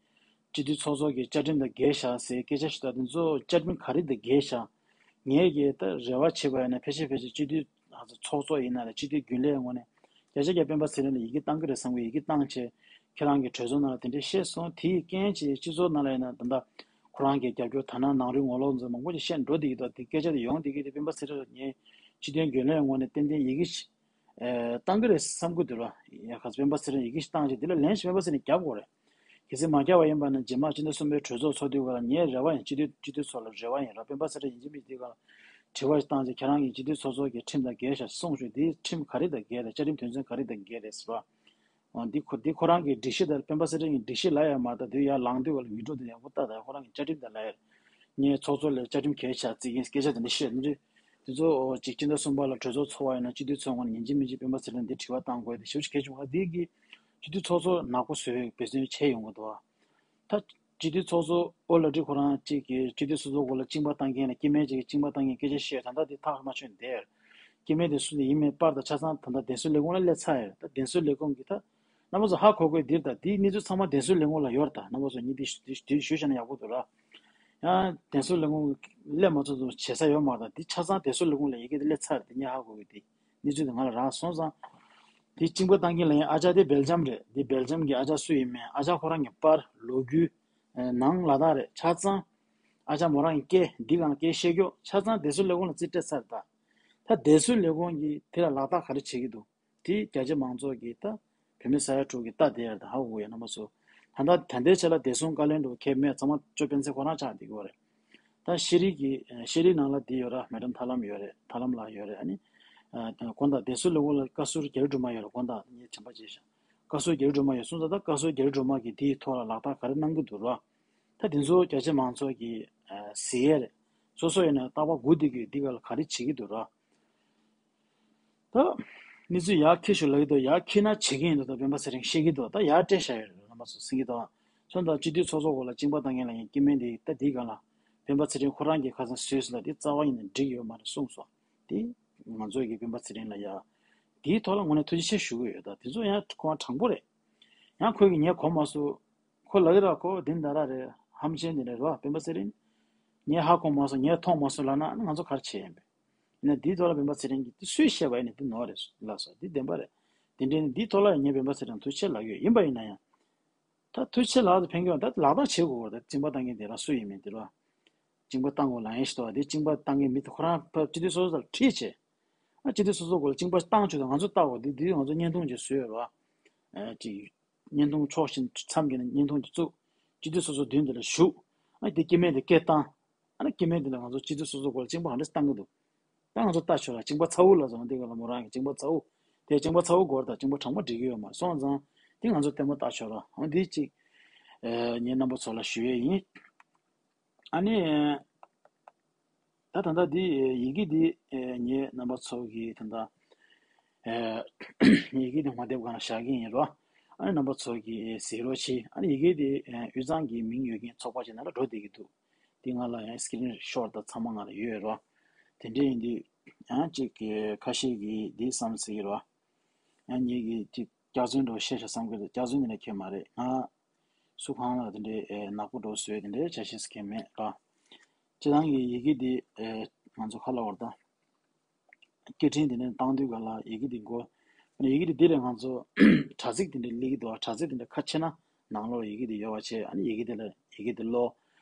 སྤྱི་འཐུས་ཚོགས་གཙོ་གི་བཅའ་ཁྲིམས་དང་འགལ་བཞག་ཟེར་སྐད་ཆ་ཞིག་ད་དེ་ཚོ་བཅའ་ཁྲིམས་ག་རེ་དང་འགལ་བཞག་ངས་ཀྱི་ད་རེ་བ་བྱེད་པ་ཡིན་ན་ཕལ་ཆེར་ཕལ་ཆེར་སྤྱི་འཐུས་ཚོགས་གཙོ་ཡིན་ན་རེད། སྤྱི་འཐུས་རྒྱུན་ལས་ངོས་ནས་བརྒྱ་ཆ་བརྒྱ་སྤེན་པ་ཚེ་རིང་ལ་ཡི་གེ་བཏང་གི་རེད་བསམ་གི་ཡི་གེ་བཏང་བྱས་ཁྱེད་རང་གི་གྲོས་ཚོགས་ནང་ལ་དེ་འདྲས་བཤད་སོང་། དེའི་རྐྱེན་གྱིས་སྤྱི་ཚོགས་ནང་ལ་ཡིན་ན་ད་ལྟ་ཁོ་རང་གི་རྒྱབ་སྐྱོར་དར་ནག་ནང་རུལ་ངོ་ལོག་ཚོ་མང་པོ་ཞིག་བཤད་འགྲོ་བསྡད་ཀྱི་འདུག་དེ་སྐད་ཆ་དེ་ཡོང་བསྡད་ཀྱི་དེ་སྤེན་པ་ཚེ་རིང་ལ་ངས་སྤྱི་འཐུས་རྒྱུན་ལས་ངོས་ནས་ཏན་ཏན་ཡི་གེ་ཞིག་ཨེ་བཏང་གི་རེད་བསམ་གི་འདུག་ལ། ཡ་ཁ་སྤེན་པ་ཚེ་རིང་ཡི་གེ་ཞིག་བཏང་རྗེས་དེ་ལ་ལན་ཞིག་སྤེན་པ་ཚེ་རིང་རྒྱབ་དགོས་རེད། གལ་སྲིད་མ་རྒྱབ་པ་ཡིན་པ་ན་རྗེས་མ་སྤྱི་ཟླ་གསུམ་པའི་གྲོས་ཚོགས་ཚོགས་དུས་སྐབས་ལ་ངའི་རེ་བ་ཡིན། སྤྱི་འཐུས་སྤྱི་འཐུས་ཚོ་ལ་རེ་བ་ཡིན་ར། སྤེན་པ་ཚེ་རིང་ཡིན་གཅིག་མིན་གཅིག་དུས་སྐབས་ལ་དྲི་བ་ཞིག་བཏང་རྗེས་ཁྱེད་རང་གིས་སྤྱི་འཐུས་ཚོགས་གཙོ་གི་ཁྲིམས་དང་འགལ་ཤག་གསུངས་ཤོག་དེའི་ཁྲིམས་ག་རེ་དང་འགལ་རེད། བཅའ་ཁྲིམས་དོན་ཚན་ག་རེ་དང་འགལ་རེད་ཟེར་བ། འོ་འདི་ཁོ་འདི་ཁོ་རང་གི་སྒྲིག་གཞི་དང་སྤེན་པ་ཚེ་རིང་གི་སྒྲིག་གཞི་ལ་ཡང་མ་ལྟ་དུས་ཡར་ལངས་དུས་སྐབས་ལ་ཡུལ་གྲུ་དང་ཡག་པོ་ལྟ་དང་ཁོ་རང་གི་བཅའ་ཁྲིམས་དང་ལ་ཡར་ངས་ཚོགས་གཙོ་ལ་བཅའ་ཁྲིམས་གལ་ཆེ་བརྩི་མཁན་སྐད་ཆ་དེ་འདྲ་བཤད་ནི་རེད། དེ་ཚོ་འོ་གཅིག་སྤྱི་ཟླ་གསུམ་པ་ལ་གྲོས་ཚོགས་ཚོགས་པ་ཡིན་ན་སྤྱི་འཐུས་ཚོགས་ངོས་ནས་ཡིན་གཅིག་མིན་གཅིག་སྤེན་པ་ཚེ་རིང་འདི་དྲི་བ་བཏང་དགོས་དེ་ཞེ་པོ་ཅིག་གལ་ཆེན་པོ། ད་འདི་གི་སྤྱི་འཐུས་ཚོགས་གཙོ་ནག་པོ་བཟོས་འབད་བརྩོན་བྱས་ཡོང་གི་འདུག་ད་སྤྱི་འཐུས་ཚོགས་གཙོ་ཨོ་ལགས་ཁོ་རང་གཅིག་གིས་སྤྱི་འཐུས་སོ་སོ་སྐོར་ལ་གཅིན་པ་བཏང་མཁན་ལ་སྐྱེ་དམན་ཅིག་གིས་གཅིན་པ་བཏང་མཁན་སྐད་ཆ་བཤད། ད་ལྟ་འདི་ཐག་མ་ཆོད་བསྡད་ཡོད། སྐྱེ་དམན་དེ་སུ་ནས་ཡིན་མིན་པར་དང་ཆ་ཚང་ད་ལྟ་བདེན་སྲུང་ལས་ཁུངས་ལ་སླེབས་ཚར་ཡོད། ད་བདེན་སྲུང་ལས་ཁུངས་ཀྱིས་ད་རྣམ་པ་ཚོ་ཧ་གོ་དགོས་འདིར་ད་འདིའི་གནས་ཚུལ་ཚང་མ་བདེན་སྲུང་ལས་ཁུངས་ལ་ཡོད་རེད། ད་རྣམ་པ་ཚོ་ཉིད་འདི་འདི་འདི་ཞུས་བྱས་ན་ཡག་པོ་འདུག་ར། ཡང་བདེན་སྲུང་ལས་ཁུངས་སླེབས་མ་ཐུབ་ཐུབ་བྱེད་ས་ཡོད་མ་རེད། ད་འདི་ཆ་ཚང་བདེན་སྲུང་ལས་ཁུངས་ལ་ཡི་གེ་དེ་སླེབས་ཚར་རེད། དེ་ངས་ཧ་གོ་གི་འདི། གནས་ཚུལ་དེ་ང་ལ་རག་སོང་ཙང་། དེ་གཅིན་པ་བཏང་མཁན་ལ་ཡིན་ཨ་ཅག་དེ་སྦེལ་ཇམ་རེད། དེ་སྦེལ་ཇམ་གྱི་ཨ་ཅག་སུ་ཡིན་མིན་ཨ་ཅག་ཁོ་རང་གི་པར་ལོ་རྒྱུས་ནང་ལ་དྭགས་རེད་ཆ་ཚང་། ཨ་ཅག་མོ་རང་གི་སྐད་འདི་གང་སྐད་བཤད་རྒྱུ་ཆ་ཚང་བདེ་སྲུང་ལས་ཁུངས་ལ་རྩིས་སྤྲད་ཚར་ད། ད་བདེ་སྲུང་ལས་ཁུངས་ཀྱིས་དེ་ལ་ལག་བསྟར་ག་རེ་བྱེད་ཀྱི་འདུག་དེ་རྒྱ་ཆེ་མང་ཚོགས་ཀྱིས་ད་བོད་མི་ས་ཡ་དྲུག་གིས་ལྟ་བསྡད་ཡ་རེད། ད་ཧ་གོ་གི་ཡོད་རྣམ་པ་ཚོ། ད་ལྟ་ད་ལྟའི་ཆ་ལ་བདེ་སྲུང་བཀའ་བློན་འདྲ་བོ་ཁས་མེད་ཚང་མ་ཅོ་སྤེན་ཚེ་ཁོ་རང་ཆགས་བསྡད་ཀྱི་ཡོད་རེད། ད་ཤེས་རིག་གི་ཤེས་རིག་ནང་ལ་འདི་ཡོད་ར། མེ་ཌམ་ཐར་ལམ་ཡོད་རེད། ཐར་ལམ་ལགས་ཡོད་རེད། ཨ་ནི་ཨ་དགོང་དག་བདེ་སྲུང་ལས་ཁུངས་ལ་བཀའ་ཟུར་རྒྱ་རི་སྒྲོལ་མ་ཡོད་རེད། དགོང་དག་ངས་དྲན་པ་བརྗེད་ཤག་བཀའ་ཟུར་རྒྱ་རི་སྒྲོལ་མ་ཡོད་སོང་ཙང་ད་བཀའ་ཟུར་རྒྱ་རི་སྒྲོལ་མ་གིས་འདིའི་ཐོག་ལ་ལག་བསྟར་ག་རེ་གནང་གི་འདུག་ར། ད་དེ་ཚོ་རྒྱ་ཆེ་མང་ཚོགས་ཀྱིས་ཨ་གཟིགས་ཡས་རེད། སོ་སོ་ཡིན་ན་རྟག་པར་སྒུག་བསྡད་ཀྱི་ཡོད། འདི་ག་ལ་ག་རེ་བྱེད་ཀྱི་འདུག་ར། ད་གནས་ཚུལ་ཡར་འཁྱེར་ཤོག་ལབ་ཀྱི་འདུག་ཡར་འཁྱེར་ན་བྱེད་ཀྱི་ཡིན་འདུག་ད་སྤེན་པ་ཚེ་རིང་བཤད་ཀྱི་འདུག་ད་ཡར་སྤྲད་བཞག་ཡོད་རེད། རྣམ་པ་ཚོ་གསན་གྱི་འདུག་སོང་ཙང་སྤྱི་འཐུས་ཚོགས་གཙོ་སྐོར་ལ་གཅིན་པ་བཏང་མཁན་ལ་ཡང་སྐྱེ་དམན་དེ་ད་འདི་ག་ལ་སྤེན་པ་ཚེ་རིང་ཁོ་རང་གི་ཁ་སང་བཟོས་ཟིན་ལ་དེ་རྩ་བ་ཉིད་ནས་འགྲིག་ཡོད་མ་རེད་གསུངས་སོང་། དེ་ང་ཚོ་གིས་སྤེན་པ་ཚེ་རིང་ལ་ཡ་དེའི་ཐོག་ལ་དངོས་གནས་ཐུགས་རྗེ་ཆེ་ཞུ་གི་ཡོད། ད་དེ་ཚོ་ཡང་ཁོ་རང་དྲང་པོ་རེད། ཡང་ཁོས་ཀྱིས་ངས་གོ་མ་སོང་། ཁོ་ལབ་ཀྱི་ར་ཁོ་འདི་འདྲ་ར་རེད། ཧམ་ཆེན་འདི་འདྲ་རེད་བ་སྤེན་པ་ཚེ་རིང་། ངས་ཧ་གོ་མ་སོང་། ངས་མཐོང་མ་སོང་ལབ་ན་ང་ཚོ་ག་རེ་བྱེད་ཡིན་པས། ཡིན་ན་འདིའི་ཐོག་ལ་སྤེན་པ་ཚེ་རིང་གིས་འདི་སུས་བཤད་པ་ཡིན་ན་འདི་ནོར་རེད་ལབ་སོང་། འདི་བདེན་པ་རེད། དེ་འདྲའི་འདིའི་ཐོག་ལ་ངས་སྤེན་པ་ཚེ་རིང་ཐུགས་རྗེ་ཆེ་ལབ་ཡོད། ཡིན་པ་ཡིན་ན་ཡང་། ད་ཐུགས་རྗེ་ཆེ་ལབ་དུས་ཕན་གྱི་ཡོད། ད་ལག་བསྟར་བྱེད་དགོས་རེད། གཅིན་པ་བཏང་མཁན་དེ་རང་སུ་ཡིན་མིན་དེ་ར། གཅིན་པ་བཏང་དགོས་ལབ་ཡིན་ཞིག་འདུག་བ། དེ་གཅིན་པ་བཏང་མཁན་མི་དེ་ཁོ་རང་ཕར་སྤྱི་འཐུས་སོ་སོ་ལ་ཁྲིད་བྱས། ཨ་སྤྱི་འཐུས་སོ་སོ་སྐོར་ལ་གཅིན་པ་བཏང་ཆོག་ད་ང་ཚོ་བལྟ་དགོས། དེ་དེ་ང་ཚོ་བརྙན་ཐུང་ཅིག་བཟོས་ཡོད་ར། ཨ་ཅིག་བརྙན་ཐུང་ཕྱོགས་ཞེན་མཚམས་བརྒྱབ་ནས་བརྙན་ཐུང་ཅིག་བཙུགས། སྤྱི་འཐུས་སོ་སོ་མདུན་དེ་ལ་བཞུགས། ཨ་དེ་སྐྱེ་དམན་དེ་སྐད་བཏང་། ཨ་ནི་སྐྱེ་དམན་དེ་ལ་ང་ཚོ་སྤྱི་འཐུས་སོ་སོ་སྐོར་ལ་གཅིན་པ་ག་འདྲ་བཏང་གི་འདུག་ད་ང་ཚོ་ལྟ་ཆོག་ལ་གཅིན་པ་ཚ་བོ་ལ་བཟང་དེ་ག་ལ་མོ་རང་གི་གཅིན་པ་ཚ་བོ། དེ་གཅིན་པ་ཚ་བོ་སྐོར་དང་གཅིན་པ་གྲང་མོ་འགྲིག་གི་ཡོད་མ་རེད། སོང་ཙང་དེ་ང་ཚོ་ལྟད་མོ་ལྟ་ཆོག་ར། འོ་འདི་གཅིག་ཨེ་ངས་རྣམ་པ་ཚོ་ལ་ཞུ་ཡས་ཡིན། ཨ་ནི་ད་ད་ལྟ་འདི་ཡི་གེ་འདི་ཨེ་ངས་རྣམ་པ་ཚོ་གི་ད་ལྟ་ཨེ་ཡི་གེ་འདི་ངོ་དེབ་སྒང་ལ་བཞག་གི་ཡིན་རོ། ཨ་ནི་རྣམ་པ་ཚོ་གིས་གཟིགས་རོགས་གྱིས། ཨ་ནི་ཡི་གེ་དེ་དབུས་གཙང་གི་མིང་ཡོད་མཁན་ཚོགས་པ་ཅིག་ནང་ལ་འགྲོ་བསྡད་ཀྱི་འདུག་དེ་ང་ལ་ཡང་སི་ཀི་རིན་ཤོཊ་དང་ཚང་མ་ང་ལ་ཡོད་རོ། དེ་འདྲ་ཡིན་དུས་ཡང་ཅིག་ཁ་ཤས་ཀྱིས་འདི་བསམ་ཟེར་གྱི་རོ། ཡང་ངེད་ཀྱིས་ཅིག་སྐྱག་རྫུན་འདྲ་བཤད་ཤག་བསམ་གྱི་འདུག་སྐྱག་རྫུན་དེ་འདྲ་ཁྱོན་མ་རེད། ང་སུ་གང་ལ་དེ་འདྲའི་ཨེ་ནག་པོ་འདྲ་བཟོས་དེ་འདྲའི་བྱ་ཤེས་སུ་མཁན་མེད་ར། སྤྱིར་བཏང་གི་ཡི་གེ་འདི་ཨེ་ང་ཚོ་ཁ་ལ་བར་ད་སྐད་འཕྲིན་དེ་འདྲ་བཏང་དུས་ག་ལ་ཡི་གེ་འདི་མགོ་ཡི་གེ་འདི་འདི་རེད། ང་ཚོ་དྲ་ཚིགས་དེ་འདྲ་སླེབས་ཀྱི་འདུག་དྲ་ཚིགས་དེ་འདྲ་ཁ་ཕྱེ་ན་ནང་ལོགས་ཡི་གེ་འདི་ཡོད་པ་བྱས། ཨ་ནི་ཡི་གེ་འདི་ལ་ཡི་གེ་འདི་ཀློག་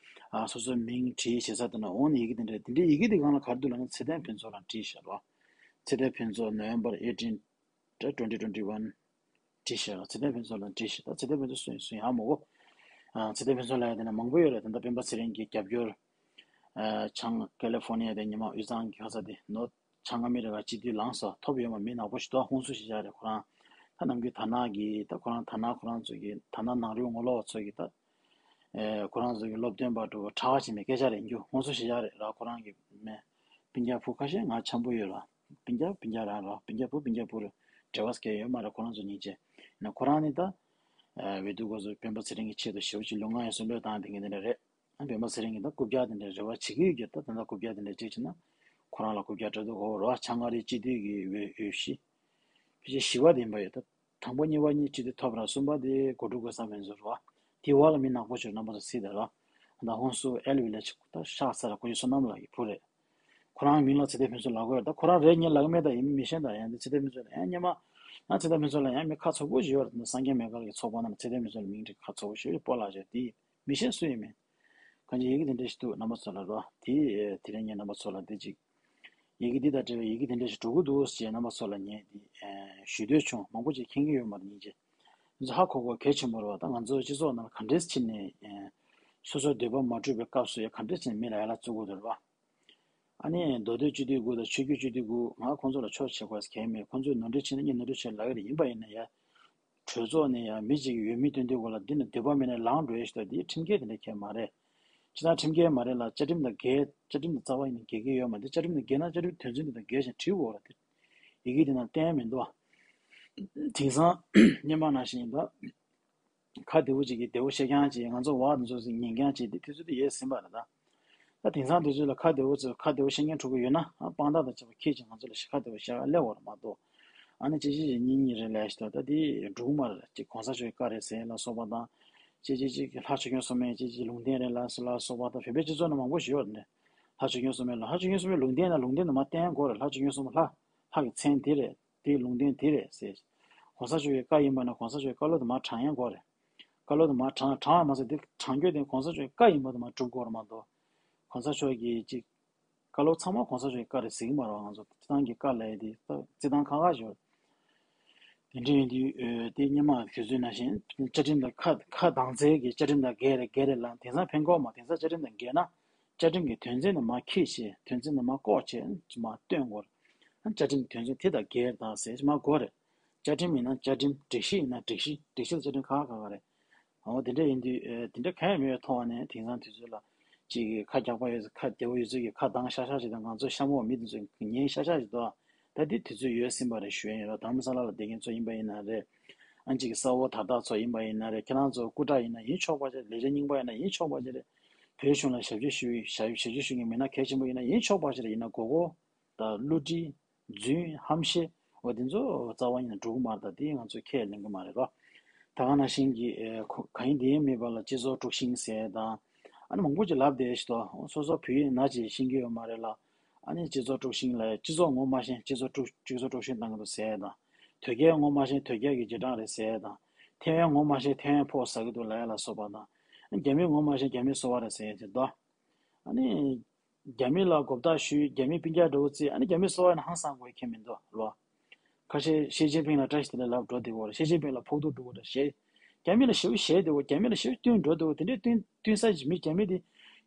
ཨ་སོ་སོའི་མིང་བྲིས་བྱེད་ས་དེ་ན་འོང་ནས་ཡི་གེ་འདི་འདྲ་དེ་འདྲའི་ཡི་གེ་འདི་སྒང་ལ་ག་རེ་འདུག་ལབ་ན་ཚེ་བརྟན་ཕུན་ཚོགས་ལ་བྲིས་ཤག་རོ། ཚེ་བརྟན་ཕུན་ཚོགས་November eighteen ད་twenty twenty one བྲིས་ཤག་ཚེ་བརྟན་ཕུན་ཚོགས་ལ་བྲིས་ཤག་ད་ཚེ་བརྟན་ཕུན་ཚོགས་སུ་སུ་ཡང་མོ་གོ་ཨ་ཚེ་བརྟན་ཕུན་ཚོགས་ལ་ཡ་དེ་ན་མང་པོ་ཡོད་རེད། ད་ལྟ་སྤེན་པ་ཚེ་རིང་གི་རྒྱབ་སྐྱོར་ཨ་བྱང་ཀ་ལི་ཧྥོར་ནི་ཡ་དེ་ཉི་མ་དབུས་གཙང་གི་ཁ་ས་དེ་ནོར་བྱང་ཨ་མི་རི་ཀ་སྤྱི་འཐུས་ལངས་སོ་ཐོབ་ཡོད་མ་མི་ནག་པོ་ཞིག་འདུག་ཧོན་སུར་ཞེས་བྱ་རེད། ཁོ་རང་ད་ནམ་རྒྱུན་དར་ནག་གི་ད་ཁོ་རང་དར་ནག་ཁོ་རང་ཚོ་གི་དར་ནག་ནང་རུལ་ངོ་ལོག་པ་ཚོ་གི་ད་ཨེ་ཁོ་རང་ཚོ་གི་སློབ་སྟོན་པ་འགྲོ་གྲྭ་བ་ཞིག་མེད་སྐད་ཆ་རེད། འགྱུར་ཧོན་སུར་ཞེས་བྱ་རེད་ར། ཁོ་རང་གི་མེ་སྤུན་ཀྱག་བུ་ཁ་ཤས་ང་འཆམ་པོ་ཡོད་ར། སྤུན་ཀྱག་སྤུན་ཀྱག་རང་ར་སྤུན་ཀྱག་བུ་སྤུན་ཀྱག་བུ་རེད། འབྲེལ་བ་སྐད་ཡོད་མ་རེད་ཁོ་རང་ཚོ་གཉིས་ཆེ་ན། ཁོ་རང་ནི་ད་ཨེ་འོས་བསྡུ་སྐབས་སུ་སྤེན་པ་ཚེ་རིང་གི་ཆེད་དུ་ཞེ་པོ་ཅིག་ལུས་ངག་ཡོད་སུ་ལོས་བཏང་དེ་ངས་འདི་འདྲ་རེད། སྤེན་པ་ཚེ་རིང་གིས་ད་རྐུབ་བཀྱག་དེ་འདྲའི་རེ་བ་བྱེད་ཀྱི་ཡོད་ཀྱི་ད་ད་ལྟ་རྐུབ་བཀྱག་དེ་འདྲ་བྱེད་ཀྱི་ན་ཁོ་རང་ལ་རྐུབ་བཀྱག་སྤྲད་འདུག་འོ་རོ། བྱང་ཨ་རིའི་སྤྱི་འཐུས་ཀྱི་འོས་འོས་གཞི་ཕལ་ཆེར་བཞི་པ་དེ་ཡིན་པ་ཡོད། ད་དང་པོ་གཉིས་པ་གཉིས་སྤྱི་འཐུས་ཐོབ་ར་གསུམ་པ་དེ་གོ་སྒྲིག་དགོས་ས་མེད་ཚོ་རོ། དེ་བ་ལ་མི་ནག་པོ་ཆོས་རྣམ་པ་ཚོ་སྲིད་ད་རོ། ད་ཧོན་སུ་ཨེལ་ཝི་ལེ་ཆ་ད་ཤག་ས་ར་ཁོ་ཡི་བསོད་ནམས་ལགས་ཀྱི་བུ་རེད། ཁོ་རང་མིང་ལ་ཚེ་བརྟན་ཕུན་ཚོགས་ལབ་དགོས་རེད། ད་ཁོ་རང་རེད་ངས་ལབ་མེད། ད་ཡིན་མི་ཤེས་ད་ཡང་འདི་ཚེ་བརྟན་ཕུན་ཚོགས་ལ་ཡང་སྙེ་མ་ང་ཚེ་བརྟན་ཕུན་ཚོགས་ལ་ཡང་མི་ཁ་ཚ་པོ་ཞིག་ཡོད་རེད། ད་སངས་རྒྱས་སྨན་ཁང་གི་ཚོགས་པ་ནང་ཚེ་བརྟན་ཕུན་ཚོགས་ལ་མིང་འདི་ཁ་ཚ་པོ་ཞིག་ཡོད་པོ་ལགས་ཞེས་དེ་མི་ཤེས་སུ་ཡིན་མིན། གང་ཅི་ཡི་གེ་དེ་འདྲ་ཞིག་འདུག་རྣམ་པ་ཚོ་ལ་རོ། དེ་དེ་རིང་ངས་རྣམ་པ་ཚོ་ལ་འདི་ཅིག་ཡི་གེ་འདི་དང་འབྲེལ་བའི་ཡི་གེ་དེ་འདྲ་ཞིག་འགྲོ་གི་འདུག་ཅེས་རྣམ་པ་ཚོ་ལ་ངས་འདི་ཞུ་འདོད་བྱུང་། མང་པོ་ཅིག་མཁྱེན་གྱི་ཡོད་མ་རེད་སྙིང་རྗེ། འདི་ཚོ་ཧ་གོ་དགོས་གལ་ཆེན་པོ་རེད་བ། ད་ང་ཚོ་སྤྱི་ཚོགས་ནང་ལ་ག་འདྲས་ཕྱིན་ནས་སོ་སོའི་འདོད་པ་མ་འགྲུབ་པའི་སྐབས་སུ་ཡང་ག་འདྲས་ཕྱིན་ནས་མི་ལ་ཡ་ལ་བཙུགས་དགོས་འདུག་རེད་བ། ཨ་ནི་མདོ་སྟོད་སྤྱི་འཐུས་དགུ་དང་ཆོས་བརྒྱུད་སྤྱི་འཐུས་དགུ་ང་ཁོང་ཚོ་ལ་ཕྱོགས་ཕྱེ་དགོས་གལ་མེད། ཁོང་ཚོས་ནོར་འཁྲུལ་ཕྱིན་ན་ངས་ནོར་འཁྲུལ་ཕྱིན་ལབ་ཀྱི་རེད། ཡིན་པ་ཡིན་ན་ཡ། གྲོས་ཚོགས་ནས་ཡང་མི་གཅིག་གིས་འོས་མི་བཏོན་དུས་སྐོར་ལ་འདི་ནི་འདོད་པ་མེད་ན་ལངས་འགྲོ་ཡས་ཞིག་དང་འདིའི་ཁྲིམས་འགལ་དེ་འདྲ་ཁྱད་མ་རེད། ཅི་ལྟར་ཁྲིམས་འགལ་མ་རེད་ལ་བཅའ་ཁྲིམས་དང་འགལ། བཅའ་ཁྲིམས་དང་རྩ་བ་ཡིན་ན་འགལ་གྱི་ཡོད་མ་རེད། བཅའ་ཁྲིམས་དང་འགལ་ན་བཅའ་ཁྲིམས་དོན་ཚན་དེ་དང་འགལ་ཞིང་བྲིས་དགོས་རེད། དེ་ཡི་གེ་དེ་ནང་བསྟན་མི་འདུག་དེང་སང་སྔོན་མ་ནང་བཞིན་ཡིན་ད། ཁ་བདེ་བོ་ཅིག་གིས་བདེ་བོ་བཤད་རྐྱང་བྱེད། ང་ཚོ་བ་དེ་ཚོ་ཟིག་ཉན་རྐྱང་བྱེད། དེ་དུས་ཚོད་དེ་ཡོལ་ཟིན་པ་རེད་ད། ད་དེང་སང་དུས་ཚོད་ལ་ཁ་བདེ་བོ་ཚོས་ཁ་བདེ་བོ་བཤད་མཁན་ཕྲུ་གུ་ཡོད་ན་ཨ་དཔང་རྟགས་དང་བཅས་པ་ཁྱེད་ཀྱིས་ང་ཚོ་ལ་ཤ་ཁ་བདེ་བོ་བཤད་ག་སླེབས་པ་རེད་མ་གཏོགས། ཨ་ནི་ཅི་ཅི་ཅི་གཉིས་གཉིས་རེད་ལབ་ཞིག་ད་ད་དེ་འགྲོ་གི་མ་རེད། ཅིག་གོང་ས་མཆོག་གི་བཀའ་རེད་ཟེར་ལ་སོགས་པ་དང་། ཅི་ཅི་ཅི་ལྷ་ཆོས་སྐྱོང་སྲུང་མས་ཅི་ཅི་ལུང་བསྟན་རེད་ལ་སོགས་ལ་སོགས་པ་དང་བོད་པའི་སྤྱི་ཚོགས་ནང་མང་པོ་ཞིག་ཡོད་རེད། ལྷ་ཆོས་སྐྱོང་སྲུང་མས་ལ་ལྷ་ཆོས་སྐྱོང་སྲུང་མའི་ལུང་བསྟན་ན་ལུང་བསྟན་དུ་མ་བསྟན་དགོས་རེད། ལྷ་ཆོས་སྐྱོང་སྲུང་མ་ལྷ་ལྷ་གི་མཚན་དེ་རེད། དེའི་ལུང་བསྟན་དེ་རེད་ཟེར། གོང་ས་མཆོག་གི་བཀའ་ཡིན་པ་ན་གོང་ས་མཆོག་གི་བཀའ་སློབ་དུ་མ་དྲང་ཡ་དགོས་རེད། བཀའ་སློབ་དུ་མ་དྲང་དྲང་བ་མ་ཟད་དེ་དྲང་རྒྱུ་དེ་གོང་ས་མཆོག་གི་བཀའ་ཡིན་པ་དུ་མ་སྒྲུབ་དགོས་རེད་མ་གཏོགས། གོང་ས་མཆོག་གི་ཅིག་བཀའ་སློབ་ཚང་མ་གོང་ས་མཆོག་གི་བཀའ་རེད་ཟེར་གྱི་མ་རེད་བ། ང་ཚོ་སྤྱི་བཏང་གི་བཀའ་ལབ་ཡ་དེ་རྩི་སྟངས་ཁག་ཁག་ཞིག་ཡོད། དེ་འདྲ་ཡིན་དུས་ཨ་དེ་སྔོན་མ་དུས་ཚོད་ནང་བཞིན་བཅའ་ཁྲིམས་དང་ཁ་ཁ་གདངས་ཚད་ཀྱི་བཅའ་ཁྲིམས་དང་འགལ་རེད་འགལ་རེད་ལབ་དེང་སང་ཕན་གྱི་ཡོད་མ། དེང་སང་བཅའ་ཁྲིམས་དང་འགལ་ན། བཅའ་ཁྲིམས་ཀྱི་དོན་ཚན་དུ་མ་འཁྱེར་བྱས་དོན་ཚན་དུ་མ་ལྐོག་བྱས་མ་སྟོན་དགོས། བཅའ་ཁྲིམས་དོན་ཚན་དེ་དང་འགལ་དང་ཟེར་མ་དགོས་རེད། བཅའ་ཁྲིམས་ཡིན་ན་བཅའ་ཁྲིམས། སྒྲིག་གཞི་ཡིན་ན་སྒྲིག་གཞི། སྒྲིག་གཞི་དང་བཅའ་ཁྲིམས་ཁག་ཁག་ཁག་རེད། འོ་དེ་འདྲ་ཡིན་དུས་ཨ་དེ་འདྲ་གང་ཡང་མེད་པའི་ཐོག་ནས་དེང་སང་དུས་ཚོད་ལ་ཅིག་ཁ་རྒྱག་པ་ཡོད་ཚོད་ཁ་བདེ་བོ་ཡོད་ཚོད་ཀྱིས་ཁ་གདངས་ཤག་ཤག་ཅིག་དང་། ང་ཚོ་གཤམ་འོག་མི་དེ་ཚོས་ཉན་ཤག་ཤག་ཅིག་འདུག་ད་འདི་དུས་ཚོད་ཡོལ་ཟིན་པ་རེད་ཞུ་ཡ་ཡིན་རོགས། དྷ་རམ་ས་ལ་ལ་བསྡད་མཁན་ཚོ་ཡིན་པ་ཡིན་ན་རེད། ཨ་ཅིག་གི་ས་འོག་དར་ཐག་ཚོ་ཡིན་པ་ཡིན་ན་རེད། ཁྱེད་རང་ཚོ་སྐུ་དྲག་ཡིན་ན་ཡིན་ཆོག་པ་ཅིག་རེད། ལས་བྱེད་རྙིང་པ་ཡིན་ན་ཡིན་ཆོག་པ་ཅིག་རེད། བོད་གཞུང་ལ་ཞབས་ཕྱི་ཞུ་ཞབས་ཞབས་ཕྱི་ཞུ་མཁན་མི་སྣ་གལ་ཆེན་པོ་ཡིན་ན་ཡིན་ཆོག་པ་ཅིག་རེད། ཡིན་ན་མགོ་སྐོར་དང་བསླུ་བྲིད། རྫུན། ཧམ་བཤད། འོ་དེ་ཚོ་རྩ་བ་ཉིད་ནས་འགྲོ་གི་མ་རེད། ད་དེ་ང་ཚོས་ཁས་ལེན་གི་མ་རེད་རོ། ད་ག་ནང་བཞིན་གྱི་ཨེ་ཁོ་གང་ཡིན་དེ་ཡིན་མེད་པ་ལ་སྤྱི་ཚོགས་དཀྲུག་ཤིང་ཟེར་དང་། ཨ་ནི་མང་པོ་ཅིག་ལབ་བསྡད་ཤི་ཏོ། སོ་སོ་བོད་ཡིག་ནག་ཅིག་ཤེས་ཀྱི་ཡོད་མ་རེད་ལ། ཨ་ནི་སྤྱི་ཚོགས་དཀྲུག་ཤིང་ལ་སྤྱི་ཚོགས་ངོ་མ་ཤེས་སྤྱི་ཚོགས་དཀྲུག་སྤྱི་ཚོགས་དཀྲུག་ཤིང་བཏང་གི་འདུག་ཟེར་དང་། དོལ་རྒྱལ་ངོ་མ་ཤེས་དོལ་རྒྱལ་གྱི་རྗེས་འབྲང་རེད་ཟེར་དང་། ཐེ་ཝན་ངོ་མ་ཤེས་ཐེ་ཝན་ཕོག་ཟ་གི་འདུག་ལབ་ཡ་ལ་སོགས་པ་དང་། རྒྱ་མི་ངོ་མ་ཤེས་རྒྱ་མི་སོ་པ་རེད་ཟེར་ཡ་ཅིག་འདུག་ཨ་ནི། རྒྱ་མི་ལ་མགོ་བཏགས་ཞུས། རྒྱ་མི་སྤུན་ཀྱག་འདྲ་བོ་བརྩིས། ཨ་ནི་རྒྱ་མི་སོ་པ་ཡིན་ན་ཧང་སང་དགོས་ཁྱད་མི་འདུག་ལོ། ཁ་ཤས་ཞི་ཅིན་ཕིང་ལ་བཀྲ་ཤིས་བདེ་ལེགས་ལབ་འགྲོ་བསྡད་ཀྱི་ཡོད་རེད། ཞི་ཅིན་ཕིང་ལ་ཕོག་ཐུག་འགྲོ་གི་རེད་ཞེས། རྒྱ་མི་ལ་ཞེ་པོ་ཞེད་བསྡད་ཀྱི་ཡོད། རྒྱ་མི་ལ་ཞེ་པོ་བསྟུན་འགྲོ་འདུག་དེ་འདྲའི་བསྟུན་བསྟུན་ས་ཅིག་མི་རྒྱ་མི་དེ།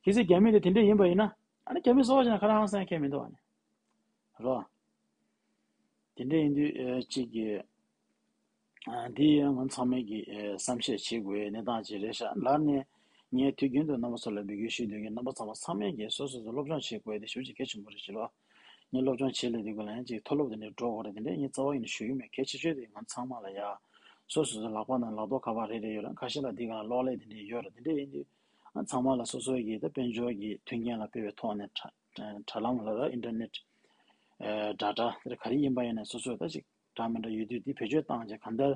གལ་སྲིད་རྒྱ་མི་དེ་དེ་འདྲ་ཡིན་པ་ཡིན་ན། ཨ་ནི་རྒྱ་མི་སོ་པ་ཅིག་ན་ཁ་རང་ཧང་སང་ཁྱད་མི་འདུག་ཨ་ནི། རོ། དེ་འདྲ་ཡིན་དུས་ཨེ་གཅིག་གི་ཨ་འདི་ཡང་ང་ཚང་མས་ཀྱི་ཨེ་བསམ་ཤེས་བྱེད་དགོས་གནས་སྟངས་ཅིག་རེད་ཤག་ལར་ནས་ངས་དུས་རྒྱུན་དུ་རྣམ་པ་ཚོ་ལ་འབོད་སྐུལ་ཞུ་འདོད་ཀྱི། རྣམ་པ་ཚང་མ་ཚང་མས་ཀྱི་སོ་སོ་སོ་སློབ་སྦྱོང་བྱེད་དགོས་དེ་ཞེ་པོ་ཅིག་གལ་ཆེན་པོ་རེད་ཅེས་ལོ། ངས་སློབ་སྦྱོང་བྱེད་ལས་དུས་ག་ལ་ཡང་ཅིག་མཐོ་སློབ་དེ་འདྲ་འགྲོ་དགོས་རེད། དེ་འདྲ་ངས་རྩ་བ་ཡིན་ན་ཞུ་གི་མེད། གལ་ཆེ་ཤོས་དེ་ང་ཚང་མ་ལ་ཡ་ སོ་སོ་སོ་ལག་པ་ནང་ལག་ཐོག་ཁ་པར་རེ་རེ་ཡོད་ར། ཁ་ཤས་ལ་འདི་ག་ལ་གློག་ཀླད་དེ་འདྲས་ཡོད་ར། དེ་འདྲས་ཡིན་དུས་ཨ་ཚང་མ་ལ་སོ་སོ་གི་ད་དཔལ་འབྱོར་གྱི་མཐུན་རྐྱེན་ལ་དཔེ་བའི་ཐོག་ནས་དྲ་དྲ་ལམ་ལ་ར་ཨིན་ཊར་ནེཊ་ཨ་ཌ་ཊ་དེ་ག་རེ་ཡིན་པ་ཡིན་ན་སོ་སོ་ད་ཅིག་འདྲ་མི་འདྲ་ཡོད་དུས་འདི་བེད་སྤྱོད་བཏང་བྱས་གང་ལྟར་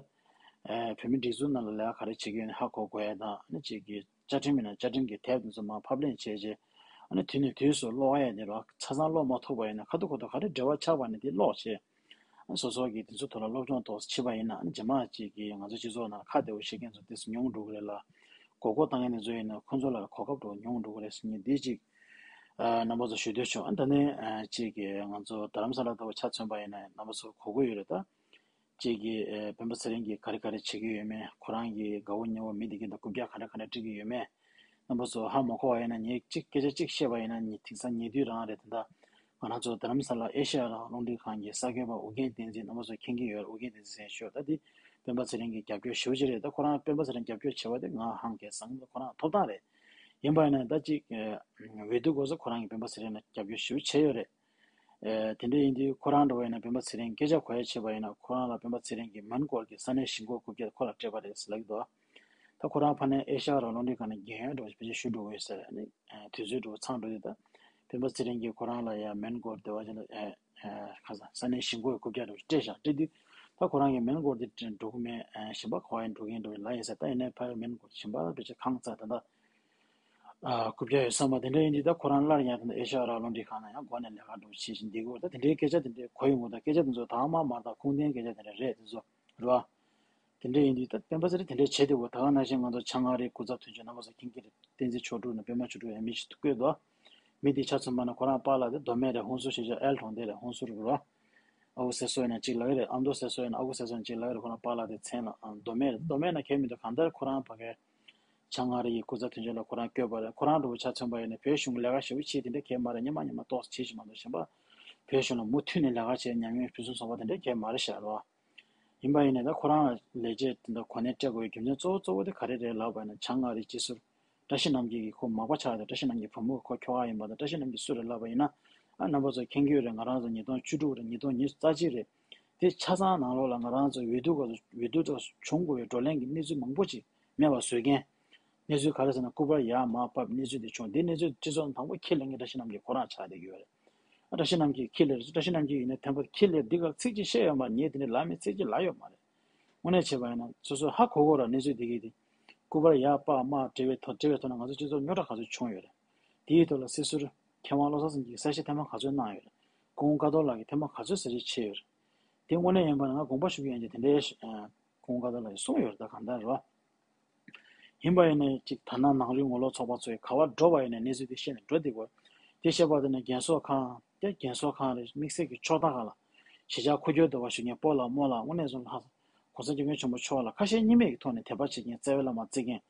ཨ་བོད་མི་སྒྲིག་འཛུགས་ནང་ལ་ལས་ཀ་ག་རེ་བྱེད་ཀྱི་ཡོད་ན་ཧ་གོ་དགོས་ཡ་དང་ཨ་ནི་ཅིག་གི་བཅའ་ཁྲིམས་མིན་ན་བཅའ་ཁྲིམས་ཀྱི་དེབ་དེ་ཚོ་མར་ཕབ་ལེན་བྱས་རྗེས་ཨ་ནི་དུས་ནས་དུས་སུ་ཀློག་ཡ་དེ་ར་ཆ་ཚང་ཀློག་མ་ཐུབ་པ་ཡིན་ན་ཁ་ཐུག་ཁ་ཐུག་ག་རེ་འབྲེལ་བ་ཆགས་པ་ནི་དེ་ཀློག་བྱས། སོ་སོ་གིས་དེ་ཚོ་ཐོག་ལ་སློབ་སྦྱོང་ཏོག་ཙམ་བྱས་པ་ཡིན་ན་ཨ་ནི་རྗེས་མ་ཅིག་གིས་ང་ཚོ་སྤྱི་ཚོགས་ནང་ཁ་བདེ་བོ་བཤད་མཁན་ཚོ་དེ་ཚོ་ཉུང་འགྲོ་གི་རེད་ལ། མགོ་སྐོར་བཏང་མཁན་དེ་ཚོ་ཡིན་ན་ཁོང་ཚོ་ལ་གོ་སྐབས་འགྲོ་ཉུང་འགྲོ་གི་རེད་ཟེར་མཁན་འདི་ཅིག་ཨ་རྣམ་པ་ཚོ་ཞུ་འདོད་བྱུང་། ཨ་ད་ནི་ཨ་ཅིག་གིས་ང་ཚོ་རྡ་རམ་ས་ལ་ལྟ་བུ་ཆ་མཚོན་པ་ཡིན་ན་རྣམ་པ་ཚོ་གོ་གི་ཡོད་རེད་ད། ཅིག་གིས་ཨ་སྤེན་པ་ཚེ་རིང་གིས་ག་རེ་ག་རེ་བྱེད་ཀྱི་ཡོད་མེད། ཁོ་རང་གིས་དགའ་བོ་ཉེ་བོ་མི་དེ་གི་འདུག་རྐུབ་བཀྱག་ག་འདྲ་ག་འདྲ་སྤྲད་ཀྱི་ཡོད་མེད། རྣམ་པ་ཚོ་ཧ་མ་གོ་བ་ཡིན་ན་ངས་གཅིག་སྐད་ཆ་གཅིག་བཤད་པ་ཡིན་ན་ཉི་དེང་སང་ཉེ་དུས་རང་རེད། དེ་འདྲ་ང་རང་ཚོ་རྡ་རམ་ས་ལ་ཨེ་ཤ་ཡ་རང་རླུང་འཕྲིན་ཁང་གི་གསར་འགོད་པ་ཨུ་རྒྱན་བསྟན་འཛིན་རྣམ་པ་ཚོ་མཁྱེན་གྱི་ཡོད་རེད། ཨུ་རྒྱན་བསྟན་འཛིན་ཟེར་ཤོག་ད་དེ་སྤེན་པ་ཚེ་རིང་གི་རྒྱབ་སྐྱོར་ཞེ་པོ་ཅིག་རེད། ད་ཁོ་རང་སྤེན་པ་ཚེ་རིང་རྒྱབ་སྐྱོར་བྱས་པ་དེ་ང་ཧང་གས་བཟང་ཁོ་རང་ཐོབ་ཐང་རེད། ཡིན་པ་ཡིན་ན་ད་ཅིག་འོས་བསྡུ་སྐབས་སུ་ཁོ་རང་གིས་སྤེན་པ་ཚེ་རིང་ལ་རྒྱབ་སྐྱོར་ཞེ་པོ་བྱས་ཡོད་རེད། ཨེ། དེ་འདྲ་ཡིན་དུས་ཁོ་རང་འདྲ་བ་ཡིན་ན་སྤེན་པ་ཚེ་རིང་སྐད་ཆ་གོ་ཡ་བྱས་པ་ཡིན་ན་ཁོ་རང་ལ་སྤེན་པ་ཚེ་རིང་གིས་མོན་གྷོ་གི་ས་གནས་གཞིས་འགོ་རྐུབ་བཀྱག་ཁོ་ལ་སྤྲད་པ་རེད་ཟེར་ལབ་ཀྱི་འདུག་ད་ཁོ་རང་ཕ་ནས་ཨེ་ཤ་ཡ་རང་རླུང་འཕྲིན་ཁང་ནས་རྒན་ཡོལ་འདྲ་བོ་ཞིག་ཕལ་ཆེར་ཞུ་འགྲོ་གི་ཡོད་ས་རེད། ཨ་ནི་ཨེ་དུས་ཚོད་འདྲ་བོ་ཚང་འགྲོ་དུས་ད་སྤེན་པ་ཚེ་རིང་གིས་ཁོ་རང་ལ་ཡ་མོན་གྷོ་སྡེ་བ་ཅན་ལ་ཨེ་ཨེ་ཁ་སང་ས་གནས་གཞིས་འགོ་གི་རྐུབ་བཀྱག་འདྲ་བོ་ཞིག་སྤྲད་བཞག་སྤྲད་དུས་ད་ཁོ་རང་གིས་མོན་གྷོ་དེ་འགྲོ་གི་མེད། ཨེ་གཞན་པ་ག་པར་ཡང་འགྲོ་གི་ཡིན་འདྲ་བོ་ལབ་ཡིན་ས། ད་ཡིན་ནའི་ཕ་ཡུལ་མོན་གྷོ་གཞན་པ་ལ་ཕལ་ཆེར་ཁང་བརྩེགས་ད་ལྟ། ཨ། རྐུབ་བཀྱག་ཡོད་བསམ་པ་དེ་འདྲ་ཡིན་དུས་ད་ཁོ་རང་སླར་ཡང་ད་ལྟ་ཨེ་ཤ་ཡ་རང་རླུང་འཕྲིན་ཁང་ནང་ཡང་འགོ་ནས་ལས་ཀ་འགྲོ་བྱེད་བཞིན་བསྡད་ཀྱི་ཡོད་རེད། ད་དེ་འདྲའི་སྐད་ཆ་དེ་འདྲའི་གོ་ཡོང་གི་འདུག་སྐད་ཆ་དེ་ཚོ་ད་མ་མར་དང་ཁུངས་ལྡན་སྐད་ཆ་དེ་འདྲ་རེད་དེ་ཚོ་རེད་བ། དེ་འདྲ་ཡིན་དུས་ད་སྤེན་པ་ཚེ་རིང་དེ་འདྲ་བྱེད་བསྡད་ཡོད། ད་ག་ནང་བཞིན་ང་ཚོ་བྱང་ཨ་རིའི་སྐུ་ཚབ་དོན་གཅོད་རྣམ་པ་ཚོ་མཁྱེན་གྱི་རེད། བསྟན་འཛིན་མཆོག་སྤྲུལ་ནས་པད་མ་མཆོག་སྤྲུལ་ཡང་མི་ཞིག་བསྐོས་འདུག་མི་དེ་ཆ་མཚོན་པ་ན་ཁོ་རང་པཱ་ལགས་དེ་མདོ་སྨད་རེད། ཧུན་སུར་ཞེས་བྱ་ཨེལ་གྲོང་སྡེ་རེད། ཧུན་སུར་རེད་བ། ཨ་ཁུ་ཟེར་སྲོལ་ཡིན་ན་གཅིག་ལབ་ཀྱི་རེད། ཨ་མདོ་ཟེར་སྲོལ་ཡིན་ན་ཨ་ཁུ་ཟེར་སྲོལ་ཡིན་ན་གཅིག་ལབ་ཀྱི་རེད། ཁོ་རང་པཱ་ལགས་དེ་མཚན་ལ་ཨ་མདོ་སྨད་རེད། མདོ་སྨད་ན་གལ་མི་འདུག་གང་ལྟར་ཁོ་རང་ཕ་གིར་བྱང་ཨ་རི་ཡི་སྐུ་ཚབ་དོན་གཅོད་ལ་ཁོ་རང་བསྐོས་པ་རེད། ཁོ་རང་འདྲ་བོ་ཆ་མཚོན་པ་ཡིན་ན་བོད་གཞུང་ལས་ཀ་ཞེ་པོ་བྱེད་དེ་འདྲ་གས་མ་རེད། སྔོན་མ་སྔོན་མ་ཏོག་ཙམ་བྱེད་བཞིན་མ་གཏོགས་གཞན་པ་བོད་གཞུང་ལ་མུ་མཐུད་ནས་ལས་ཀ་བྱས་ཉམས་མྱོང་ཕུན་སུམ་ཚོགས་པ་དེ་འདྲ་གས་མ་རེད་ཤག་རེད་བ། ཡིན་པ་ཡིན་ནའི་ད་ཁོ་རང་ལ་ལས་བྱེད་དེ་འདྲ་གོ་གནས་སྤྲད་དགོས་པའི་རྒྱུ་མཚན་གཙོ་བོ་གཙོ་བོ་དེ་ག་རེ་རེད་ལབ་པ་ཡིན་ན་བྱང་ཨ་རིའི་སྤྱི་ཟུར་བཀྲ་ཤིས་རྣམ་རྒྱལ་གྱིས་ཁོ་མག་པ་ཆགས་ཏེ་བཀྲ་ཤིས་རྣམ་རྒྱལ་བུ་མོ་གིས་ཁོ་ཁྱོ་ག་ཡིན་པ་དང་། བཀྲ་ཤིས་རྣམ་རྒྱལ་སུ་རེད་ལབ་པ་ཡིན་ན། ཨ་རྣམ་པ་ཚོ་མཁྱེན་གྱི་ཡོད་རེད། ང་རང་ཚོ་ཉིས་སྟོང་བཅུ་དྲུག་རེད། ཉིས་སྟོང་ཉི་ཤུ་རྩ་གཅིག་རེད། དེ་ཆ་ཚང་ནང་ལོགས་ལ་ང་རང་ཚོ་འོས་བསྡུ་སྐབས་སུ་འོས་བསྡུ་སྐབས་སུ་བྱུང་དགོས་པའི་བགྲོ་གླེང་གི་གནས་ཚུལ་མང་པོ་ཅིག་མེད་པ་བཟོས་མཁན། གནས་ཚུལ་ག་རེ་ཟེར་ན་སྐུ་པར་ཡར་མར་ཕབ་གནས་ཚུལ་དེ་བྱུང་། དེ་གནས་ཚུལ་སྤྱི་ཚོགས་ནང་དང་པོ་ཁྱི་ལེན་མཁན་བཀྲ་ཤིས་རྣམ་རྒྱལ་ཁོ་རང་ཆགས་བསྡད་ཀྱི་ཡོད་རེད། ཨ་བཀྲ་ཤིས་རྣམ་རྒྱལ་ཁྱི་ལེན་རེད། བཀྲ་ཤིས་རྣམ་རྒྱལ་ཡིན་ན་ཐེམ་པ་ཁྱི་ལེན་འདི་གར་ཚིག་གཅིག་བཤད་ཡོད་མ་རེད། ངས་དེ་འདྲ་ལབ་མེད། ཚིག་གཅིག་ལབ་ཡོད་མ་རེད། དངོས་གནས་བྱས་པ་ཡིན་ན་སོ་སོས་ཧ་གོ་གོ་ར། གནས་ཚུལ་འདི་གི་དེ་སྐུ་པར་ཡར་ཕབ་མར་འབྲེལ་བའི་ཐོག་འབྲེལ་བའི་ཐོག་ནས་ང་ཚོ་སྤྱི་ཚོགས་རྙོག་དྲ་ག་ཚོད་བྱུང་ཡོད་རེད། དེའི་ཐོག་ལ་སྲིད་ཟུར་མཁས་དབང་བློ་བཟང་སེང་གེས་གསལ་བཤད་ཐེངས་མ་ག་ཚོད་གནང་ཡོད་རེད། སྐུ་ངོ་ཀ་ཏོ་ལགས་ཀྱིས་ཐེངས་མ་ག་ཚོད་གསལ་བཤད་བྱས་ཡོད་རེད། དེ་དངོས་གནས་ཡིན་པ་ན་ང་དགོངས་པ་ཞུ་གི་ཡིན་གྱི་དེ་འདྲའི་ཨ་སྐུ་ངོ་ཀ་ཏོ་ལགས་ཀྱིས་གསུངས་ཡོད་རེད། ད་གང་ལྟར་རེད་བ། ཡིན་པ་ཡིན་ནའི་ཅིག་ད་ནང་ནང་རུལ་ངོ་ལོག་ཚོགས་པ་ཚོས་ག་པར་འགྲོ་བ་ཡིན་ནའི་གནས་ཚུལ་དེ་བཤད་ནས་འགྲོ་བསྡད་དགོས། དེ་བཤད་པ་དེ་ནི་རྒན་གསོ་ཁང་། དེ་རྒན་གསོ་ཁང་རེད། དམིགས་བསལ་གྱི་ཕྱོགས་མཐའ་ཁག་ལ་གཞིས་ཆགས་འཁོར་སྐྱོད་འདྲ་བ་ཞུ་མཁན་སྤོ་ལགས་རྨོ་ལགས་དངོས་གནས་བཟུང་ལྷག་༸གོང་ས་༸སྐྱབས་མགོན་ཆེན་པོ་མཆོག་ལ་ཁ་ཞེ་གཉིས་མེད་ཀྱི་ཐོག་ནས་དད་པ་བྱེད་མཁན། རྩ་བའི་བླ་མ་བརྩི་མཁན།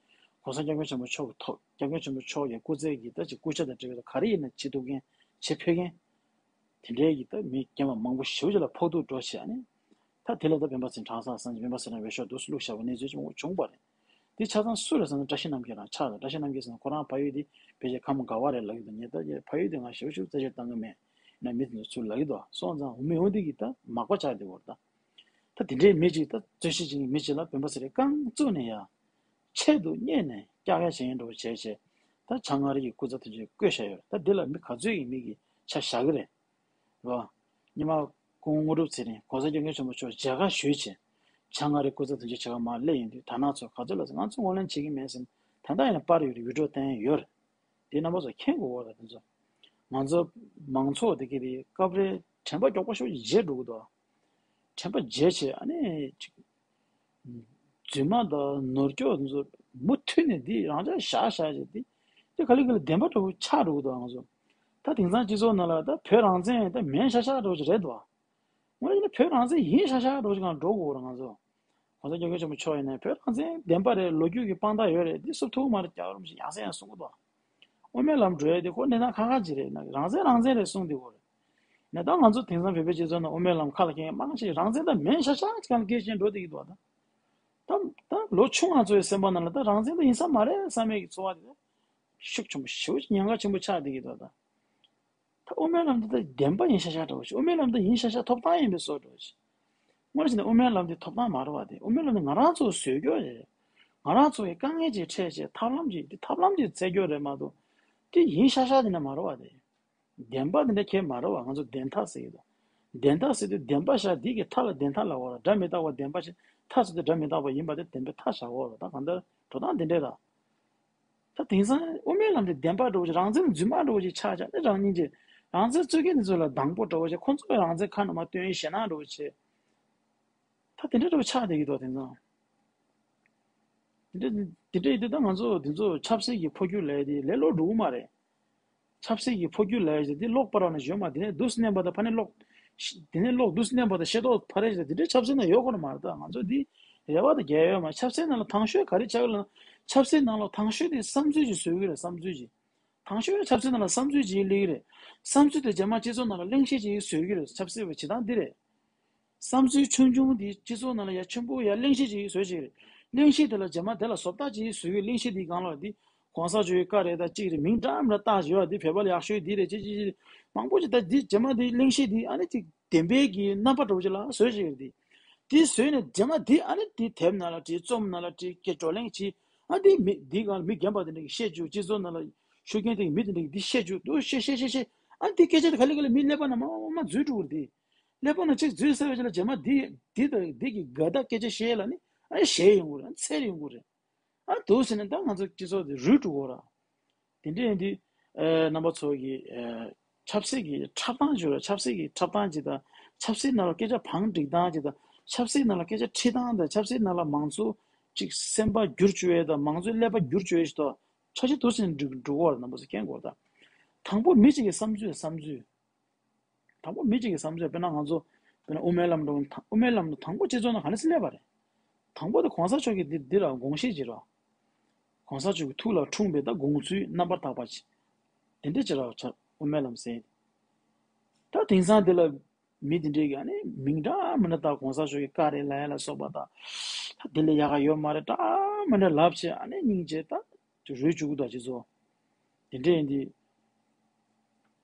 ༸གོང་ས་༸སྐྱབས་མགོན་ཆེན་པོ་མཆོག་གི་ཐོག ༸སྐྱབས་མགོན་ཆེན་པོ་མཆོག་གི་སྐུ་ཚེ་གི་ད་ཅིག་སྐུ་ཕྱྭ་དང་འབྲེལ་བའི་ག་རེ་ཡིན་ན་བྱེད་ཐུབ་མཁན། བྱེད་ཕོད་མཁན། དེ་འདྲའི་གི་ད་མི་རྒན་པ་མང་པོ་ཞེ་པོ་ཅིག་ལ་ཕོག་ཐུག་འགྲོ་བྱས་ནས། ད་དེ་ལ་ད་སྤེན་པ་ཚེ་རིང་གྲྭ་ཚང་སངས་རྒྱས་སྤེན་པ་ཚེ་རིང་འོས་ཤོག་འདུག་སེ་བླུགས་བཞག་པ་གནས་ཚུལ་ཅིག་མང་པོ་བྱུང་བ་རེད། དེ་ཆ་ཚང་སུ་རེད་ཟེར་ན་བཀྲ་ཤིས་རྣམ་རྒྱལ་རང་ཆགས་རེད། བཀྲ་ཤིས་རྣམ་རྒྱལ་ཟེར་ན་ཁོ་རང་ཕ་ཡུལ་དེ་ཕལ་ཆེར་ཁམས་དགའ་བ་རེད་ལབ་ཀྱི་འདུག་ངས་ད་ཕ་ཡུལ་དེ་ང་ཞེ་པོ་ཞེ་པོ་རྩད་གཅོད་བཏང་གི་མེད། ཡིན་ན་མི་དེ་ཚོ་ཚུར་ལབ་ཀྱི་འདུག་སོང་ཙང་འོ་མི་འོ་དེ་གི་ད་མག་པ་ཆགས་བསྡད་ཡོད་རེད་ད། ད་དེ་འདྲའི་མི་གཅིག་ད་རྩོད་གཞི་ཅིག་མི་གཅིག་ལ་སྤེན་པ་ཚེ་རིང་རྐང་བཙུགས་ནས་ཡ། ཆེད་དུ་གཉེར་ནས་ཀྱག་ཀྱག་བྱེད་མཁན་འདྲ་བོ་བྱས་བྱས། ད་བྱང་ཨ་རི་གི་སྐུ་ཚབ་དོན་གཅོད་བསྐོས་བཞག་ཡོད་རེད། ད་འདི་ལ་མི་ག་ཚོད་ཀྱི་མི་གིས་ཆ་བཞག་གི་རེད། རོ། སྔོན་མ་སྐུ་ངོ་དངོས་གྲུབ་ཚེ་རིང་༸གོང་ས་༸སྐྱབས་མགོན་ཆེན་པོ་མཆོག་མཇལ་ཁ་ཞུས་བྱས། བྱང་ཨ་རི་སྐུ་ཚབ་དོན་གཅོད་བྱེད་ག་མར་སླེབས་ཡོང་དུས་དར་ནག་ཚོས་ག་ཚོད་ལབ་ཟེར། ང་ཚོ་ངོས་ལེན་བྱེད་ཀྱི་མེད་ཟེར། ད་ལྟ་ཡིན་ན་པར་ཡོད་རེད། བི་ཌིའོ་བསྟན་ཡོད་རེད། དེ་རྣམ་པ་ཚོ་མཁྱེན་དགོས་ཀྱི་རེད། དེ་ཚོ། ང་ཚོ་མང་ཚོགས་དེ་གི་དེ་སྐབས་རེ་དྲན་པ་མགྱོགས་པོ་ཞེ་པོ་ཅིག་བརྗེད་འགྲོ་གི་འདུག་དྲན་པ་བརྗེད་བྱས་ཨ་ནི་ཅིག་རྫུན་མ་དང་ནོར་སྐྱོག་དེ་ཚོ་མུ་མཐུད་ནས་འདི་རང་ཅག་བཞག་བཞག་བྱས་འདི། དེ་ག་ལེ་ག་ལེ་བདེན་པ་འདྲ་བོ་ཆགས་འགྲོ་གི་འདུག་ང་ཚོ། ད་དེང་སང་སྤྱི་ཚོགས་ནང་ལ་ད་བོད་རང་བཙན་ད་མིན་ཤག་ཤག་འདྲ་བོ་ཅིག་རེད་འདུག་དངོས་གནས་བོད་རང་བཙན་ཡིན་ཤག་ཤག་འདྲ་བོ་ཅིག་གང་འགྲོ་དགོས་རེད་ང་ཚོ། ༸གོང་ས་༸སྐྱབས་མགོན་ཆེན་པོ་མཆོག་ཡིན་ནའི་བོད་རང་བཙན་བདེན་པ་རེད། ལོ་རྒྱུས་ཀྱི་དཔང་རྟགས་ཡོད་རེད། འདི་བསུབ་ཐུབ་མ་རེད། རྒྱལ་བ་རིན་པོ་ཆེ་ཡང་སེ་ཡང་གསུང་གི་འདུག་དབུ་མའི་ལམ་འགྲོ་ཡ་དེ་ཁོ་གནས་སྟངས་ཁག་ཁག་ཅིག་རེད། ན་རང་བཙན་རང་བཙན་རེད་གསུངས་བསྡད་ཡོད་རེད། ན་ད་ང་ཚོ་དེང་སང་བོད་པའི་སྤྱི་ཚོགས་ནང་དབུ་མའི་ལམ་ཁ་ལ་འཁྱེར་མཁན་མང་ཆེ་རང་བཙན་ད་མིན་ཤག་ཤག་ཅིག་གང་སྐད་ཆ་འགྲོ་བསྡད་ཀྱི་འདུག་ད་ད་ད་ལོ་ཆུང་ང་ཚོའི་སེམས་པ་ནང་ལ་ད་རང་བཙན་ད་ཡིན་ས་མ་རེད་བསམ་ཡས་ཀྱི་ཚོར་བ་དེ་ཤུགས་ཆེན་པོ་ཞེ་པོ་ཅིག་ཉེན་ཁ་ཆེན་པོ་ཆགས་བསྡད་ཀྱི་འདུག་ད། ད་དབུ་མའི་ལམ་འདི་ད་བདེན་པ་ཡིན་ཤག་ཤག་འདྲ་བོ་ཞིག་དབུ་མའི་ལམ་འདི་ཡིན་ཤག་ཤག་ཐོབ་ཐང་ཡིན་པའི་བཟོ་འདྲ་བོ་ཞིག་དངོས་གནས་བྱས་ན་དབུ་མའི་ལམ་དེ་ཐོབ་ཐང་མ་རེད་བ། དེ་དབུ་མའི་ལམ་དེ་ང་རང་ཚོ་བཟོས་རྒྱུ་རེད། ང་རང་ཚོ་གི་དཀའ་ངལ་ཅིག་འཕྲད་བྱས་ཐབས་ལམ་ཅིག་དེ་ཐབས་ལམ་ཅིག་བཙལ་རྒྱུ་རེད་མ་གཏོགས། དེ་ཡིན་ཤག་ཤག་དེ་ནས་མ་རེད་བ། དེ་བདེན་པ་དེ་འདྲ་ཁྱེད་མ་རེད་བ། ང་ཚོ་བདེན་མཐའ་ཟེར་གྱི་འདུག་བདེན་མཐའ་ཟེར་དུས་བདེན་པ་བཞག་འདི་གི་མཐའ་ལ་བདེན་མཐའ་ལབ་དགོས་ར། སྒྲ་མི་རྟག་པ་བདེན་པ་ཞིག་མཐའ་ཟེར་དུས་སྒྲ་མི་རྟག་པ་ཡིན་པ་དེ་བདེན་པའི་མཐའ་བཞག་དགོས་ར། ད་གང་ལྟར་འགྲོ་སྟངས་དེ་འདྲས་ར། ད་དེང་སང་དབུ་མའི་ལམ་དེ་བདེན་པ་འདྲ་བོ་ཅིག་རང་བཙན་རྫུན་མ་འདྲ་བོ་ཅིག་ཆགས་ཆགས་ནས་རང་ཉིད་ཀྱི་རང་བཙན་རྩོད་མཁན་དེ་ཚོ་ལ་སྡང་པོ་འདྲ་བོ་ཅིག་ཁོང་ཚོ་གི་རང་བཙན་ཁ་ནང་མ་བཏོན་ཞེད་སྣང་འདྲ་བོ་ཅིག་ད་དེ་འདྲ་འདྲ་བོ་ཆགས་བསྡད་ཀྱི་འདུག་དེང་སང་། དེ་འདྲ་དེ་འདྲ་ཡིན་དུས་ད་ང་ཚོ་དེ་ཚོ་ཆབ་སྲིད་ཀྱི་འཕོ་འགྱུར་ལས་དེ་ལས་སླ་པོ་འགྲོ་གི་མ་རེད། ཆབ་སྲིད་ཀྱི་འཕོ་འགྱུར་ལས་ཞེས་འདི་ཀློག་པ་རང་ནས་བརྗོད་མ། དེ་ནས་འདུག་སེ་མནན་པ་དང་ཕ་ནས་ཀློག་དེ་ནས་ཀློག་འདུག་སེ་མནན་པ་དང་ཤེས་རྟོགས་ཕ་རེ་ཞེས་དེ་འདྲའི་ཆབ་སྲིད་ནང་ཡོད་དགོས་ནི་མ་རེད། ད་ང་ཚོ་འདི་རེ་བ་དང་རྒྱལ་ཡོད་མ། ཆབ་སྲིད་ནང་ལ་དང་ཤོས་ག་རེ་ཆགས་ཀྱི་ལ། ཆབ་སྲིད་ནང་ལ་དང་ཤོས་དེ་བསམ་ཚུལ་ཅིག་བཟོ་གི་རེད། བསམ་ཚུལ་ཅིག་དང་ཤོས་ཆབ་སྲིད་ནང་ལ་བསམ་ཚུལ་ཅིག་སླེབས་ཀྱི་རེད། བསམ་ཚུལ་དེ་རྗེས་མ་སྤྱི་ཚོགས་ནང་ལ་གླེང་གཞི་ཅིག་བཟོ་གི་རེད། ཆབ་སྲིད་པའི་བྱེད་སྟངས་འདི་རེད། བསམ་ཚུལ་ཆུང་ཆུང་འདི་སྤྱི་ཚོགས་ནང་ལ་ཡ་ཆེན་པོ་ཡ་གླེང་གཞི་ཅིག་བཟོས་ཅིག་རེད། གླེང་གཞི་དེ་ལ་རྗེས་མ་དེ་ལ་བཟོ་ལྟ་ཅིག་བཟོས་ཡོད། གླེང་གཞི་འདིའི་སྒང་ལ་འདི་གོང་ས་མཆོག་གི་བཀའ་རེད། ད་གཅིག་རེད། མིང་འདྲ་མི་འདྲ་བཏགས་བཞག་ཡོད། འདི་བོད་པ་ལ་ཡག་ཤོས་འདི་རེད་ཅེས་ཅེས་ཅེས་མང་པོ་ཅིག་ད་འདི་རྗེས་མ་འདི་གླེང་གཞི་འདི་ཨ་ནི་ཅིག་བདེན་པའི་གི་རྣམ་པ་འདྲ་བོ་ཅིག་ལ་བཟོས་ཅིག་རེད། འདི་འདི་བཟོས་ནས་རྗེས་མ་འདི་ཨ་ནི་འདི་དེབ་ནང་ལ་བྲིས། རྩོམ་ནང་ལ་བྲིས། སྐད་བགྲོ་གླེང་བྱས། ཨ་འདི་མི་འདི་སྒང་ལ་མི་རྒན་པ་དེ་འདྲ་གིས་བཤད་བཅུག་སྤྱི་ཚོགས་ནང་ལ་ཤུགས་རྐྱེན་དེ་གིས་མི་དེ་འདྲ་གིས་འདི་བཤད་བཅུག་འདུག་བཤད་བཤད་བཤད་བཤད། ཨ་འདི་སྐད་ཆ་དེ་ག་ལེ་ག་ལེ་མི་ཀླད་པ་ནང་མར་མར་འཛུལ་འགྲོ་གི་རེད། འདི་ཀླད་པ་ནང་གཅིག་འཛུལ་ཚར་བའི་རྗེས་ལ་རྗེས་མ་འདི་འདི་དང་འདི་གི་དགའ་རྟགས་སྐད་ཆ་བཤད་ལ་ནི་ཨ་ཞེད་ཡོང་གི་རེད། ཨ་འཚེར་ཡོང་གི་རེད། ཨ་འདུག་ཟེར་ནས་ད་ང་ཚོ་སྤྱི་ཚོགས་འདི་རུལ་འགྲོ་གི་རེད། དེ་འདྲ་ཡིན་དུས་ཨ་རྣམ་པ་ཚོ་གིས་ཨ་ཆབ་སྲིད་ཀྱི་འཁྲབ་སྟངས་བརྗོད་ར། ཆབ་སྲིད་ཀྱི་འཁྲབ་སྟངས་ཅིག་དང་། ཆབ་སྲིད་ནང་ལ་སྐད་ཆ་བང་སྒྲིག་སྟངས་ཅིག་དང་། ཆབ་སྲིད་ནང་ལ་སྐད་ཆ་འཁྲིད་སྟངས་དང་། ཆབ་སྲིད་ནང་ལ་མང་ཚོགས་ཅིག་སེམས་པ་འགྱུར་བཅུག་ཡས་དང་མང་ཚོགས་ཀླད་པ་འགྱུར་བཅུག་ཡས་ཞིག་ཐོག་ཆ་ཤས་འདུག་ཟེར་ནས་འགྲོ་འགྲོ་གི་རེད། རྣམ་པ་ཚོ་མཁྱེན་དགོས་རེད་ད། དང་པོ་མི་གཅིག་གི་བསམ་ཚུལ་བསམ་ཚུལ། དང་པོ་མི་གཅིག་གི་བསམ་ཚུལ། དཔེར་ན་ང་ཚོ་དཔེར་ན་དབུ་མའི་ལམ་འགྲོ་མཁན་དང་། དབུ་མའི་ལམ་དང་པོ་སྤྱི་ཚོགས་ནང་ག་འདྲ་སེ་སླེབས་པ་རེད། དང་པོ་དེ་གོང་ས་མཆོག་གིས་འདི་འདི་ར་དགོངས་བཞེས་བྱེད་རོགས། གོང་ས་མཆོག་གི་ཐུགས་ལ་འཁྲུངས་པའི་ད་དགོངས་ཚུལ་རྣམ་པར་དག་པ་ཅིག་དེ་འདྲ་ཅིག་ར་ཆ་དབུ་མའི་ལམ་ཟེར། ད་དེང་སང་འདི་ལ་མི་འདི་འདྲས་ཀྱིས་ཨ་ནི་མིང་འདྲ་མི་འདྲ་དང་གོང་ས་མཆོག་གི་བཀའ་རེད་ལབ་ཡ་ལ་སོགས་པ་དང་། ད་འདི་ལས་ཡག་ག་ཡོད་མ་རེད། འདྲ་མི་འདྲ་ལབ་བྱས་ཨ་ནི་སྙིང་རྗེ་ད་རུལ་བཅུག་གི་འདུག་སྤྱི་ཚོགས། དེ་འདྲས་ཡིན་དུས།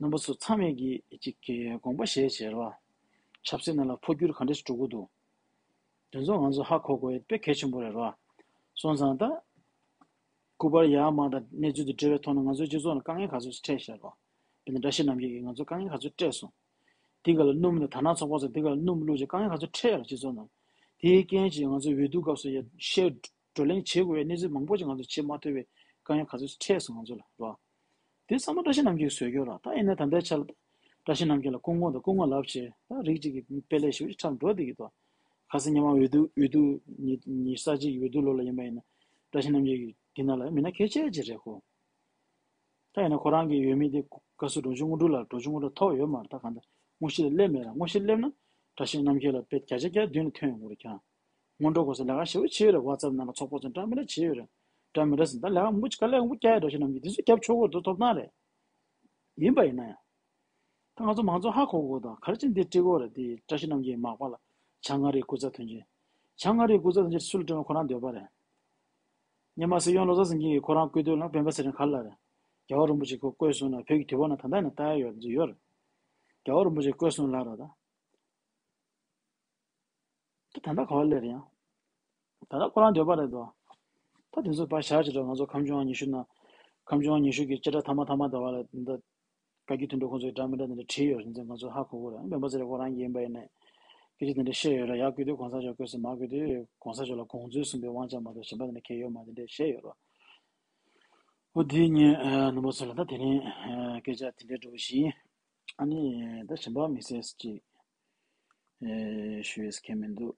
རྣམ་པ་ཚོ་ཚང་མས་ཀྱིས་ཅིག་གི་དགོངས་པ་བཞེས་བྱས་ར། ཆབ་སྲིད་ནང་ལ་འཕོ་འགྱུར་ག་འདྲས་འགྲོ་གི་འདུག་དེ་ཚོ་ང་ཚོ་ཧ་གོ་དགོས་ཡ་དཔེ་གལ་ཆེན་པོ་རེད་ར། སོང་ཙང་ད། སྐུ་པར་ཡར་མར་དང་གནས་ཚུལ་དེ་འབྲེལ་བའི་ཐོག་ནས་ང་ཚོའི་སྤྱི་ཚོགས་ནང་དཀའ་ངལ་ག་ཚོད་ཅིག་འཕྲད་བཞག་ར། དཔེར་ན་བཀྲ་ཤིས་རྣམ་རྒྱལ་གྱིས་ང་ཚོ་དཀའ་ངལ་ག་ཚོད་སྤྲད་སོང་། དེ་ག་ལ་སྣུམ་ནས་དར་ནག་ཚོགས་པ་ཚོ་དེ་ག་ལ་སྣུམ་བླུགས་བྱས་དཀའ་ངལ་ག་ཚོད་འཕྲད་ཡོད་ར་སྤྱི་ཚོགས་ནང་། དེའི་རྐྱེན་གྱིས་ང་ཚོ་འོས་བསྡུ་སྐབས་སུ་ཡ་བཤད། བགྲོ་གླེང་བྱེད་དགོས་པའི་གནས་ཚུལ་མང་པོ་ཅིག་ང་ཚོ་བྱེད་མ་ཐུབ་པའི་དཀའ་ངལ་ག་ཚོད་ཅིག་འཕྲད་སོང་ང་ཚོ་ལ་ར། དེ་ཚང་མ་བཀྲ་ཤིས་རྣམ་རྒྱལ་གྱིས་བཟོས་ཡོད་ར། ད་ཡིན་ན་ད་ལྟའི་ཆར་ལ་བཀྲ་ཤིས་རྣམ་རྒྱལ་ལ་སྐུ་ངོ་དང་སྐུ་ངོ་ལབ་བྱས་ད་རིགས་གཅིག་གི་དཔེ་ལེགས་ཞེ་པོ་ཅིག་འཁྲབ་འགྲོ་བསྡད་ཀྱི་འདུག་ཁ་སང་སྔོན་མ་འོས་བསྡུ་འོས་བསྡུ་ཉི་ཉི་ཤུ་རྩ་གཅིག་གི་འོས་བསྡུ་ལོ་ལ་ཡིན་པ་ཡིན་ན་བཀྲ་ཤིས་རྣམ་རྒྱལ་གྱིས་འདི་ནང་ལ་མི་སྣ་གལ་ཆེ་ཅིག་རེད་ཁོ། ད་ཡིན་ན་ཁོ་རང་གི་འོས་མི་དེ་བཀའ་ཟུར་འབྲོང་ཆུང་དངོས་གྲུབ་ལགས། འབྲོང་ཆུང་དངོས་གྲུབ་ཐོབ་ཡོད་མ་རེད། ད་གང་ལྟར་དངོས་གཞི་ལ་སླེབས་མེད་ར། དངོས་གཞི་སླེབས་ན་བཀྲ་ཤིས་རྣམ་རྒྱལ་ལ་དཔེ་བརྒྱ་ཆ་བརྒྱ་མདུན་ལ་ཐོན་ཡོང་གི་རེད་ཁྱེད་རང་། སྔོན་འགྲོ་སྐོར་ས་ལས་ཀ་ཞེ་པོ་བྱས་ཡོད་རེད། ཝ་ཙབ་ནང་ལ་ཚོགས་པ་ཚོ་འདྲ་མི་འདྲ་བྱས་ཡོད་རེད། འདྲ་མི་འདྲ་ཟེར་ད་ལས་ཀ་མང་པོ་ཅིག་དཀའ་ལས་མང་པོ་བརྒྱབ་ཡོད། བཀྲ་ཤིས་རྣམ་རྒྱལ་འདི་ཚོ་བརྒྱབ་ཆོག་གི་རེད། ཐོབ་ཐང་རེད། ཡིན་པ་ཡིན་ན་ཡང་། ད་ང་ཚོ་མང་ཚོགས་ཧ་གོ་དགོས་དང་ག་རེ་བྱས་འདི་བཀྲི་དགོས་རེད། དེ་བཀྲ་ཤིས་རྣམ་རྒྱལ་མག་པ་ལ་བྱང་ང་རིའི་སྐུ་ཚ་དོན་ཆེན། བྱང་ང་རིའི་སྐུ་ཚ་དོན་ཆེན་སུ་ལ་སྤྲད་ན་ཁོ་རང་འདོད་པ་རེད། སྔོན་མ་སྲིད་སྐྱོང་བློ་བཟང་སེང་གེ་གིས་ཁོ་རང་བསྐོས་དུས་ལ་སྤེན་པ་ཚེ་རིང་ག་ལ་རེད། རྒྱལ་བ་རིན་པོ་ཆེ་ཁོ་བསྐོས་སོང་ན་བོད་ཀྱི་དུས་བབ་ནང་ད་ལྟ་ནས་ལྟ་ཡ་ཡོད་ཡོད་རེད། རྒྱལ་བ་རིན་པོ་ཆེ་བསྐོས་སོང་ལབ་ར་ད། ད་ད་ལྟ་ག་བ་སླེབས་རེད་ཡང་། ད་ལྟ་ཁོ་རང་འདོད་པ་རེད་དོ། ད་དེ་ཚོ་ཕར་བཞག་ཅིག་ར། ང་ཚོ་ཁམས་བྱུང་ཉི་ཤུ་ན། ཁམས་བྱུང་ཉི་ཤུ་གི་བཅད་ཁྲ་མཐའ་མ་མཐའ་མ་ཟླ་བ་ལ་འདི། བཀའ་བརྒྱུད་དོན་གྲུབ་ཁོང་ཚོས་འདྲ་མི་འདྲ་དེ་འདྲ་བྲིས་ཡོད་རེད། ང་ཚོ་ཧ་གོ་གི་རེད། སྤེན་པ་ཚེ་རིང་ཁོ་རང་ཡིན་པ་ཡིན་ནའི་སྐད་ཆ་དེ་འདྲ་བཤད་ཡོད་རེད། ཡར་བསྐོས་དུས་གོང་ས་མཆོག་བསྐོས་སོང་། མར་བསྐོས་དུས་གོང་ས་མཆོག་ལ་དགོངས་ཚུལ་གསུངས་པའི་དབང་ཆ་མ་གཏོགས་གཞན་པ་དེ་འདྲ་གང་ཡང་ཡོད་མ་རེད། དེ་འདྲ་བཤད་ཡོད་རེད། འོ་དེ་ཉིན་རྣམ་པ་ཚོ་ལ་ད་དེ་རིང་སྐད་ཆ་དེ་འདྲ་འདྲ་བོ་ཞིག་ཡིན། ཨ་ནི་ད་གཞན་པ་མི་སེར་ཅིག་ཞུ་ཡས་ཁེལ་མི་འདུག